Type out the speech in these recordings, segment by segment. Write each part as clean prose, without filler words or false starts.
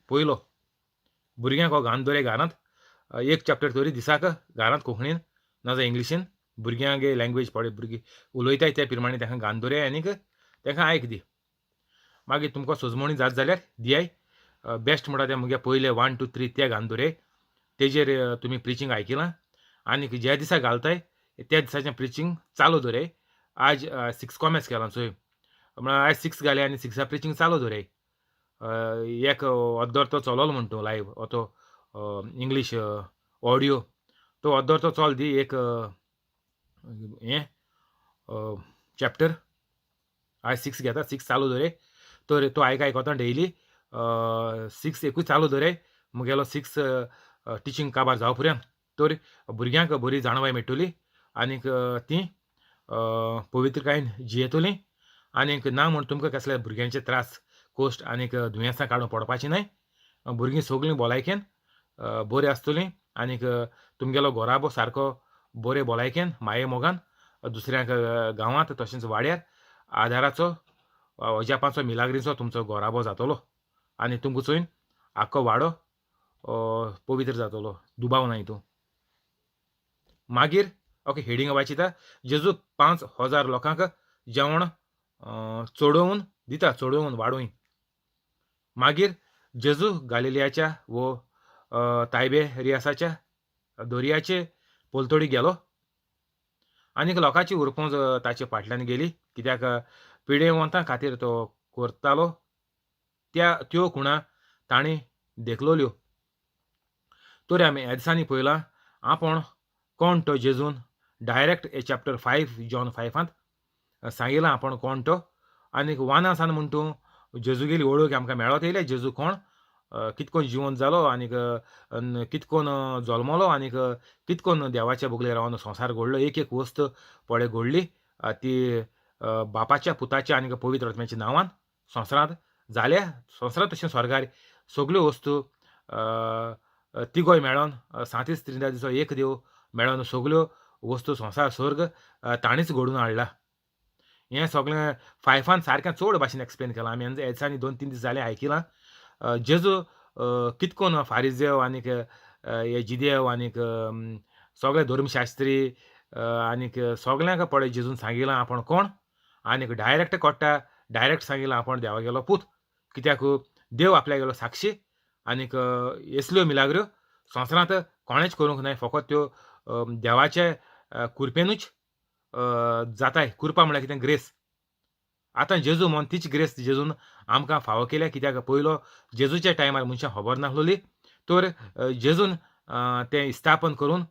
पयलो भुरग्यांक हो घालून दवराय घरांत, एक चॅप्टर तरी दिसाक घरांत कोंकणीन ना जाल्यार इंग्लिशीन भुरग्यांगे लँग्वेज पळय भुरगीं उलयताय त्या प्रमाणे तांकां घालून दवराय आनीक तांकां आयक दी. मागीर तुमकां सोजमणी जात जाल्यार दियाय. बेस्ट म्हणटा तें मुगे पयले 1 2 3 ते घालून दवराय, तेजेर तुमी प्रिचींग आयकिलां आनीक ज्या दिसा घालताय त्या दिसाचें प्रिचींग चालू दवराय. आज 6 कॉमेस केलां चोय, म्हळ्यार आयज 6 घाले आनी 6 प्रिचींग चालू दवराय. एक अद्दर तो चलोलो म्हण तूं लायव तो इंग्लीश ऑडियो तो अद्दर तो चल दी एक हें चॅप्टर आयज 6 घेता, 6 चालू दवराय. तर तो आयक आयकता डेली 6 एकूय चालू दवराय मुगेलो 6 टिचींग काबार जावं पर्यंत. तर भुरग्यांक बरी जाणवाय मेळटली आनीक तीं पवित्रकायेन जियेतलीं आनीक ना म्हूण तुमकां कसले भुरग्यांचे त्रास कोश्ट आनीक दुयेंसां काडून पडपाचीं न्हय. भुरगीं सगळीं भलायकेन बरीं आसतलीं आनीक तुमगेलो घराबो सारको बरे भलायकेन माये मोगान दुसऱ्यांक गांवांत तशेंच वाड्यार आदाराचो अजापाचो मिलाग्रीचो तुमचो घराबो जातलो आनी तुमकां चोयन आख्खो वाडो पवित्र जातलो, दुबाव ना हितून. मागीर ओके हेडींग वाचिता, जेजू 5000 लोकांक जेवण चडोवन दिता, चडोवन वाडोवन. मागीर जेजू गालिलियाच्या वो तायबेरियासाच्या दर्याचे पलतडी गेलो आनीक लोकांची उरपोंज ताचे फाटल्यान गेली, कित्याक पिडेवंतां खातीर तो करतालो त्या त्यो खुणा ताणें देखलोल्यो. तर आमी ह्या दिसांनी पळयलां आपूण कोण तो जेजून डायरेक्ट हे चॅप्टर 5 जॉन 5 सांगिलां आपूण कोण तो. आनीक 1 सान म्हण तूं जेजूगेली वळख आमकां मेळत येयले, जेजू कोण कितकोन जिवंत जालो आनीक कितकोन जल्मलो आनीक कितकोन देवाच्या बगले रावन संवसार घडलो, एक एक वस्त पळय घडली ती बापाच्या पुताच्या आनीक पवित्र आत्म्याच्या नांवान संवसारांत जाल्या. संवसारांत तशें स्वर्गार सगल्यो वस्तू तिगोय मेळोन सांतीस त्रिंदादीचो एक देव मेळोन सगल्यो वस्तू संवसार स्वर्ग ताणीच घडोवन हाडला. हें सगळें 5 सारकें चड भाशेन एक्सप्लेन केलां आमी ह्या दिसांनी 2-3 दीस जाले आयकिलां. जेजू कितकोन फारिजेव आनीक हे जिदेव आनीक सगळे धर्मशास्त्री आनीक सगळ्यांक पळय जेजून सांगिलां आपूण कोण आनीक डायरेक्ट कोट्टा, डायरेक्ट सांगिलां आपूण देवागेलो पूत, कित्याक देव आपल्यागेलो साक्षी आनीक असल्यो मिलाग्र्यो संवसारांत कोणेंच करूंक नाय, फकत त्यो देवाचे कुरपेनूच जाताय. कुरपा म्हळ्यार कितें? ग्रेस. आतां जेजू म्हण तीच ग्रेस जेजून आमकां फावो केल्या, कित्याक पयलो जेजूच्या टायमार मनशां खबर नासलोली, तर जेजून तें स्थापन करून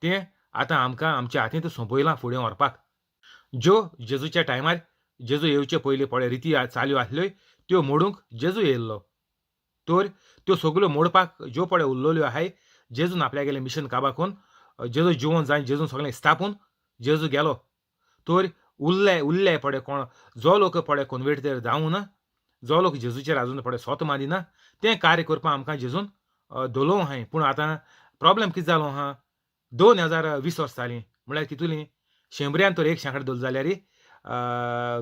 तें आतां आमकां आमच्या हातींत सोंपयलां फुडें व्हरपाक. ज्यो जेजूच्या टायमार जेजू येवचे पयलीं पळय रिती चाल्यो आसल्यो त्यो मोडूंक जेजू येयल्लो, तर त्यो सगल्यो मोडपाक ज्यो पळय उरलेल्यो आहाय जेजून आपल्यागेलें मिशन काबार करून जेजू जिवन जाय जेजून सगळें स्थापून जेजू गेलो. तर उरले उरले पळय कोण जो लोक पळय कन्वर्ट जावं ना, जो लोक जेजूचेर आजून पळय सोत मारिना तें कार्य करपाक आमकां जेजून धोलो आहाय. पूण आतां प्रोब्लेम कितें जालो आहा, 2020 वर्सां जालीं म्हळ्यार कितुलीं शेंबऱ्यान तर एक शेंकडे धरलो जाल्यार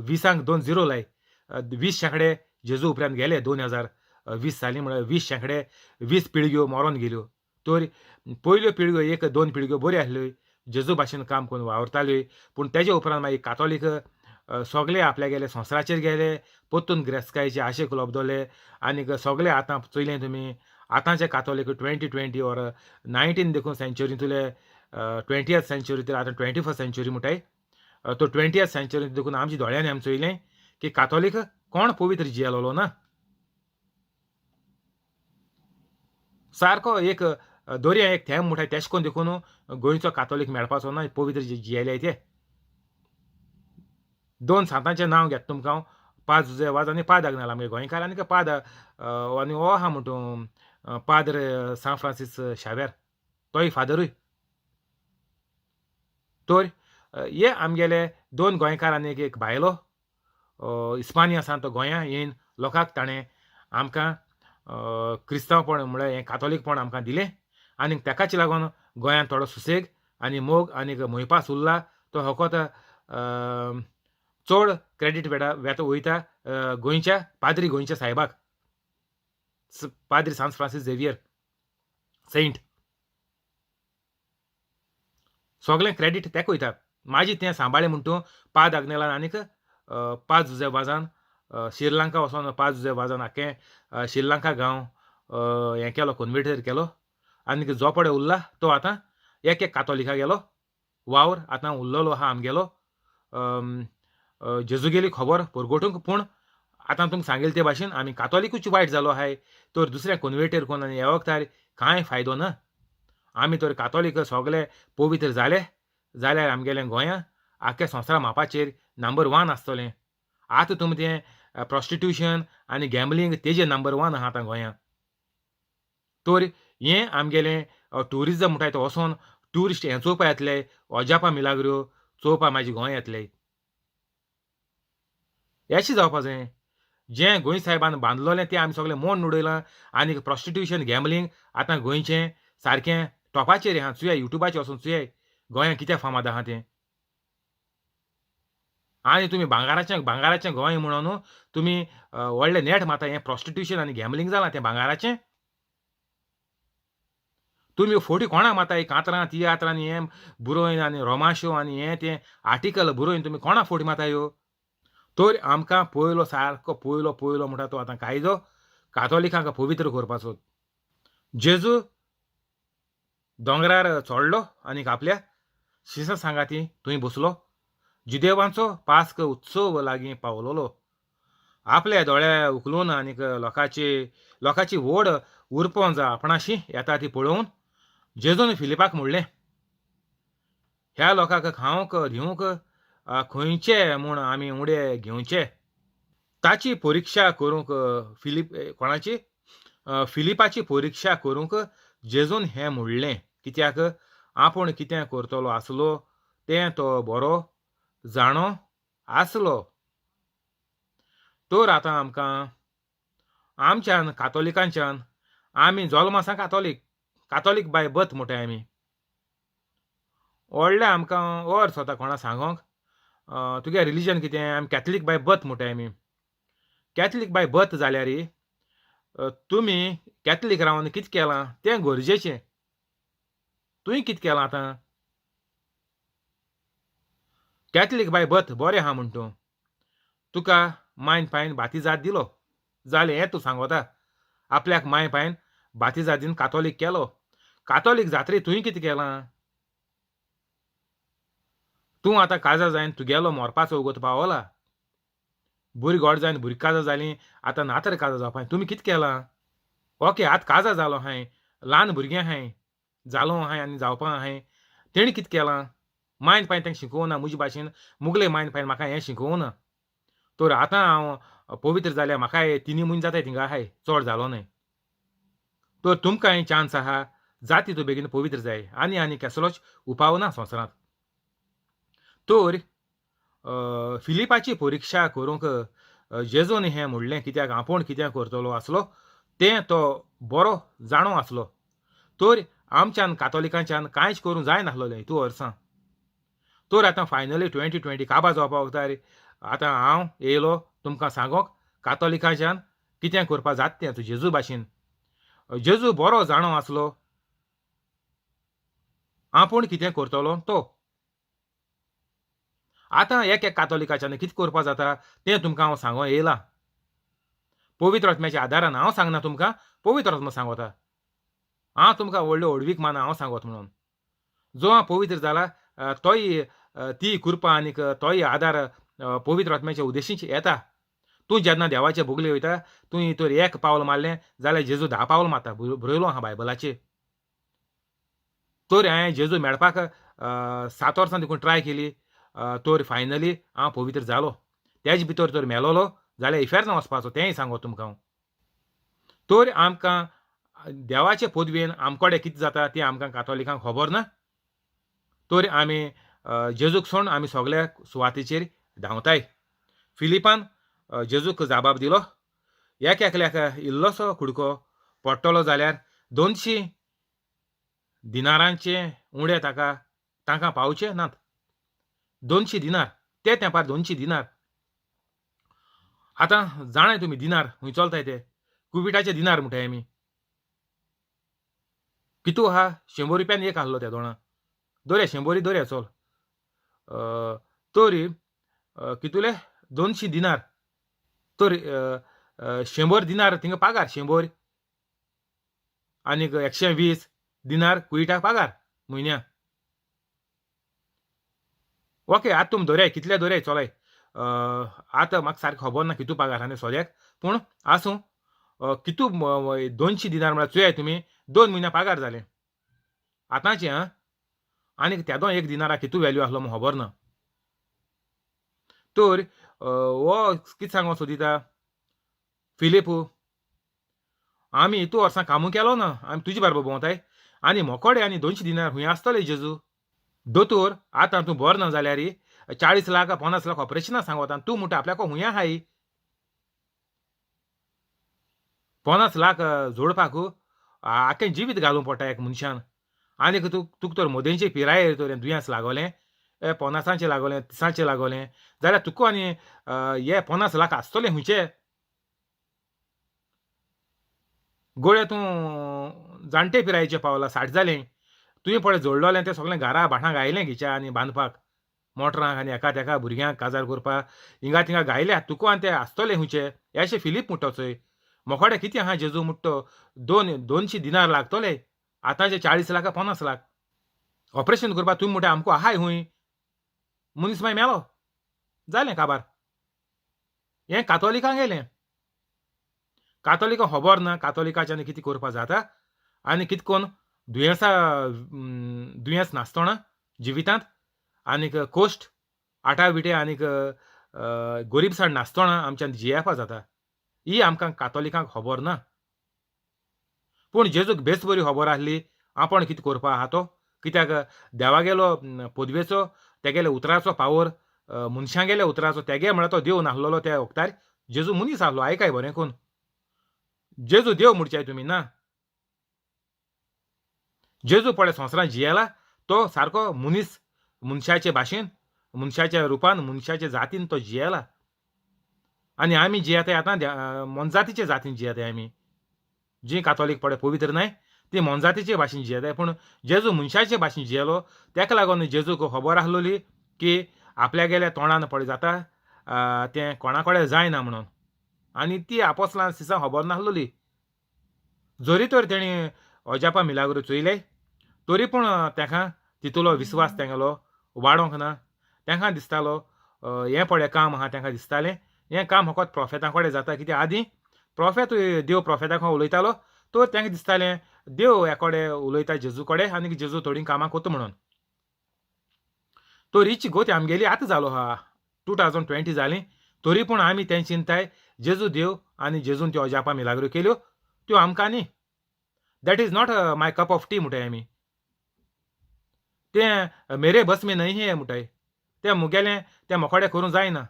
20 2 0 लाय, 20 शेंकडे जेजू उपरांत गेले 2020 साली म्हळ्यार 20 शेंकडे 20 पिळग्यो मरोन गेल्यो. तर पयल्यो पिळग्यो 1-2 पिळग्यो बऱ्यो आसल्यो, जेजू भाशेन काम करून वावुरताल्यो, पूण तेजे उपरांत मागीर कातोलीक सगळे आपल्यागेले संवसाराचेर गेले, परतून ग्रेस्कायचे आशेक लबदले आनीक सगळे आतां चोयलें तुमी आतांचे कातोलीक 2020 ऑर 19 देखून सेंच्युरींतले 20th century तर आतां 21st century म्हणटाय, तो 20th century देखून आमच्या दोळ्यांनी आमी चोयलें की कातोलीक कोण पवित्र जियेलोलो ना, सारको एक दर्या एक थेंब म्हणटाय तेश कोन देखून गोंयचो कातोलीक मेळपाचो ना पवित्र जियेले ते. 2 सांतांचें नांव घेता तुमकां हांव, पाद जुजे वाज आनी पाद आग्नेल आमगे गोंयकार आनी पाद आनी हो आहा म्हणटू पाद्र सान फ्रांसीस शाव्यार, तोय फादरूय. तर हे आमगेले 2 गोंयकार आनी एक भायलो इस्पानी आसा तो गोंया येवन लोकांक ताणें आमकां क्रिस्तांवपण म्हळ्यार हें कातोलीकपण आमकां दिलें आनी ताकाच लागून गोंयांत थोडो सुसेग आनी मोग आनी मोयपास उरला. तो फकत चड क्रेडीट वेता वयता गोंयच्या पाद्री गोंयच्या सायबाक. पाद्री सांत फ्रांसीस झेवियर सेंट. सगळें क्रेडीट तेका वयता. मागीर तें सांबाळ्ळें म्हूण तूं पाद आग्नेलान आनीक पाद जुझे वाजान श्रीलंका वचोन पाद जुझे वाजान आख्खें श्रीलंका गांव हें केलो, कन्वर्टर केलो. आनीक जो पळय उरला तो आतां एक एक कातोलिका गेलो वावर आतां उरलेलो आहा आमगेलो जेजूगेली खबर परगटूंक. पूण आतां तुमकां सांगेल ते भाशेन आमी कातोलिकूच वायट जालो आहाय तर दुसऱ्या कन्वर्टर कोन्न आनी ह्या वखदार कांय फायदो ना. आमी तर कातोलीक सगळे पवित्र जाले जाल्यार आमगेलें गोंया आख्ख्या संवसारा मापाचेर नंबर वन आसतलें. आतां तुमी तें प्रोस्टिट्युशन आनी गॅम्बलींग तेजेर नंबर वन आहा आतां गोंया. तर हें आमगेलें ट्युरिजम म्हणटाय तो वचोन ट्युरिस्ट हें चोवपा येतले, अजापा मिलाग्रो चोवपा म्हाजे गोंय येतले. अशें जावपा जाय. जें गोंय साहेबान बांदलोलें तें आमी सगळें मोडून उडयलां आनी प्रोस्टिट्युशन गॅम्बलींग आतां गोंयचें सारकें टॉपाचेर आहा. चुयाय युट्यूबाचेर वचून चुयाय गोंयांत कितें फामाद आहा तें. आनी तुमी भांगाराचें भांगाराचें गोंय म्हणून तुमी व्हडलें नेट मारता. हें प्रोस्टिट्युशन आनी गॅम्बलींग जालां तें भांगाराचें. तुमी फोटी कोणाक मारता? ही कांतरां तियात्रां आनी हें बरोवन आनी रोमांशो आनी हें तें आर्टिकल बरोवन तुमी कोणाक फोटी मारता ह्यो? तर आमकां पयलो सारको पयलो पयलो म्हणटा तो आतां कायदो कातोलिकांक पवित्र करपाचो. जेजू दोंगरार चडलो आनी आपल्या शिसां सांगाती थंय बसलो. जुदेवांचो पास्क उत्सव लागीं पावलोलो. आपल्या दोळे उखलून आनीक लोकांची लोकांची व्हड उरपोंज आपणाशी येता ती पळोवन जेजून फिलिपाक म्हणलें, ह्या लोकांक खावंक दिवंक खंयचे म्हूण आमी उडे घेवचे? ताची परिक्षा करूंक फिलीप कोणाची फिलिपाची परिक्षा करूंक जेजून हें म्हणलें, कित्याक आपूण कितें करतलो आसलो तें तो बरो जाणो आसलो. तर आतां आमकां आमच्यान कातोलिकांच्यान आमी जल्म आसा कातोलीक, कातोलीक बाय बर्थ म्हणटाय आमी. व्हडलें आमकां वर्स वता कोणा सांगोंक तुगे रिलीजन कितें, आमी कॅथलीक बाय बर्थ म्हणटाय आमी. कॅथलीक बाय बर्थ जाल्यार तुमी कॅथलीक रावन कितें केलां तें गरजेचें. तुवें कितें केलां आतां? कॅथलीक बाय बर्थ बरें आहा म्हण तूं, तुका मायन पायन बातिजाद दिलो जालें हें तूं सांगोता. आपल्याक माय पायन बातिजादीन कातोलीक केलो. कातोलीक जात्रे तुवें कितें केलां? तूं आतां काजार जायन तुगेलो मरपाचो वगत पावला. भुरगीं गोड जायन भुरगीं काजार जालीं, आतां नातर काजार जावपा तुमी कितें केलां? ओके आतां काजार जालो हांवें, ल्हान भुरगें आहाय, जालो आहाय आनी जावपा आहाय, तेणी कितें केलां? मायन पायन तांकां शिकोवना म्हजे भाशेन मुगले मायन पायन म्हाका हें शिकोवना. तर आतां हांव पवित्र जाल्यार म्हाकाय तिनूय म्हयने जाताय थिंगा आहाय, चड जालो न्हय. तर तुमकांय चान्स आहा जाती तूं बेगीन पवित्र जाय. आनी आनी कसलोच उपाव ना संवसारांत. तर फिलिपाची परिक्षा करूंक जेजून हें म्हणलें, कित्याक आपूण कितें करतलो आसलो तें तो बरो जाणो आसलो. तर आमच्यान कातोलिकांच्यान कांयच करूंक जायनासलें हितू वर्सां. तर आतां फायनली 2020 काबार जावपा वखदार आतां हांव येयलो तुमकां सांगोंक कातोलिकांच्यान कितें करपा जाता तें तूं जेजू भाशेन. जेजू बरो जाणो आसलो आपूण कितें करतलो तो. आतां एक एक कातोलिकाच्यान कितें करपा जाता तें तुमकां हांव सांगो येयलां. पवित्र आत्म्याच्या आदारान हांव सांगना तुमकां, पवित्र आत्मा सांगोता. हांव तुमकां व्हडल्यो व्हडवीक माना हांव सांगोत म्हणून. जो हांव पवित्र जाला तोय ती कृपा आनीक तोय आदार पवित्र आत्म्याच्या उद्देशीच येता. तूं जेन्ना देवाचे बोगले वयता तुवें तर एक पावल मारलें जाल्यार जेजू 10 पावल मारता, बरयलो आहा बायबलाचेर. तर हांवें जेजू मेळपाक 7 वर्सां देखून ट्राय केली, तर फायनली हांव पवित्र जालो. तेज भितर तर मेलोलो जाल्यार इफेर्नां वचपाचो तेंय सांगो तुमकां हांव. तर आमकां देवाचे पदवेन आमकोडे कितें जाता तें आमकां कातोलिकांक खबर ना. तर आमी जेजूक सोडून आमी सगल्या सुवातेचेर धांवताय. फिलिपान जेजूक जाबाब दिलो, एक एकल्याक इल्लोसो कुडको पडटलो जाल्यार 200 दिनारांचे उणे ताका तांकां पावचे नात. 200 दिनार ते तेंपार 200 दिनार. आतां जाणाय तुमी दिनार खंय चलताय ते, कुविटाचे दिनार म्हणटाय आमी. कितू आहा? 100 रुपयान एक आहलो त्या दोणा. दवरया शंबोरी दवरया चल. तरी कितुले 200 दिनार. तर 100 दिनार थिंगा पागार, 100 आनीक 120 दिनार कुविटाक पागार म्हयन्या. ओके, आतां तुमी दवरयाय कितले दवरयाय चलय. आतां म्हाका सारकें खबर ना कितू पागार आहा तें सद्याक, पूण आसूं. कितू 200 दिनार म्हळ्यार चोयाय तुमी 2 म्हयन्या पागार जालें आतांचें. आं, आनीक तेदो 1 दिनारा कितू वेल्यू आसलो म्हूण खबर ना. तर हो कितें सांगूंक सोदिता फिलीप, आमी इतू वर्सां कामूय केलो ना, आमी तुजे बारबर भोंवताय आनी मोकोडे आनी 200 दिनार खूंय आसतले जेजू? दोतोर आतां तूं बरो ना जाल्यार 40 लाख 50 लाख ऑपरेशनां सांगता, तूं म्हणटा आपल्याको खूंय आहाय? 50 लाख जोडपाक आख्खें जिवीत घालूंक पडटा एक मनशान. आनीक तुका तर मोदेंचे पिरायेर तर दुयेंस लागोलें, 50 लागोलें, 30 लागोलें जाल्यार तुका आनी हे 50 लाख आसतले खंयचे? गोळे तूं जाणटे पिरायेचे पावला, 60 जालें, तुवें पळय जोडलोलें तें सगळें घरा भाटां गायलें घिच्या आनी बांदपाक मोटरांक आनी एका तेका भुरग्यांक काजार करपाक हिंगा थिंगा गायल्या, तुका आनी ते आसतले खंयचे? अशें फिलीप म्हणटा चोय. मोकोडे कितें आहा जेजू म्हणटा 200 दिनार लागतले, आतांचे 40 लाख 50 लाख ऑपरेशन करपाक तुमी म्हणटा आमकां आहाय खूंय? मनीस मागीर मेलो, जालें काबार. हें कातोलिकांक गेलें, कातोलिकांक खबर ना कातोलिकाच्यान कितें करपाक जाता आनी कितें करून दुयेंसा दुयेंस नासतना जिवितांत आनीक कोश्ट आटाविटे आनीक गोरीबसाण नासतना आमच्यान जियेवपा जाता, ही आमकां कातोलिकांक खबर ना. पूण जेजूक बेस बरी खबर आसली आपण कितें करपा आहा तो, कित्याक देवागेलो पदवेचो तेगेल्या उतराचो पावर, मनशांगेल्या उतराचो, तेगे म्हळ्यार तो देव नासलेलो त्या वखतार, जेजू मनीस आहलो. आयकाय बरें करून, जेजू देव म्हणच्याय तुमी ना. जेजू पळय संवसारांत जियेला तो सारको मनीस, मनशाचे भाशेन, मनशाच्या रुपान, मनशाच्या जातीन तो जियेला. आनी आमी जियेताय आतां मोनजातीचे जातीन जियेताय आमी. जी कातोलीक पळय पवित्र न्हय ती मोनजातीचे भाशेन जियेताय, पूण जेजू मनशाचे भाशेन जियेलो. तेका लागून जेजूक खबर आसलोली की आपल्यागेल्या तोंडान पळय जाता तें कोणा कडेन जायना म्हणून, आनी ती आपोसलां सिसां खबर नासलोली. जरी तर तेणी अजापा मिलाग्रो चोयले तरी पूण तेका तितूलो विस्वास तेंगेलो वाडोवंक ना. तेंकां दिसतालो हें पळय काम आहा, तेंकां दिसतालें हें काम फकत प्रोफेतां कडेन जाता, कित्याक आदीं प्रोफेत देव प्रोफेतां कडेन उलयतालो, तर तेंकां दिसतालें देव ह्या कडेन उलयता जेजू कडेन आनी जेजू थोडीं कामां करता म्हणून. तर हिची गती आमगेली आतां जालो आहा, 2020 जाली, तरी पूण आमी तें चिंताय जेजू देव आनी जेजून त्यो अजापां मिलाग्रो केल्यो त्यो आमकां न्ही. That is not my cup of tea म्हणटाय आमी, तें मेरे बस में नहीं है म्हणटाय, तें मुगेलें तें मोकोडे करूंक जायना,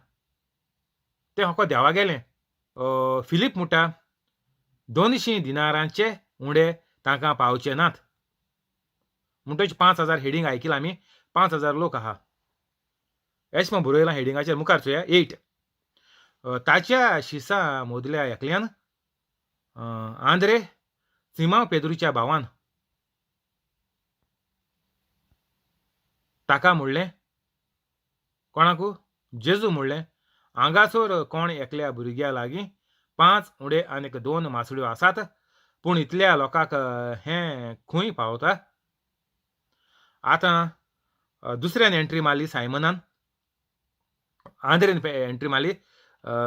तें फकत देवा गेलें. फिलीप म्हणटा 200 दिनारांचे उंडे तांकां पावचे नात. म्हणटच 5000 हेडींग आयकिलां आमी, 5000 लोक आहा एश म्हण बरयलां हेडिंगाचेर. मुखार चोया 8. ताच्या शिसा मदल्या एकल्यान आंद्रे सिमांव पेद्रूच्या भावान ताका म्हणलें, कोणाकू? जेजू म्हणलें, हांगासर कोण एकल्या भुरग्या लागीं 5 उडे आनीक 2 मासळ्यो आसात, पूण इतल्या लोकांक हें खंय पावता? आतां दुसऱ्यान एंट्री मारली सायमनान, आंद्रेन एंट्री मारली,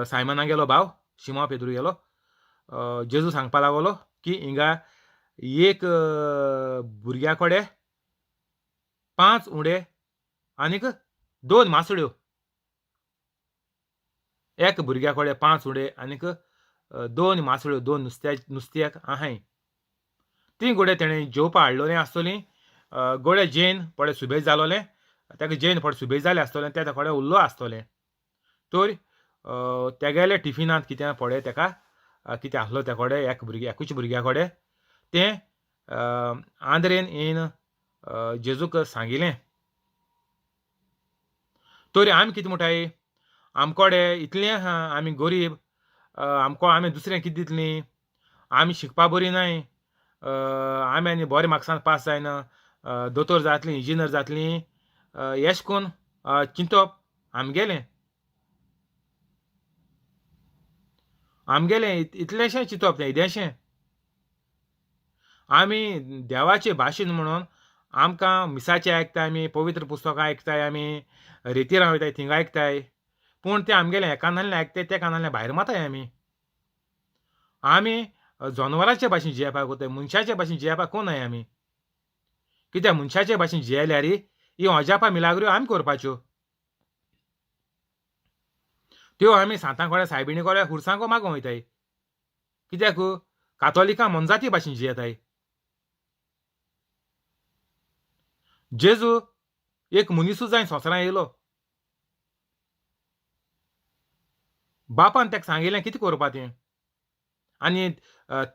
सायमना गेलो भाव शिमा पेद्रू गेलो. जेजू सांगपा लागलो की हिंगा एक भुरग्या कडेन 5 उडे आनीक 2 मासळ्यो, एक भुरग्या कडेन 5 उडे आनीक 2 मासळ्यो, 2 नुस्त्याक आहाय. ती गोडे तेणें जेवपा हाडलोलें आसतलीं, गोडे जेन पळय सुबेज जालोलें, ताका जेन पळय सुबेज जालें आसतलें, ते कडेन उरलो आसतलें. तर तेगेले टिफिनांत कितें पळय तेका कितें आसलो त्या कडेन, एक भुरग्या एकूच भुरग्या कडेन तें आंद्रेन येवन जेजूक सांगिलें. तर आमी कितें म्हणटाय, आमकोडे इतलें आहा, आमी गरीब, आमकां आमी दुसरें कितें दितलीं, आमी शिकपा बरी नाय, आमी आनी बरे मार्क्सान पास जायना, दोतोर जातलीं, इंजिनियर जातलीं, एश कोन चिंतप आमगेलें. आमगेलें इतलेंशें चिंतप तें इदेंशें. आमी देवाचे भाशेन म्हणून आमकां मिसाचें आयकताय आमी, पवित्र पुस्तकां आयकताय आमी, रेतिरां वयताय थिंगा आयकताय, पूण तें आमगेलें एका कानांतल्यान आयकताय त्या कानांतल्यान भायर मारताय आमी. आमी जनवरांचे भाशेन जियेवपाक वताय, मनशाचे भाशेन जियेवपाक कोनाय आमी. कित्याक मनशाचे भाशेन जियेल्यार ही अजापां मिलाग्र्यो आमी करपाच्यो, त्यो आमी सांतां कडेन सायबिणी कडेन खुर्सांको मागोंक वयताय. कित्याक कातोलिकां मोनजाती भाशेन जियेताय. जेजू एक मनिसूच जावन संवसारांत येयलो, बापान ताका सांगिल्लें कितें करपा तें, आनी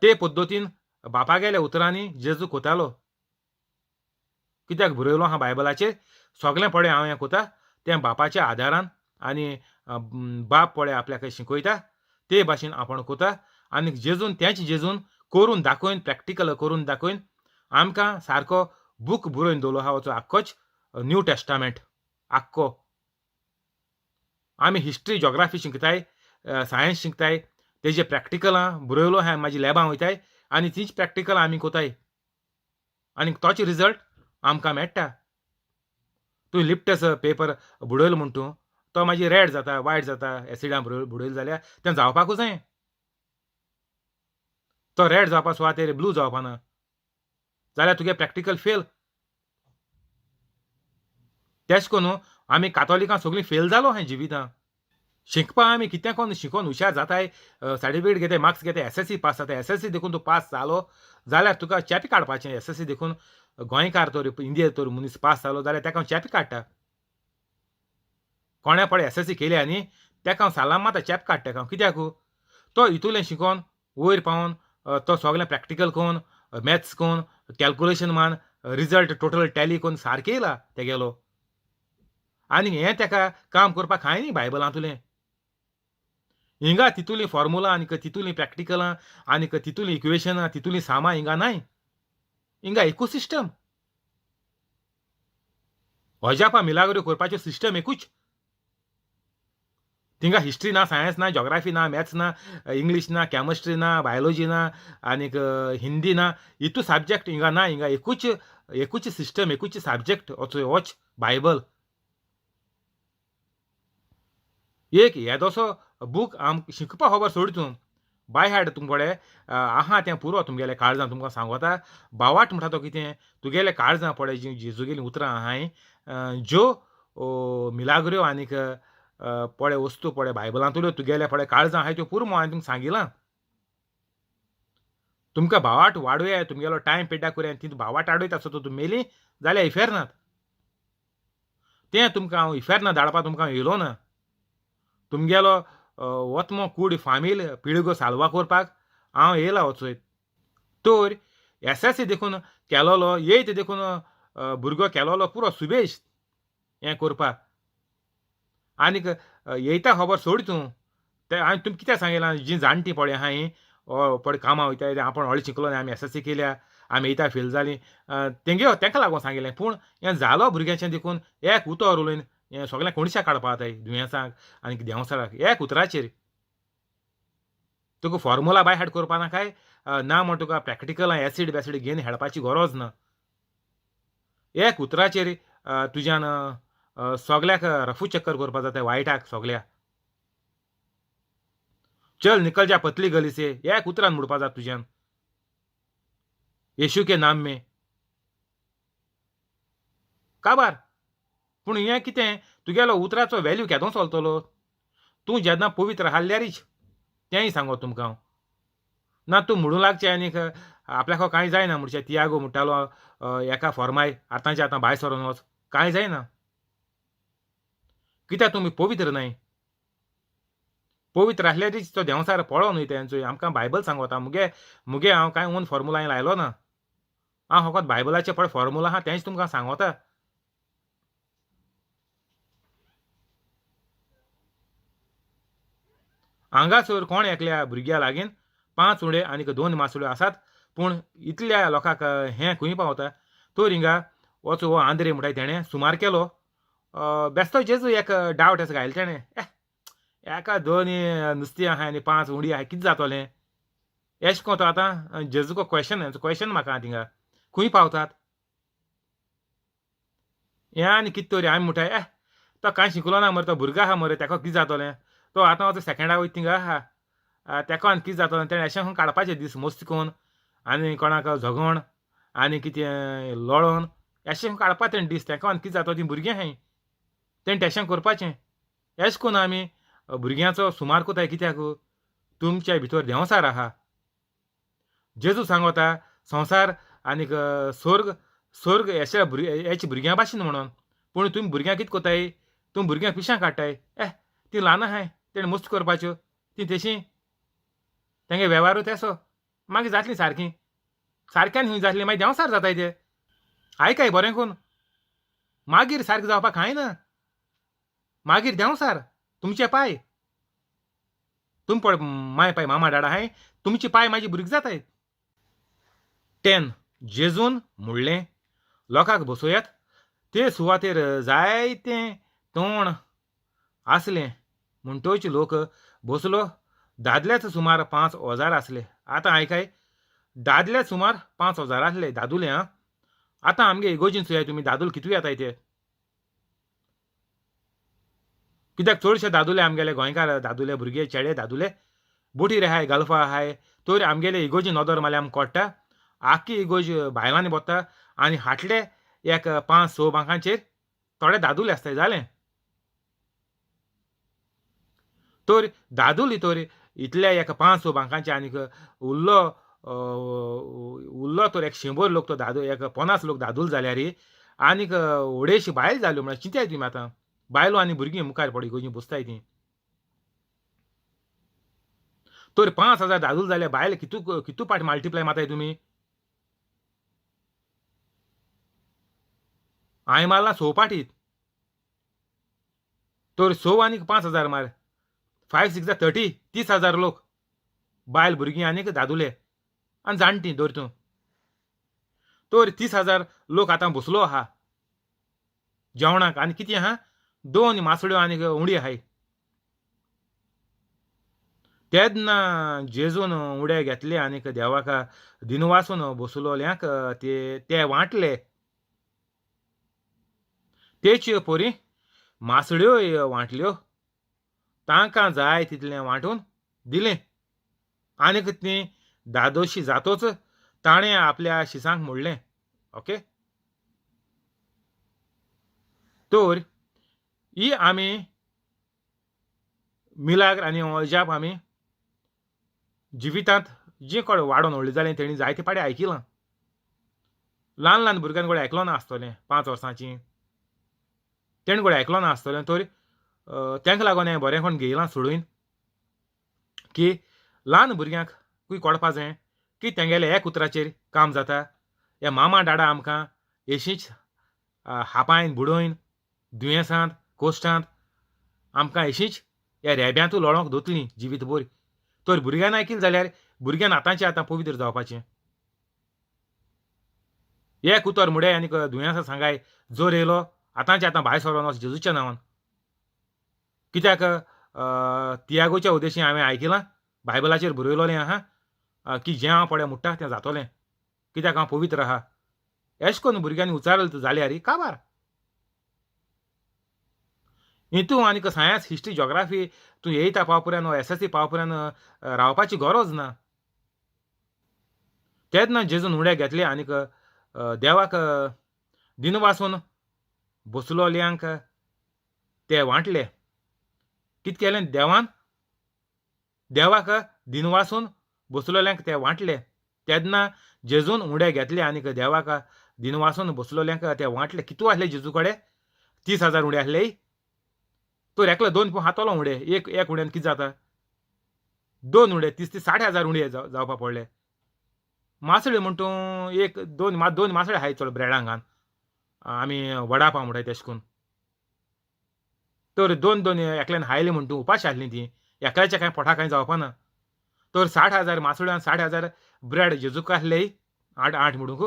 ते पद्दतीन बापागेल्या उतरांनी जेजू कोतालो. कित्याक बरयलो आहा बायबलाचेर सगळें पळय हांव हें कोता तें बापाच्या आदारान, आनी बाप पळय आपल्याक शिकयता ते भाशेन आपूण कोता. आनी जेजून तेंच जेजून करून दाखोवन, प्रॅक्टिकल करून दाखोवन आमकां सारको बूक बरोवन दवरलो आहा, वचो आख्खोच न्यू टेस्टामेंट आख्खो. आमी हिस्ट्री जॉग्राफी शिकताय, सायन्स शिकताय, तेजे प्रॅक्टिकलां बरयलो आहा, मागीर लॅबां वयताय आनी तीच प्रॅक्टिकलां आमी कोताय आनी तोच रिजल्ट आमकां मेळटा. तूं लिप्टस पेपर बुडयलो म्हण तूं तो मागीर रेड जाता, वायट जाता, एसिडान बुडयलो जाल्यार तें जावपाकूच जाय. तो रेड जावपा सुवातेर ब्लू जावपाना जाल्यार तुगे प्रॅक्टिकल फेल. तेश कोन्न आमी कातोलिकां सगळीं फेल जालो हांवें जिवितां. शिकपा आमी कितें कोन्न शिकोन हुशार जाताय, सर्टिफिकेट घेताय, मार्क्स घेताय, एस एस सी पास जाताय. एस एस सी देखून तूं पास जालो जाल्यार तुका चेपे काडपाचें. एस एस सी देखून गोंयकार तर इंडिये तर मनीस पास जालो जाल्यार ताका हांव चेपे काडटा. कोणें पळय एस एस सी केल्या न्ही ताका हांव सालाम मारता, चेप काडटा ताका हांव. कित्याक तो इतुलें शिकोन वयर पावोन तो सगळें प्रॅक्टिकल करून मॅथ्स करून कॅल्कुलेशन मान रिजल्ट टोटल टॅली करून सारकें येयला तेगेलो. आनी हें ताका काम करपाक कांय न्ही बायबलांतुलें. हिंगा तितुलीं फॉर्मुला आनी तितुलीं प्रॅक्टिकलां आनी तितुलीं इक्वेशनां तितुलीं सामां हिंगा नाय. हिंगा एकूच सिस्टम, अजापां मिलाग्र्यो करपाच्यो सिस्टम एकूच. थिंगा हिस्ट्री ना, सायन्स ना, जॉग्राफी ना, मॅथ्स ना, इंग्लीश ना, केमिस्ट्री ना, बायोलॉजी ना, आनीक हिंदी ना, इतू सब्जेक्ट हिंगा ना. हिंगा एकूच एकूच सिस्टम, एकूच सब्जेक्ट, होच बायबल. एक येदोसो बूक आम शिकपा खबर सोड तूं बाय हाड तुमकां पळय आहा तें पुरो तुमगेलें काळजां तुमकां सांगोता. बावाट म्हणटा तो कितें तुगेलें काळजां पळय जीं जेजूगेलीं उतरां आहाय ज्यो मिलाग्र्यो आनीक पळय वस्तू पळय बायबलांतल्यो तुगेले पळय काळजां आहाय त्यो पुरो हांवें तुमकां सांगिलां. तुमकां भावाट वाडोवया, तुमगेलो टायम पेड्ड्यार करुया, ती भावाट वाडयता आसतो तूं मेली जाल्यार इफेर्नात. तें तुमकां हांव इफेर्ना धाडपा तुमकां येयलो ना. तुमगेलो वतमो कूड फामील पिळगो साल्वा करपाक हांव येयला वचोय. तर एस एस सी देखून केलोलो येयत देखून भुरगो केलोलो पुरो सुबेज हें करपाक. आनीक येयता खबर सोड तूं तें हांवें तुमकां कित्याक सांगिलां, जीं जाणटीं पळय आहाय पळय कामां वयताय आपूण व्हडलें शिकलो न्ही, आमी एस एस सी केल्या, आमी येयता फेल जालीं, तेंगे तेंका लागून सांगिल्लें. पूण हें जालो भुरग्यांचें देखून एक उतर उलोवन हें सगळें कोणशा काडपा जाताय दुयेंसांक आनी देंवचाराक एक उतराचेर. तुका फॉर्मुला बाय हाड करपा नाकाय ना म्हण तुका प्रॅक्टिकल एसीड बेसीड घेवन हेडपाची गरज ना. एक उतराचेर तुज्यान सगळ्याक रफू चक्कर करपा जाता, वायटाक सगळ्या. चल निकल जा पतली गली से, एक उतरान म्हणपा जाता तुज्यान, येशू के नाम में काबार. पूण हें कितें तुगेलो उतराचो व्हॅल्यू केदो चलतलो तूं जेन्ना पवित्र आसल्यारीच. तेंय सांगो तुमकां हांव ना तूं म्हणूं लागचें आनीक आपल्याक कांय जायना म्हणचें. तियागो म्हणटालो एका फॉर्माय आतांचे आतां भायर सरोन वच, कांय जायना. कित्याक तुमी पवित्र न्हय. पवित्र आसल्यारीच तो देंवचार पळोवन न्हय तेंचो. आमकां बायबल सांगता. मुगे मुगे हांव कांय ओन फॉर्मुला लायलो ना, हांव फकत बायबलाचें पळय फॉर्मुला आहा तेंच तुमकां सांगता. हांगासर कोण एकल्या भुरग्या लागीं पांच उंडे आनीक दोन मासळ्यो आसात, पूण इतल्या लोकांक हें खंय पावता? तर हिंगा वचो हो आंद्रे म्हणटाय तेणें सुमार केलो. बेस्तो जेजू एक डावट आसा घायले तेणें, एका दोन नुस्तीं आहाय आनी पांच उंडी आहाय, कितें जातोलें? एशें कोन्न तो आतां जेजूको क्वेशन, क्वेशन म्हाका थिंगा खंय पावतात हें आनी कितें तरी आमी म्हणटाय, ए तो कांय शिकलो ना मरे, तो भुरगो आहा मरे, तेका कितें जातोलें? तो आतां वचो सेकेंडा वयता थिंगा आहा, तेका आनी कितें जातोलें? तेणें एशें करून काडपाचें दीस मस्ती कोन्न आनी कोणाक झगोण आनी कितें लोळोन एशें करून काडपा तेणें दीस, तेका आनी कितें जातो? तीं भुरगीं आहाय, तेणें तेशें करपाचें. एशें करून आमी भुरग्यांचो सुमार कोताय कित्याक? तुमच्या भितर देंवचार आहा. जेजू सांगोता संवसार आनीक स्वर्ग, स्वर्ग हेच्या भुरग्या हेच्या भुरग्यां भाशेन म्हणून. पूण तुमी भुरग्यांक कितें कोताय? तुमी भुरग्यांक पिशां काडटाय. ए तीं ल्हान आहाय, तेणें मस्ती करपाच्यो, तीं तेशीं तेंगे वेव्हारूच तेसो. मागीर जातलीं सारकीं, सारक्यान खंय जातलीं? मागीर देंवचार जाताय ते. आयकाय बरें करून, मागीर सारकें जावपाक कांय ना. मागीर देंवचार तुमचे पाय, तुमी पळय माय पाय मामा डाडा हाय, तुमचे पाय म्हाजी भुरगीं जाताय. टेन जेजून म्हणलें, लोकांक बसोयात. ते सुवातेर जायतें तण आसलें म्हणटच लोक बसलो. दादलेच सुमार 5000 आसले. आतां आयकाय, दादले सुमार 5000 आसले दादुले. आं, आतां आमगे इगोर्जीन चोयाय तुमी, दादूल कितू येताय ते. कित्याक चडशे दादुले आमगेले गोंयकार दादुले भुरगे चेडे दादुले बोटीर आहाय, गल्फा आहाय. तर आमगेले इगोर्जी नदर मारल्यार आमकां कळटा आख्खी इगोर्ज बायलांनी भरता आनी हाटले एक 5-6 बांकांचेर थोडे दादुले आसताय. जालें. तर दादुली तर इतल्या एक 5-6 बांकांचे आनीक उरलो उरलो तर एक 100 लोक, तो दादू एक 50 लोक दादूल जाल्यार आनीक 250 बायल जाल्यो. म्हळ्यार चिंताय तुमी आतां, बायलो आनी भुरगीं मुखार पड इगोर्जी बसताय तीं. तर 5000 दादूल जाल्यार बायल कितू कितू पाट मल्टिप्लाय माताय तुमी? हांवें मारला 6 पाटीत, तर 6 आनीक 5000 मार, 5 6 30, 30,000 लोक, बायल भुरगीं आनीक दादुले आनी जाणटीं धर तूं. तर 30,000 लोक आतां बसलो आहा जेवणाक. आनी कितें आहा? 2 मासळ्यो आनीक उंडी आहाय. तेन्ना जेजून उडे घेतले आनीक देवाक दिनवासून बसलोल्यांक ते वांटले. तेच परी मासळ्योय वांटल्यो, तांकां जाय तितलें वांटून दिलें. आनीक ती दादोशी जातोच ताणें आपल्या शिसांक म्हणलें, ओके. तर ही आमी मिलाग्र आनी अजाप आमी जिवितांत जी कोण वाडोवन व्हडली जालें तेणी जायते पाडे आयकिलां. ल्हान ल्हान भुरग्यान गोडे आयकलो ना आसतलें, 5 वर्सांची तेणी गोडे आयकलो ना आसतलें. तर तांकां लागून हांवें बरें कोण घेयलां सोडून की ल्हान भुरग्यांक कूय कळपा जाय की तेंगेले एक उतराचेर काम जाता. हे मामा डाडा आमकां येशीच हापायन बुडोवन दुयेंसांत कोश्टांत आमकां येशीच ह्या रेब्यांतू लोळोंक दोतलीं जिवीत भर. तर भुरग्यान आयकिलें जाल्यार भुरग्यान आतांचें आतां पवित्र जावपाचें. एक उतर मुडे आनीक दुयेंसां सांगाय जोर येयलो आतांचें आतां भायर सरोन वच जेजूच्या नांवान. कित्याक तियागोच्या उद्देशी हांवें आयकिलां, बायबलाचेर बरयलोलें आहा की जें हांव पळय मुट्टा तें जातोलें, कित्याक हांव पवित्र आहा. एश कोन्न भुरग्यांनी उचारलें जाल्यार काबार. हितू आनीक सायन्स हिस्ट्री जॉग्राफी तूं येयता पावपर्यान एस एस सी पावपर्यान रावपाची गरज ना. तेन्ना जेजून उडे घेतले आनीक देवाक दिनवासून बसलोल्यांक ते वांटले. कितें केलें देवान? देवाक दिनवासून बसलोल्यांक ते वांटले. तेन्ना जेजून उडे घेतले आनीक देवाक दिनवासून बसलोल्यांक ते वांटले. कितू आसले जेजू कडेन? 30,000 उडे आसले. तर एकलो 2 हातोलो उडे, एक एक उड्यान कितें जाता? 2 उडे 30 60,000 उडे जावपा पडले. मासळे म्हण तूं एक दोन दोन मासळे आहाय चड ब्रेडांक घान आमी वडा पाव म्हणटाय तेश करून. तर 2 2 एकल्यान हायले म्हण तूं उपाशी आसलीं तीं, एकल्याच्या कांय पोटा कांय जावपा ना. तर 60,000 मासळ्यो आनी 60,000 ब्रेड जेजूक आसले आठ आठ म्हणूंक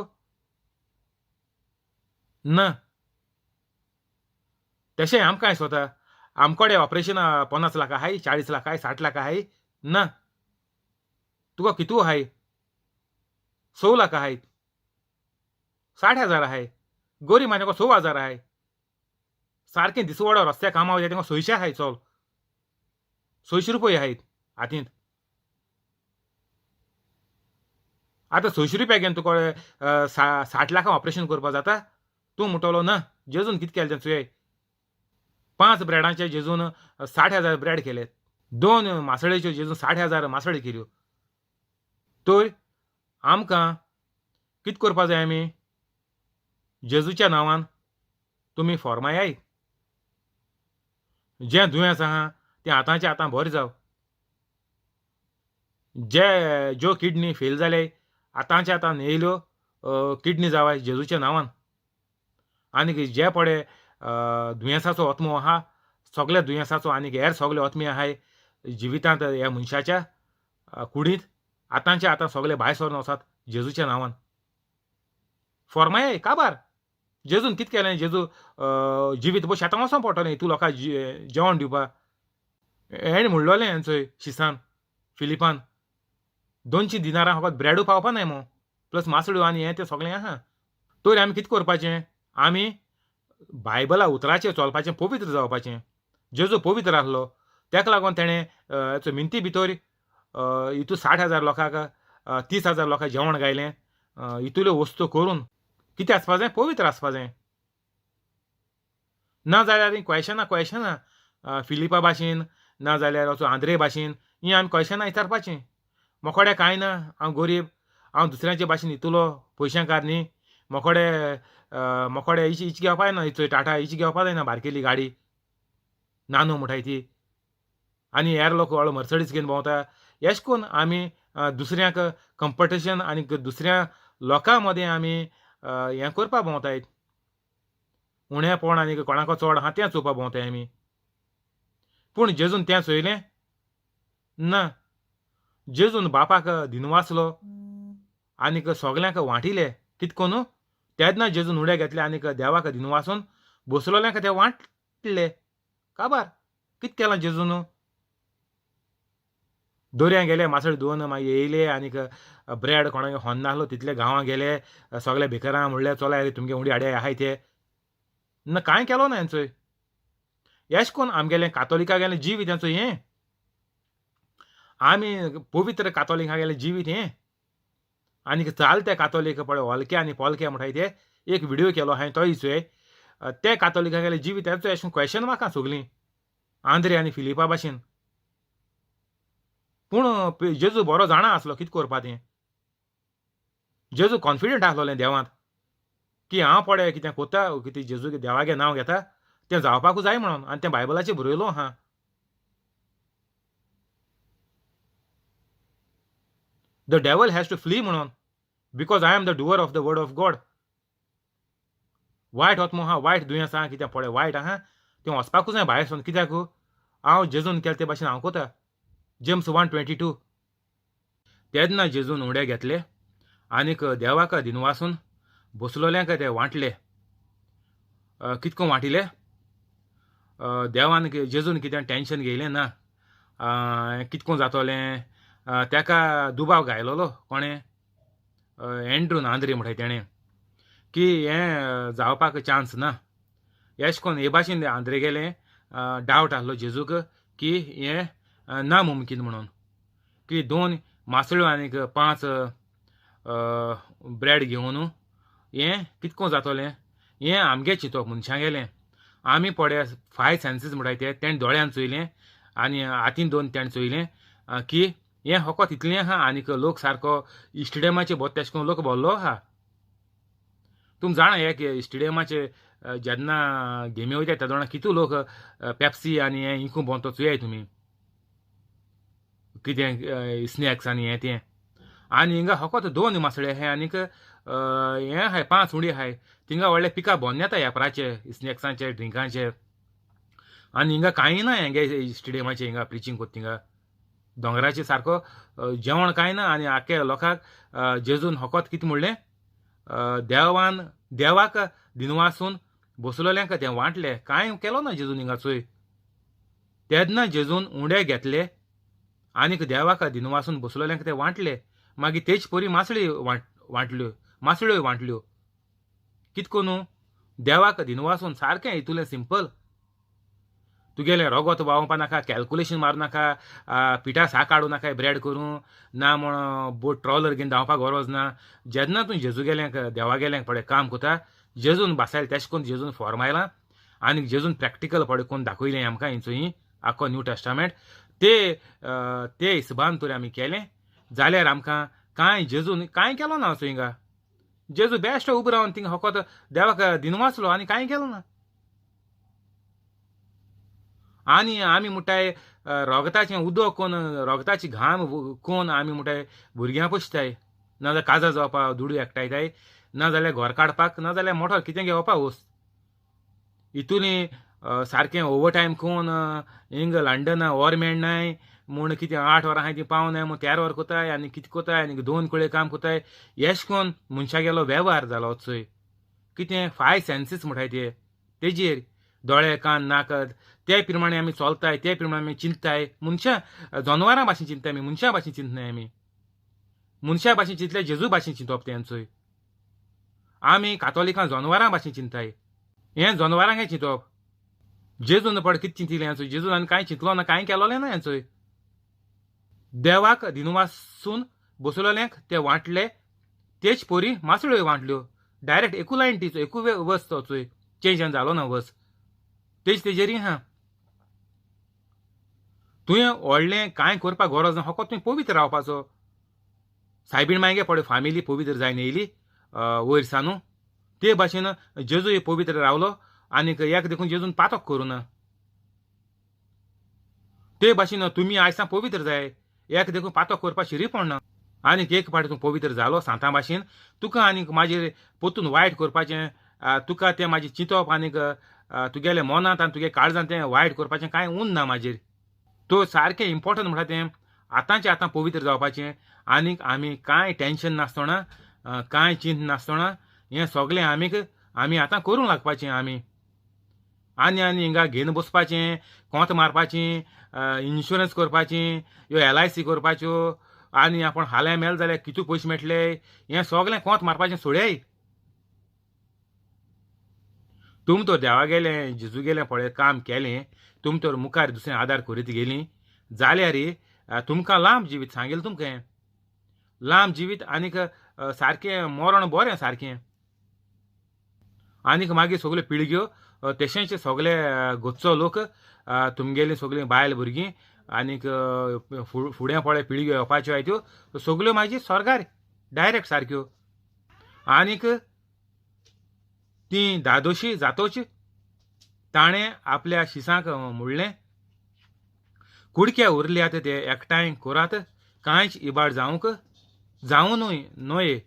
ना. तशें आमकां दिसता आमकोडे ऑपरेशन 50 लाख आहाय, 40 लाख आहाय, 60 लाख आहाय ना. तुका कितू आहाय? 6 लाख आहाय, 60,000 आहाय. गोरी मान्याको 6,000 आहाय. सारकें दिसवडो रस्त्या कामां वयता तेंका 600 आहाय. चल 600 रुपया आहाय हातींत. आतां 600 रुपया घेवन तुका 60 लाखां ऑपरेशन करपाक जाता? तूं म्हणटलो ना. जेजून कितें केलें तें चोय. 5 ब्रेडांचे जेजून 60,000 ब्रेड केले, 2 मासळेच्यो जेजून 60,000 मासळी केल्यो. तर आमकां कितें करपा जाय? आमी जेजूच्या नांवान तुमी फॉर्मायाय, जें दुयेंस आहा तें आतांचें आतां बरें जावं, जे ज्यो किडनी फेल जाले आतांचे आतां न्हेयल्यो किडनी जावाय जेजूच्या नांवान. आनीक जे पडे दुयेंसाचो आत्मो आहा, सगल्या दुयेंसाचो आनीक हेर सगळे आत्मे आहाय जिवितांत ह्या मनशाच्या कुडींत, आतांचे आतां सगळे भायर सरून वचात जेजूच्या नांवान. फॉर्माय काबार जेजून कितें केलें? जेजू जिवीत बो शेतां वचों पडटलें तूं लोकांक जेवण दिवपा. हेणें म्हणलोलें चोय शिसान फिलिपान, 200 दिनारां फकत ब्रेडू पावपा नाय मो, प्लस मासळ्यो आनी हें तें सगळें आहा. तर आमी कितें करपाचें? आमी बायबला उतराचेर चलपाचें, पवित्र जावपाचें. जेजू पवित्र आसलो, तेका लागून तेणें मिनती भितर हितू 60,000 लोकांक 30,000 लोकांक जेवण गायलें. इतल्यो वस्तू करून कितें आसपा जाय? पवित्र आसपा जाय. ना जाल्यार क्वेशनां क्वेशनां फिलिपा भाशेन, ना जाल्यार असो आंद्रे भाशेन, हीं आमी क्वेशनां विचारपाचीं. मोकोडे कांय ना, हांव गरीब, हांव दुसऱ्यांचे भाशेन इतलो पयशांकार न्ही, मोकोडे मोकोडे इच इच घेवपा जायना, चोय टाटा इच घेवपा जायना, बारकेली गाडी नानू म्हणटाय ती, आनी हेर लोक व्हडलो मर्सडीज घेवन भोंवता. एश कोन्न आमी दुसऱ्यांक कंपिटिशन आनी दुसऱ्या लोकां मदें आमी हें करपा भोंवताय, उणेपण आनी कोणाको चड आहा तें चोवपा भोंवताय आमी. पूण जेजून तें चोयलें ना. जेजून बापाक दिनवासलो आनीक सगल्यांक वांटिले. कितें कोन्न तेन्ना जेजून उडे घेतले आनीक देवाक दिनवासून बसलोल्यांक ते वांटले. काबार कितें केलां जेजून? दर्या गेले, मासळ धुवन मागीर येयले आनीक ब्रेड कोणाक होन नासलो तितले गांवां गेले, सगळे बेकरां म्हणले चला रे तुमगे उंडी हाडे आहाय ते ना. कांय केलो ना हेंचोय. एश कोन्न आमगेलें कातोलिका गेलें जिवीत हेंचो हें, आमी पवित्र कातोलिका गेलें जिवीत हें. आनीक चालते कातोलीक पळय हलके आनी पोलके म्हणटाय ते एक व्हिडियो केलो हांवें तोय चोय. ते कातोलिका गेलें जिवीत हेंचो एशें क्वेशन म्हाका सगलीं आंद्रे आनी फिलिपा भाशेन. पूण जेजू बरो जाणा आसलो कितें करपा तें. जेजू कॉन्फिडंट आसलोलें देवांत की हांव पळय कितें कोत्ता, कितें जेजू देवागे नांव घेता तें जावपाकूच जाय म्हणून, आनी तें बायबलाचेर बरयलो आहा. The devil has to flee म्हणून, because I am the doer of the word of God. वायट आत्मो आहा, वायट दुयेंस आहा, कितें पळय वायट आहा तें वचपाकूच जाय भायर सरून. कित्याक? हांव जेजून केलें ते भाशेन हांव कोता. जेम्स 1:22. तेन्ना जेजून उडे घेतले आनीक देवाक दिनवासून बसलोल्यांक ते वांटले. कितको वांटिले? देवान जेजून कितें टेंशन घेयलें ना, कितको जातोलें तेका दुबाव घायलोलो कोणें, एंड्रून आंद्रे म्हणटाय तेणें, की हें जावपाक चान्स ना. एश कोन्न हे भाशेन आंद्रे गेलें डावट आसलो जेजूक की हें ना मुमकीन म्हणून, की 2 मासळ्यो आनीक 5 ब्रेड घेवन हें कितको जातोलें. हें आमगे चिंतप मनशां गेलें. आमी पळय 5 सेन्सीस म्हणटाय ते, तेणें दोळ्यान चोयलें आनी हातीन 2 तेणें चोयलें की हें फकत इतलें आहा आनीक लोक सारको स्टेडियमाचे बोत तेश करून लोक भरलो आहा. तुमी जाणा हे स्टेडियमाचे जेन्ना गेमी वयता तेदोणा कितू लोक पेप्सी आनी हें इंकू भोंवतो चोयाय तुमी, कितें स्नॅक्स आनी हें तें. आनी हिंगा फकत 2 मासळे आहाय आनीक हें आहाय 5 उंडी आहाय. थिंगा व्हडले पिकअप भोंवन येता हेपराचे स्नॅक्सांचे ड्रिंकांचे, आनी हिंगा कांय ना हेंगे स्टेडियमाचे हिंगा प्रिचींग कोत्ता थिंगा. दोंगराचे सारको जेवण कांय ना आनी आख्या लोकांक जेजून हकोत कितें म्हणलें, देवान देवाक दिनवासून बसलोल्यांक तें वांटलें. कांय केलो ना जेजून हिंगा चोय. तेन्ना जेजून उंडे घेतले आनीक देवाक दिनवासून बसलोल्यांक ते वांटले. मागीर तेच परी मासळी वांटल्यो, मासळ्यो वांटल्यो. कित कोन्नू देवाक दिनवासून सारकें हितूलें सिंपल. तुगेलें रोगोत व्हांवपा नाका, कॅल्कुलेशन मारूं नाका, पिठा साक काडूं नाका ब्रेड करूं ना, म्हण बोट ट्रॉलर घेवन धांवपाक गरज ना. जेन्ना तूं जेजू गेल्यांक देवा गेल्यांक पळय काम करता, जेजून बासायलें तेश कोन्न जेजून फॉर्मायलां आनी जेजून प्रॅक्टिकल पळय कोन्न दाखयलें आमकां हिंचोही आख्खो न्यू टेस्टामेंट. ते ते हिसबान तर आमी केलें जाल्यार आमकां कांय जेजून कांय केलो ना असो हिंगा. जेजू बेश्टो उबो रावन थिंगा फकत देवाक दिनवासलो आनी कांय केलो ना. आनी आमी म्हणटाय रोगताचें उदक कोन, रोगताची घाम कोन आमी म्हणटाय भुरग्यां पोसताय, नाजाल्यार काजार जावपाक दुडू एकठांयताय, नाजाल्यार घर काडपाक, नाजाल्यार मोटोर कितें घेवपाक वस्त. हितून सारकें ओवर टायम कोन हिंग लंडना वर मेळनाय म्हूण कितें 8 वरां आहाय ती पावनाय म्हूण 13 वर कोताय आनी कितें कोताय आनी 2 कुळे काम कोताय. येश कोन मनशागेलो वेव्हार जालो चोय. कितें 5 सेन्सीस म्हणटाय ते, तेजेर दोळे कान नाक ते प्रमाणे आमी चलताय, ते प्रमाणे आमी चिंतताय. मनशां जनवरां भाशेन चिंतताय आमी, मनशां भाशेन चिंतनाय आमी. मनशां भाशेन चिंतले जेजू भाशेन चिंतप तेंचोय. आमी कातोलिकां जनवरां भाशेन चिंतताय, हें जनवरांक हें चिंतप. जेजून पड कितें चिंतिलें हेंचोय, जेजून आनी कांय चिंतलो ना, कांय केलोलें ना हेंचोय. देवाक दिनवासून बसलोल्यांक ते वांटले, तेच पोरी मासळ्यो वांटल्यो. डायरेक्ट एकू लायन ती एकू वस्त चोय, चेंज जालो ना वस्त तेज तेजेरी. हा तुवें व्हडलें कांय करपाक गरज ना, फकत तुवें पवित्र रावपाचो. सायबीण मागीर पळय फामिली पवित्र जायन येयली वयर सानू, ते भाशेन जेजू पवित्र रावलो आनीक एक देखून जेजून पातक करूं ना. ते भाशेन तुमी आयज पवित्र जाय, एक देखून पातक करपाक शिरी पडना. आनीक एक फावटी तूं पवित्र जालो सांतां भाशेन, तुका आनीक मागीर परतून वायट करपाचें, तुका तें मागीर चिंतप आनीक तुगेलें मनांत आनी तुगे काळजांत तें वायट करपाचें कांय उरना मागीर. तो सारकें इम्पोर्टंट म्हणटा तें आतांचें आतां पवित्र जावपाचें आनीक आमी कांय टेंशन नासतना, कांय चिंत नासतना हें सगळें आमीक आमी आतां करूंक लागपाचें. आमी आनी आनी हिंगा घेवन बसपाचें, कोंत मारपाची, इन्शुरन्स करपाची, ह्यो LIC करपाच्यो आनी आपूण हाल्यां मेल जाल्यार कितू पयशे मेळटले, हें सगळें कोंत मारपाचें सोडयाय. तुमी तर देवा गेलें जेजू गेलें पळय काम केलें, तुमी तर मुखार दुसरें आदार करीत गेलीं जाल्यार तुमकां लांब जिवीत सांगेल तुमकां, लांब जिवीत आनीक सारकें मरण बरें सारकें. आनीक मागीर सगल्यो पिळग्यो तशेंच सगळे गोच्चो लोक तुमगेलीं सगळीं बायल भुरगीं आनीक फुडें पळय पिळग्यो येवपाच्यो आहाय त्यो सगल्यो मागीर स्वर्गार डायरेक्ट सारक्यो. आनीक ती दादोशी जातोच. ताणें आपल्या शिसांक म्हणलें, कुडके उरल्यात ते एकठांय करात, कांयच इबाड जावंक जावं न्हय न्हय.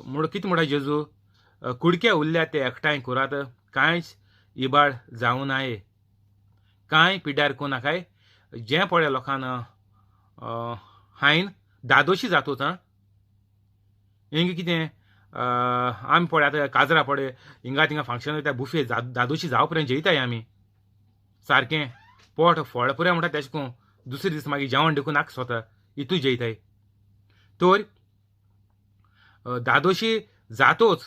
म्हूण कितें म्हणटा जेजू, कुडके उरल्यात ते एकठांय करात, कांयच इबाड जावं नाये, कांय पिड्ड्यार करूं नाकाय. जें पळय लोकान हांयन दादोशी जातोच. आं हिंगा कितें आमी पळय आतां काजरा पळय हिंगा थिंगा फंक्शन वयता, बुफे दादोशी जावं पर्यंत जेयताय आमी सारकें पोट फळ पुरें म्हणटा तेशें करून दुसरे दीस मागीर जेवण देखून नाका स्वता इतू जेयताय. तर दादोशी जातोच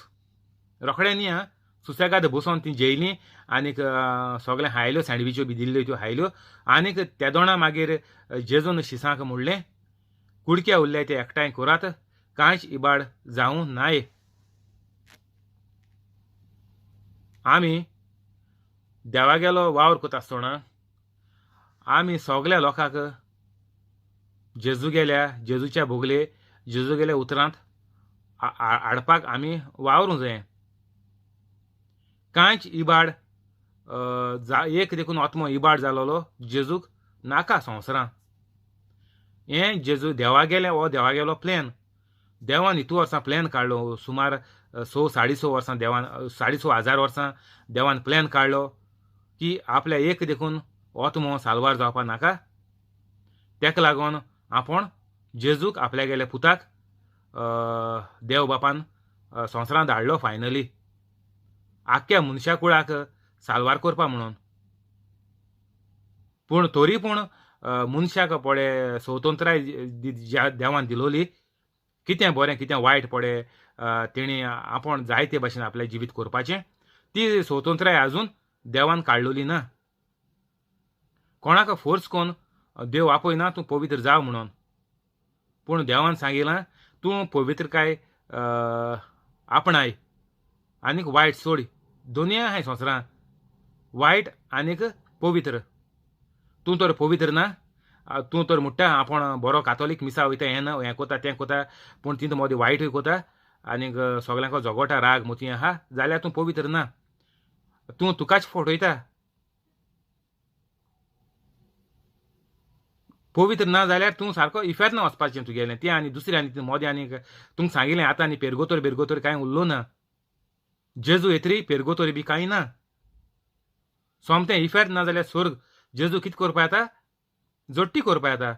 रोखडें न्ही. आं सुसेगाद बसोन ती जेयलीं आनीक सगळें हायल्यो, सँडविच्यो बी दिल्ल्यो त्यो हायल्यो. आनीक तेदोणा मागीर जेजून शिसांक म्हणलें, कुडके उरले ते एकठांय करात, कांयच इबाड जावं नाये. आमी देवागेलो वावर करता आसतना आमी सगल्या लोकांक जेजू गेल्या जेजूच्या भोगले जेजू गेल्या उतरांत हाडपाक आमी वावरूंक जाय. कांयच इबाड एक देखून आत्मो इबाड जालोलो जेजूक नाका संवसारांत. हें जेजू देवा गेलें हो देवा गेलो प्लॅन. देवान हितू वर्सां प्लॅन काडलो, सुमार 6 साडे 6 वर्सां देवान 6,500 वर्सां देवान प्लॅन काडलो की आपल्या एक देखून आत्मो साल्वार जावपा नाका. तेका लागून आपूण जेजूक आपल्यागेल्या पुताक देव बापान संवसारांत धाडलो फायनली आख्ख्या मनशा कुळाक साल्वार करपा म्हणून. पूण तरी पूण मनशाक पळय स्वतंत्राय देवान दिलोली, कितें बरें कितें वायट पळय तेणी आपूण जायते भाशेन आपलें जिवीत करपाचें, ती स्वतंत्राय आजून देवान काडलोली ना. कोणाक फोर्स करून देव आपयना तूं पवित्र जाव म्हणून, पूण देवान सांगिलां तूं पवित्रकाय आपणाय आनीक वायट सोड. दोनूय आहाय संवसारांत, वायट आनीक पवित्र. तूं तर पवित्र ना, तूं तर म्हणटा आपूण बरो कातोलीक मिसा वयता, हें ना हें कोता तें कोता, पूण तितूं मदीं वायटूय कोता आनीक सगल्यांक झगोटा राग मोती आहा, जाल्यार तूं पवित्र ना, तूं तुकाच फटयता. पवित्र ना जाल्यार तूं सारको इफेर्न वचपाचें तुगेलें तें. आनी दुसरें आनी मदें आनीक तुमकां सांगिल्लें आतां आनी पेरगोतोर बेरगोतोर कांय उरलो ना, जेजू येतरी पेरगोतोर बी कांय ना, सोमतें इफेर्न ना जाल्यार स्वर्ग. जेजू कितें करपा येता? जोडटी करपा येता.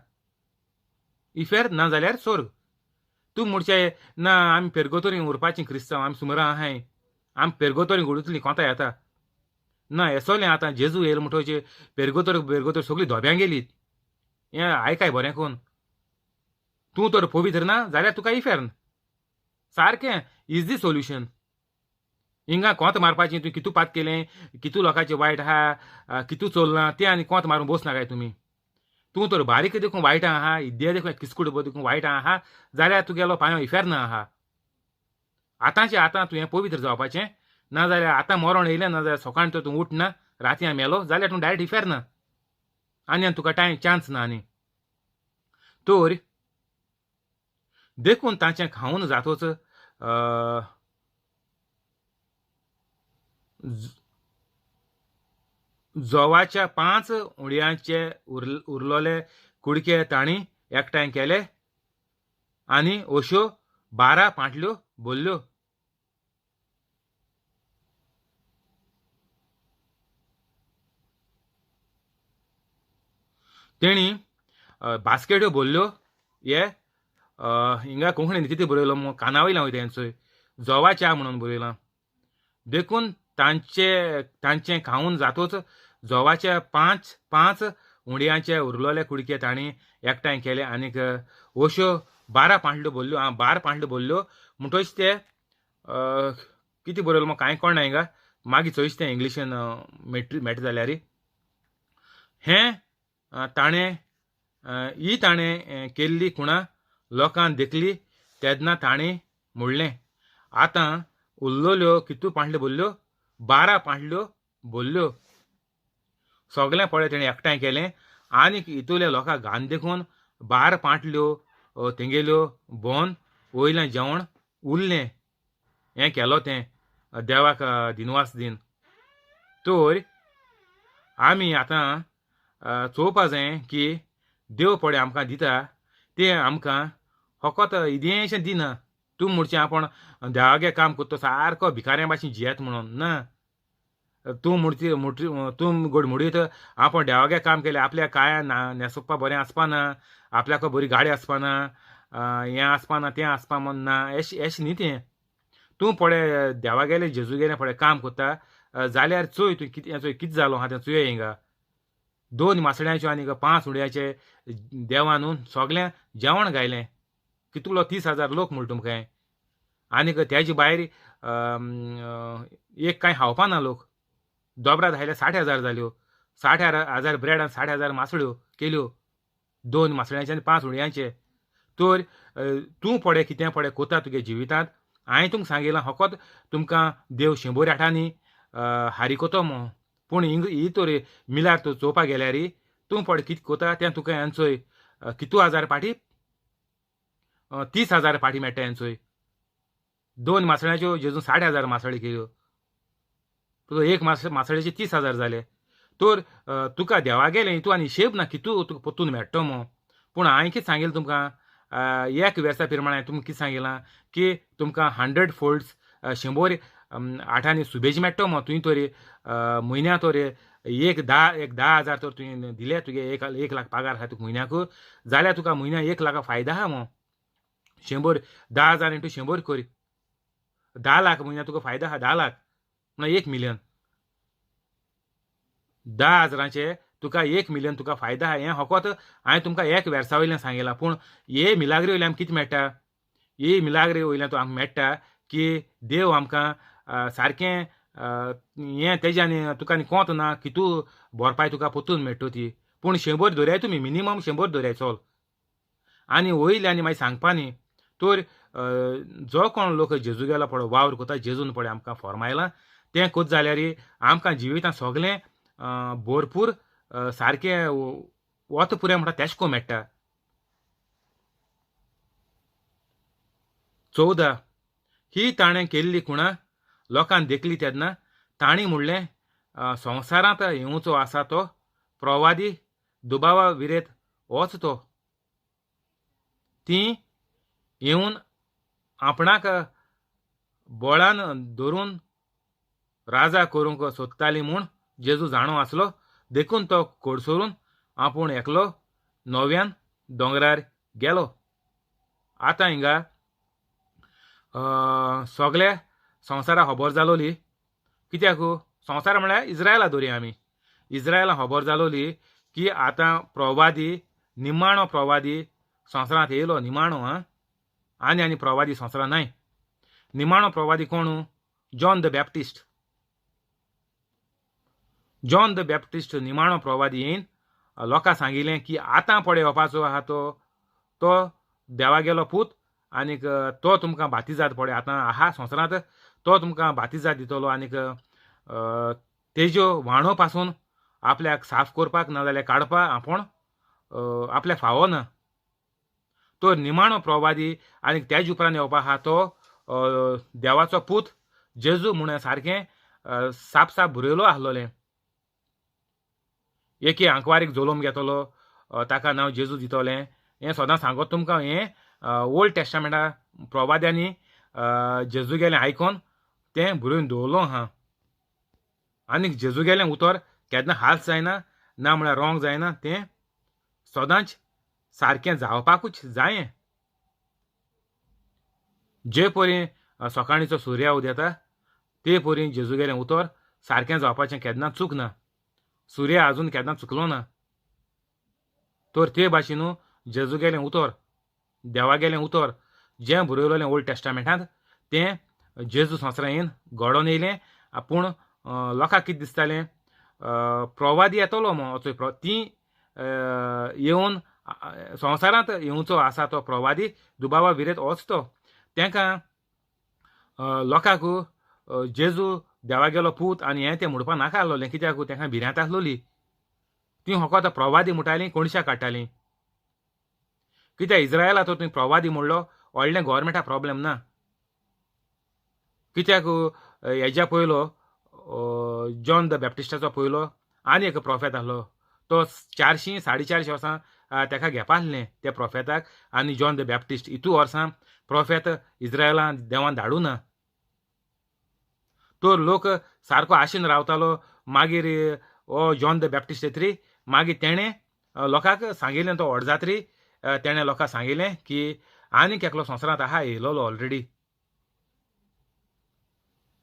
इफेर्न ना जाल्यार स्वर्ग. तूं म्हणचें ना आमी पेरगोतोरी उरपाचीं क्रिस्तांव, आमी सुमरां आहाय, आमी पेरगोतोरी उडुतलीं कोंता येता ना. येसोलें आतां जेजू येयलो म्हणटोच पेरगोतोर बेरगोतोर सगळीं धोब्यां गेलीत. हें आयकाय बरें कोन, तूं तर पवित्र ना जाल्यार तुका इफेर्न. सारकें इजी सोल्युशन. हिंगा कोंत मारपाचें, तुवें कितू पात केलें, कितू लोकांचें वायट आहा, कितू चोल्लां तें आनी कोंत मारून बस नाकाय तुमी. तूं तर बारीक देखून वायट आहा, इद्दे देखून किस्कूट देखून वायट आहा जाल्यार तुगेलो पांयो इफेर्न आहा. आतांचें आतां तुवें पवित्र जावपाचें, ना जाल्यार आतां मरण येयलें, ना जाल्यार सकाळीं तर तूं उठना, रातयां मेलो जाल्यार तूं डायरेक्ट इफेर्न, आनी तुका टायम चान्स ना. आनी तर देखून तांचें खावन जातोच जोवाच्या 5 उडयांचे उरलोले कुडके तांणी एकठांय केले आनी अश्यो 12 पांटल्यो भरल्यो. तेणी बास्केट्यो भरल्यो. हे हिंगा कोंकणीन कितें बरयलो मग काना वयल्यान वयता हेंचोय जोवाच्या म्हणून बरयलां. देखून तांचे तांचें खावन जातोच जोवाच्या 5 उंडयांचे उरलोले कुडके तांणी एकठांय केले आनीक अश्यो 12 पांटल्यो भरल्यो. आं 12 पांटल्यो भरल्यो म्हणटोच ते कितें बरयलो मग कांय कोण ना हिंगा, मागीर चोयच तें इंग्लिशीन मेळटा जाल्यार. हें ताणें ही ताणें केल्ली खुणा लोकान देखली तेन्ना ताणें म्हणलें आतां उरलोल्यो कितू पांटल्यो भरल्यो? 12 पांटल्यो भरल्यो. सगळें पळय तेणें एकठांय केलें आनीक इतुल्या लोकांक घान देखून 12 पांटल्यो तेंगेल्यो बोन वयलें जेवण उरलें. हें केलो तें देवाक दिनवास दीन. तर आमी आतां चोवपा जाय की देव पळय आमकां दिता तें आमकां फकत इदेंशें दिना. तूं म्हणचें आपूण देवागे काम करता सारको भिकाऱ्यां भाशेन जियेत म्हणून ना. तूं म्हणटी तूं गोड म्हणीत आपूण देवागे काम केलें, आपल्या कांय ना न्हेसोवपा बरें आसपा ना, आपल्याक बरी गाडी आसपा ना, हें आसपा ना तें आसपा म्हण ना, एश एश न्ही तें. तूं पळय देवागेलें जेजूगेलें पळय काम करता जाल्यार चोय तूं कितें चोय कितें जालो आहा तें चोय. हिंगा 2 मासड्यांच्यो आनी 5 उडयांचे देवान सगळें जेवण गायलें. कितलो 30,000 लोक म्हण तुमकां. आनीक तेजे भायर एक कांय खावपा ना लोक. दोबरा धायले 60,000 जाल्यो, 60,000 ब्रेड आनी 60,000 मासळ्यो केल्यो 2 मासळ्यांचे आनी 5 उडयांचे. तर तूं पळय कितें पळय कोता तुगे जिवितांत. हांवें तुमकां सांगिलां फकत तुमकां देव 100 आठांनी हारी कोतो मो, पूण हिंग ही तर मिलार तूं चोवपा गेल्यार तूं पळय कितें कोता तें तुका हेंचोय कितू हजार पाटी 30,000 पाटी मेळटा हेंचोय. 2 मासळ्यांच्यो जेजून 60,000 मासळी केल्यो, तुका एक मासळेचे 30,000 जाले. तर तुका देवा गेलें तूं आनी हिशेब ना कितू तुका परतून मेळटलो मो. पूण हांवें कितें सांगिल्लें तुमकां एक वेर्सा प्रमाणे तुमकां कितें सांगिलां की तुमकां 100 फोल्ड्स 100 आठांनी सुबेज मेळटलो मो. तुवें तरी म्हयन्या तरी एक धा एक 10,000 तर तुवें दिले तुगे एक लाख पागार आसा तुका म्हयन्याक जाल्यार तुका म्हयन्याक 1 लाखा फायदा आहा मो. 100 10,000 इंटू 100 कर, 10 लाख म्हयन्याक तुका फायदा आहा, 10 लाख म्हणल्यार 1 मिलियन. 10,000 तुका 1 मिलियन तुका फायदा आहा. हें फकत हांवें तुमकां एक वर्सा वयल्यान सांगिलां, पूण हे मिलाग्री वयल्यान आमकां कितें मेळटा? हे मिलाग्री वयल्यान तो आमकां मेळटा की देव आमकां सारकें हें तेज्यान तुका आनी कोंत ना कितू भरपाय तुका परतून मेळटा ती. पूण 100 धरयाय तुमी, मिनिमम 100 धरयाय चल. आनी वयले आनी मागीर सांगपा न्ही तर जो कोण लोक जेजू गेलो पळय वावर करता, जेजून पळय आमकां फॉर्मायलां तें करता जाल्यार आमकां जिवितांत सगलें भरपूर सारकें वत पुरें म्हणटा तेश को मेळटा. 14 ही ताणें केल्ली खुणा लोकान देखली तेन्ना तांणी म्हणलें संवसारांत येवचो आसा तो प्रवादी दुबावा विरेत होच तो. ती येवन आपणाक बळान धरून राजा करूंक सोदताली म्हूण जेजू जाणो आसलो, देखून तो कडसरून आपूण एकलो नव्यान दोंगरार गेलो. आतां हिंगा सगळे संवसारा खबर जालोली, कित्याक संवसार म्हळ्यार इज्रायला धरया आमी, इज्रायला खबर जालोली की आतां प्रवादी निमाणो प्रवादी संवसारांत येयलो, निमाणो आं, आनी आनी प्रवादी संवसारांत नाय. निमाणो प्रवादी कोण? John the Baptist. John the Baptist निमाणो प्रवादी येवन लोकां सांगिलें की आतां पळय येवपाचो आहा तो तो देवागेलो पूत आनीक तो तुमकां बातिजाद पळय आतां आहा संवसारांत, तो तुमकां बातिजाद दितलो आनीक तेज्यो व्हाणो पासून आपल्याक साफ करपाक नाजाल्यार काडपाक आपूण आपल्याक फावो ना. तो निमाणो प्रवादी आनी तेज उपरांत येवपा आहा तो देवाचो पूत जेजू म्हूण सारकें साप साप बरयलो आसलोलें. एके आंकवारीक जलोम घेतलो ताका नांव जेजू दितलें, हें सदां सांगत तुमकां. हें ओल्ड टेस्टामेंटा प्रवाद्यांनी जेजू गेलें आयकोन तें बरोवन दवरलो आहा. आनी जेजू गेलें उतर केन्ना हाल्स जायना, ना म्हळ्यार रोंग जायना, तें सदांच सारकें जावपाकूच जायें. जे परी सकाळीचो सुर्या उदेता ते परी जेजू गेलें उतर सारकें जावपाचें केन्ना चूक ना, सुर्या अजून केन्ना चुकलो ना. तर ते भाशेन जेजू गेलें उतर, देवा गेलें उतर जें बरयलें ओल्ड टेस्टामेंटांत तें जेजू संवसारांत येवन घडोवन येयलें. पूण लोकांक कितें दिसतालें, प्रवादी येतलो मो ती येवन संवसारांत येवचो आसा तो प्रवादी दुबावा विरेत होच तो. तेंकां लोकांक जेजू देवागेलो पूत आनी हें तें म्हणपाक नाका आसलोलें, कित्याक तेंकां भिरांत आसलोली. ती फकत प्रवादी म्हणटालीं, कोणशा काडटालीं. कित्याक इज्रायला तर तुवें प्रवादी म्हणलो व्हडलें गोवोरमेंटा प्रोब्लेम ना, कित्याक हेज्या पयलो जॉन the बॅप्टिस्टाचो पयलो आनी एक प्रोफेत आसलो तो 400 450 वर्सां तेका घेवपा आसलें त्या प्रोफेताक. आनी जॉन the Baptist इतू वर्सां प्रोफेत इज्रायलान देवान धाडूं ना. तर लोक सारको आशेन रावतालो. मागीर ओ जॉन the Baptist येतरी मागीर तेणें लोकांक सांगिल्लें, तो व्हड जातरी तेणें लोकांक सांगिल्लें की आनीक एकलो संवसारांत आहा येयलोलो ऑलरेडी.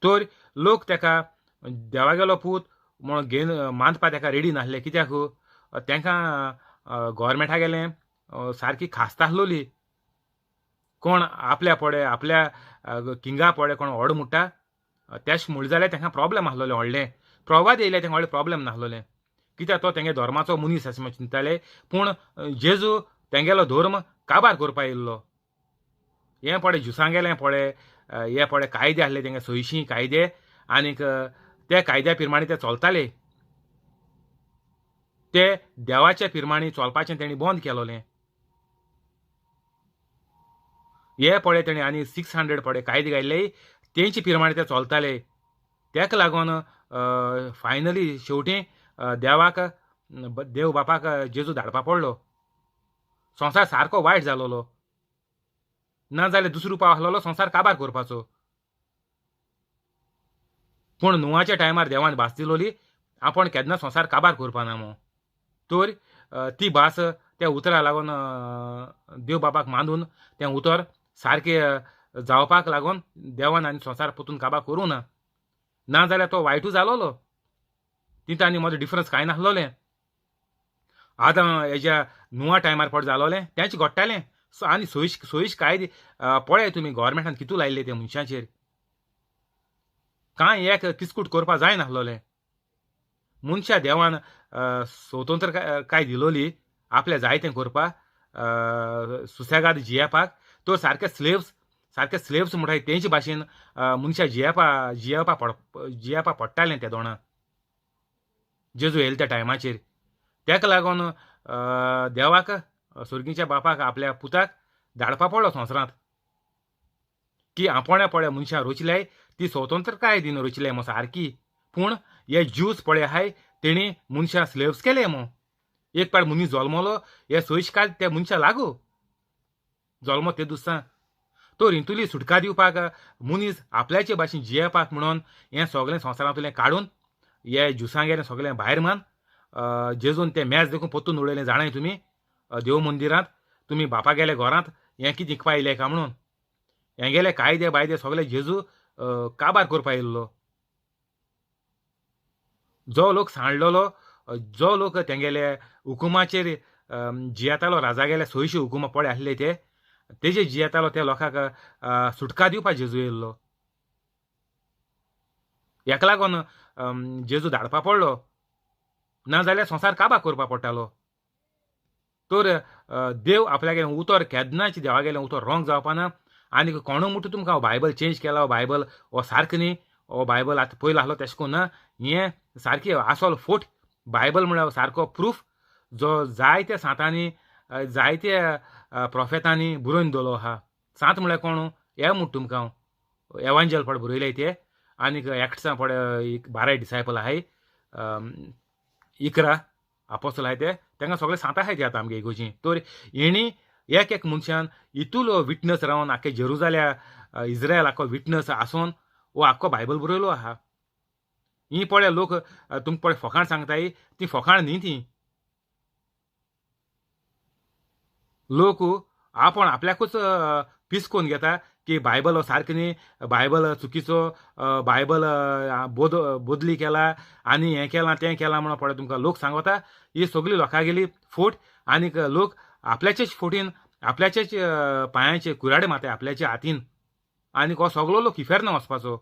तर लोक तेका देवागेलो पूत म्हणून घेवन मानपा तेका रेडी नासले, कित्याक तेंकां गोवोरमेंटा गेलें सारकी खास्त आसलोली. कोण आपल्या पडे आपल्या किंगा पडे कोण व्हड म्हणटा तेश म्हूण जाल्यार तेंकां प्रोब्लेम आसलोलें व्हडलें. प्रवाद येयले तेंकां व्हडलें प्रोब्लेम नासलोलें, कित्याक तो तेंगे धर्माचो मनीस अशें म्हूण चिंतताले. पूण जेजू तेंगेलो धर्म काबार करपा येयल्लो. हें पळय ज्युसांगेलें पळय हे पळय कायदे आसले तेंगे 600 कायदे आनीक ते कायद्या प्रमाणे ते चलताले, ते देवाच्या प्रमाणे चलपाचें तेणी बंद केलोलें. हे पळय तेणी आनी 600 पळय कायदे घायल्ले तेंचे प्रमाणे ते चलताले. तेका लागून फायनली शेवटी देवाक देव बापाक जेजू धाडपा पडलो. संवसार सारको वायट जालोलो, ना जाल्यार दुसरो उपाय आसलोलो संवसार काबार करपाचो. पूण नुवाच्या टायमार देवान भास दिलोली आपूण केन्ना संवसार काबार करपा ना मू. तर ती भास त्या उतरा लागून देव बापाक मानून तें उतर सारकें जावपाक लागून देवान आनी संवसार परतून काबार करूं ना. ना जाल्यार तो वायटूय जालोलो. तितून आनी मदीं डिफरन्स कांय नासलोलें. आतां हेज्या नुआ टायमार पड जालोलें तेंच घडटालें. आनी सोयीश कांय पळय तुमी गोवोरमेंटान कितू लायिल्लें तें मनशाचेर. कांय एक किस्कूट करपा जायनासलोलें. मनशा देवान स्वतंत्र काय दिलोली आपल्या जाय तें करपा, सुसेगाद जियेवपाक. तर सारके स्लेव्स, सारके स्लेव्स म्हणटाय तेंचे भाशेन मनशा जियेवपा जियेवपा पड जियेवपा पडटालें त्या दोणा जेजू येयले त्या टायमाचेर. तेका लागून देवाक सोर्गीच्या बापाक आपल्या पुताक धाडपा पडलो संवसारांत की आपोण्या पळय मनशां रोचल्याय ती स्वतंत्रकाय दिवन रोचल्याय मो सारकी. पूण हे ज्यूस पळय आहाय तेणी मनशां स्लेव्स केले मो. एक पाट मनीस जल्मलो हे सोयीशकाल त्या मनशा लागू जल्मो ते दुसरा. तर हितूली सुटका दिवपाक मनीस आपल्याचे भाशेन जियेवपाक म्हणून हें सगळें संवसारांतलें काडून हे ज्युसांगेलें सगळें भायर मान जेजून तें मेज देखून परतून उडयलें. जाणाय तुमी देव मंदिरांत तुमी बापागेले घरांत हें कितें विकपा येयलें काय म्हणून हेगेले कायदे बायदे सगळे जेजू काबार करपा येयल्लो. जो लोक सांडलेलो, जो लोक तेंगेले हुकुमाचेर जियेतालो, राजागेले सोयशी हुकुमा पळय आसले ते तेजे जियेतालो त्या लोकांक सुटका दिवपाक जेजू येयल्लो. हेका लागून जेजू धाडपा पडलो, ना जाल्यार संवसार काबार करपा पडटालो. तर देव आपल्यागेलें उतर केन्नाच देवागेलें उतर रोंग जावपा ना. आनी कोणू म्हणटा तुमकां बायबल चेंज केला, बायबल हो सारकें न्ही, हो बायबल आतां पयलो आसलो तेशें करून ना, हें सारकें आसल फोट बायबल म्हळ्यार सारको प्रूफ जो जायत्या सांतांनी जायत्या प्रोफेतांनी बरोवन दवरलो आहा. सांत म्हळ्यार कोण हे म्हणटा तुमकां हांव एवांजल पड बरयले ते आनीक एक्ट्सां पड 12 डिसायपल आहाय, 11 आपोसल आहाय ते तांकां सगळे सांत आहाय ते आतां आमगे इगोर्जी. तर हेणी एक एक मनशान इतलो विटनस रावन आख्खे जेरुजाल्या इज्रायल आख्खो विटनस आसून हो आख्खो बायबल बरयलो आहा. ही पळय लोक तुमकां पळय फोकाण सांगताय ती फोकाण न्ही. ती लोक आपूण आपल्याकूच पिसकोवन घेता की बायबल हो सारकें न्ही, बायबल चुकीचो, बायबल बदली केला आनी हें केलां तें केलां म्हणून पळय तुमकां लोक सांगता. ही सगळी लोकांगेली फोट आनीक लोक आपल्याचेच फोटीन आपल्याचेच पांयाचे कुराडे मारता आपल्याच्या हातीन आनीक हो सगळो लोक इफेर्न वचपाचो.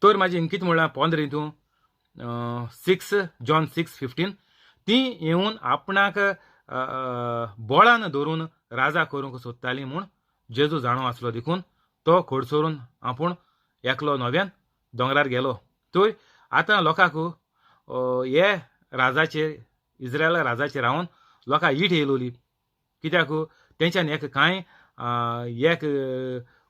तर म्हाजी इंकीत म्हणल्यार 15 हितून 6 जॉन 6:15 ती येवन आपणाक बळान धरून राजा करूंक सोदताली म्हूण जेजू जाणो आसलो देखून तो खोडसरून आपूण एकलो नव्यान दोंगरार गेलो. तर आतां लोकांक हे राजाचेर इज्रायल राजाचेर रावन लोकांक ईट येयलोली कित्याक तेंच्यान एक कांय एक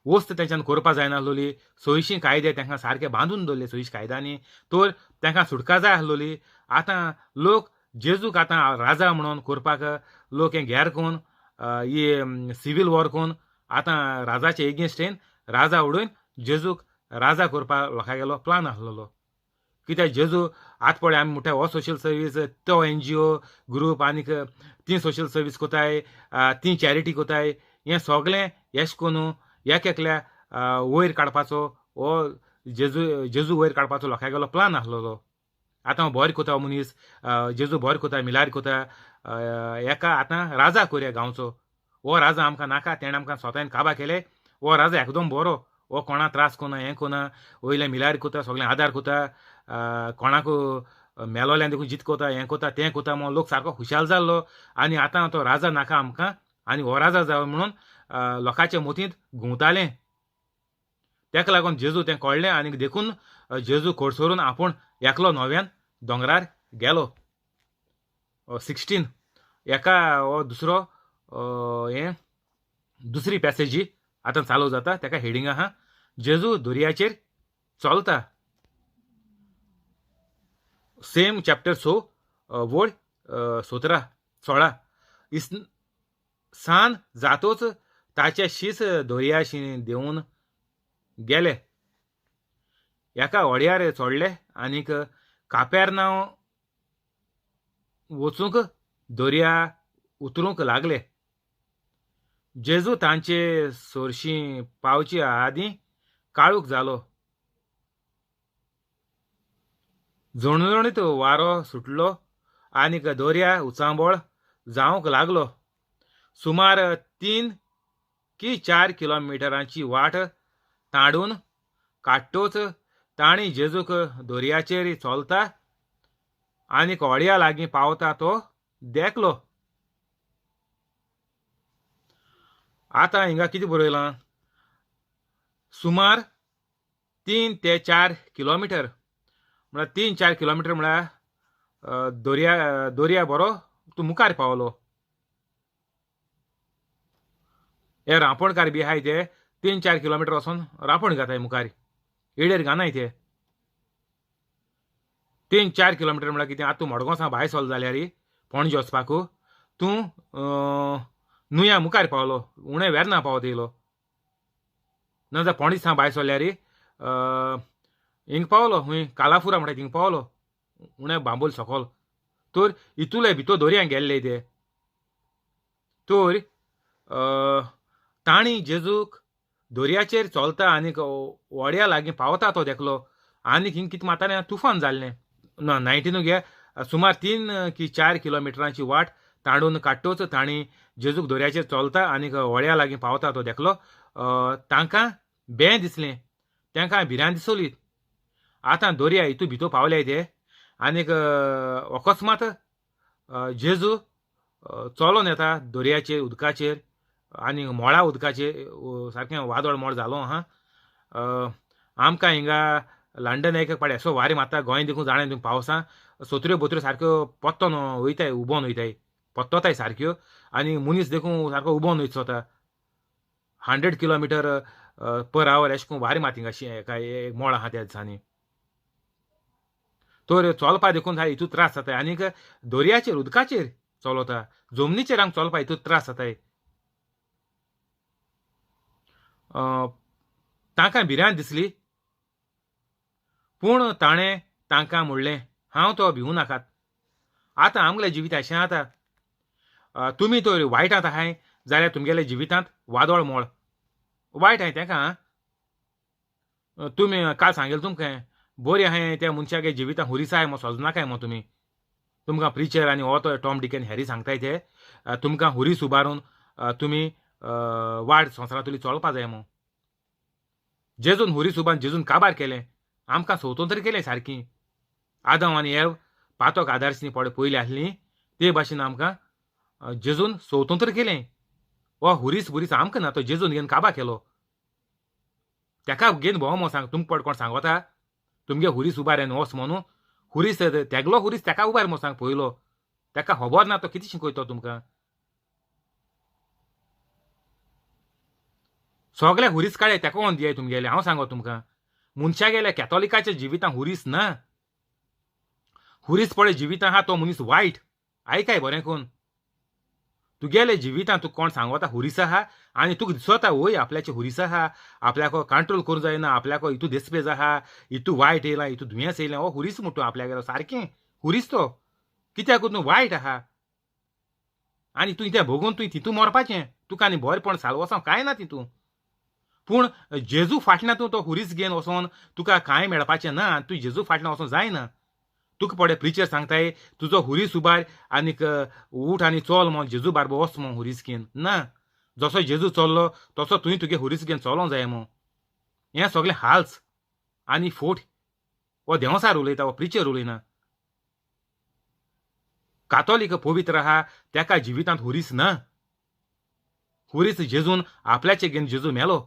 वस्त तेंच्यान करपा जायनासलोली. सोयशी कायदे तांकां सारके बांदून दवरले सोयीश कायद्यांनी, तर तांकां सुटका जाय आसलोली. आतां लोक जेजूक आतां राजा म्हणून करपाक लोक हें घेर करून ही सिवील वॉर करून आतां राजाचे एगेन्स्टेन राजा उडोवन जेजूक राजा करपाक लोकांगेलो प्लान आसलेलो. कित्याक जेजू आतां पळय आमी म्हणटा हो सोशल सर्वीस तो एनजीओ ग्रूप आनीक ती सोशल सर्वीस कोताय ती चॅरिटी कोताय, हें सगळें येश करून एक एकल्या वयर काडपाचो हो जेजू जेजू वयर काडपाचो लोकांगेलो प्लान आसलेलो. आतां बरें कोता मनीस जेजू बरें कोता मिलार कोता एका आतां राजा करया गांवचो, हो राजा आमकां नाका, तेणें आमकां स्वतान काबा केले, हो राजा एकदम बरो, हो कोणा त्रास कोना हें कोना, वयले मिलार कोता सगळें आदार कोता, कोणाक मेलोल्यान देखून जीत कोता हें कोता तें कोता म्हूण लोक सारको खुशाल जाल्लो. आनी आतां तो राजा नाका आमकां आनी हो राजा जावो म्हणून लोकांच्या मतींत घुंवतालें. तेका लागून जेजू तें कळ्ळें आनी देखून जेजू खोडसरून आपूण एकलो नव्यान दोंगरार गेलो. 16 एका हो दुसरो हें दुसरी पॅसेजी आतां चालू जाता, तेका हेडींग आहा जेजू दर्याचेर चलता. सेम चॅप्टर 6 वड 17 16 सान जातोच ताचे शीस दर्याशी देंवून गेले. एका व्हड्यार चडले आनीक कापेर्नांव वचूंक दर्या उतरूंक लागले. जेजू तांचे सरशीं पावचे आदीं काळूक जालो. झणझणीत वारो सुटलो आनीक दर्या उचांबळ जावंक लागलो. सुमार 3 की 4 किलोमिटरांची वाट ताडून काडटोच तांणी जेजूक दर्याचेर चलता आनीक व्हड्या लागीं पावता तो देखलो. आतां हिंगा कितें बरयलां, सुमार 3 ते 4 किलोमिटर म्हळ्यार 3-4 किलोमिटर म्हळ्यार दर्या दर्या बरो तूं मुखार पावलो. हे रांपणकार बी आहाय ते 3-4 किलोमिटर वचोन रांपण घाताय मुखार, एडेर घानाय ते. 3-4 किलोमिटर म्हळ्यार कितें, आतां तूं मडगांव सावन भायर सरलो जाल्यार पणजे वचपाक तूं नुया मुखार पावलो, उणें वेर्ना पावत येयलो. ना जाल्यार पणजे सावन भायर सरल्यार हिंग पावलो, खूंय कालाफुरा म्हणटा थिंग पावलो, उणें बांबोल सकल. तर इतुले भितर दर्यान गेल्ले ते. तर तांणी जेजूक दर्याचेर चलता आनीक व्हड्या लागीं पावता तो देखलो. आनीक हिंग कितें मारतालें, तुफान जाल्लें. ना 19 घे, सुमार 3 की 4 किलोमिटरांची वाट तांडून काडटोच तांणी जेजूक दर्याचेर चलता आनीक व्हड्या लागीं पावता तो देखलो. तांकां बें दिसलें, तांकां भिरांत दिसली. आतां दर्या हितू भितर पावले ते आनीक अकस्मात जेजू चलोन येता दर्याचेर उदकाचेर आनी मोळा उदकाचेर, सारकें वादळ मोळ जालो आहा. आमकां हिंगा लंडन एक पाटी असो वारें मारता, गोंय देखून जाणा तुमी पावसां सोत्र्यो बोत्र्यो सारक्यो पत्तोन वयताय, उबोन वयताय, पत्तोताय सारक्यो आनी मनीस देखून सारको उबोन वयत वता. 100 किलोमिटर पर आवर अशें करून वारें मारता हिंगा काय मोळ आहा त्या दिसांनी. तर चलपा देखून हितू त्रास जाताय आनीक दर्याचेर उदकाचेर चलता, जमनीचेर आमकां चलपा हितू त्रास जाताय. तांकां भिरांत दिसली, पूण ताणें तांकां म्हणलें, हांव तो भिवूं नाकात. आतां आमगेलें जिवीत अशें आतां, तुमी तर वायटांत आहाय जाल्यार तुमगेल्या जिवितांत वादळ मोळ वायट आहाय तेका. तुमी काल सांगेल तुमकां बरी आहाय त्या मनशागे जिवितां हुरीस आहाय मो सोजनाकाय मो तुमी. तुमकां प्रिचर आनी हो तो टॉम डिक आनी हॅरी सांगताय ते तुमकां हुरीस उबारून तुमी वाट संवसारांतली चलपा जाय मो. जेजून हुरीस उबारून जेजून काबार केलें, आमकां स्वतंत्र केलें सारकी. आदम आनी एव पातोक आदारशी पडे पयलीं आसली ते भाशेन आमकां जेजून स्वतंत्र केलें. हो हुरीस बुरीस आमकां ना, तो जेजून घेवन काबार केलो. तेका घेवन भोंव मो सांग, तुमकां पड कोण सांगता तुमगे हुरीस उबार वच म्हणून. हुरीस तेगलो हुरीस तेका उबार मो सांग पयलो, तेका खबर ना तो कितें शिकयतो तुमकां. सगळे हुरीस काडे तेका कोण दियाय तुमगेले, हांव सांगो तुमकां. मनशा गेल्या कॅथॉलिकाच्या जिवितां हुरीस ना. हुरीस पळय जिवितां आहा तो मनीस वायट. आयकाय बरें कोन, तुगेले जिवितां तुका कोण सांगता हुरीस आहा आनी तुका दिसता वय आपल्याचे हुरीस आहा, आपल्याक कंट्रोल करूंक जायना, आपल्याक हितू देसपेज आहा, हितू वायट येयला, हितू दुयेंस येयलें. हो हुरीस म्हणटा आपल्याक सारकें हुरीस तो, कित्याक तूं वायट आहा आनी तूं तें भोगून तुवें तितू मरपाचें, तुका आनी बरेपण सालवसांव कांय ना तितू. पूण जेजू फाटल्यान तूं तो हुरीस घेवन वचोन तुका कांय मेळपाचें ना, तूं जेजू फाटल्यान वचोंक जायना. तुका पडे प्रिचर सांगताय तुजो हुरीस उबार आनीक उठ आनी चल म्हण जेजू बारबो वच म्हण हुरीस घेवन ना. जसो जेजू चल्लो तसो तुवें तुगे हुरीस घेवन चलोंक जाय म्हण. हें सगळें हाल्स आनी फोट. हो देंवसार उलयता, हो प्रिचर उलयना. कातोलीक पवित्र आहा तेका जिवितांत हुरीस ना. हुरीस जेजून आपल्याचे घेवन जेजू मेलो.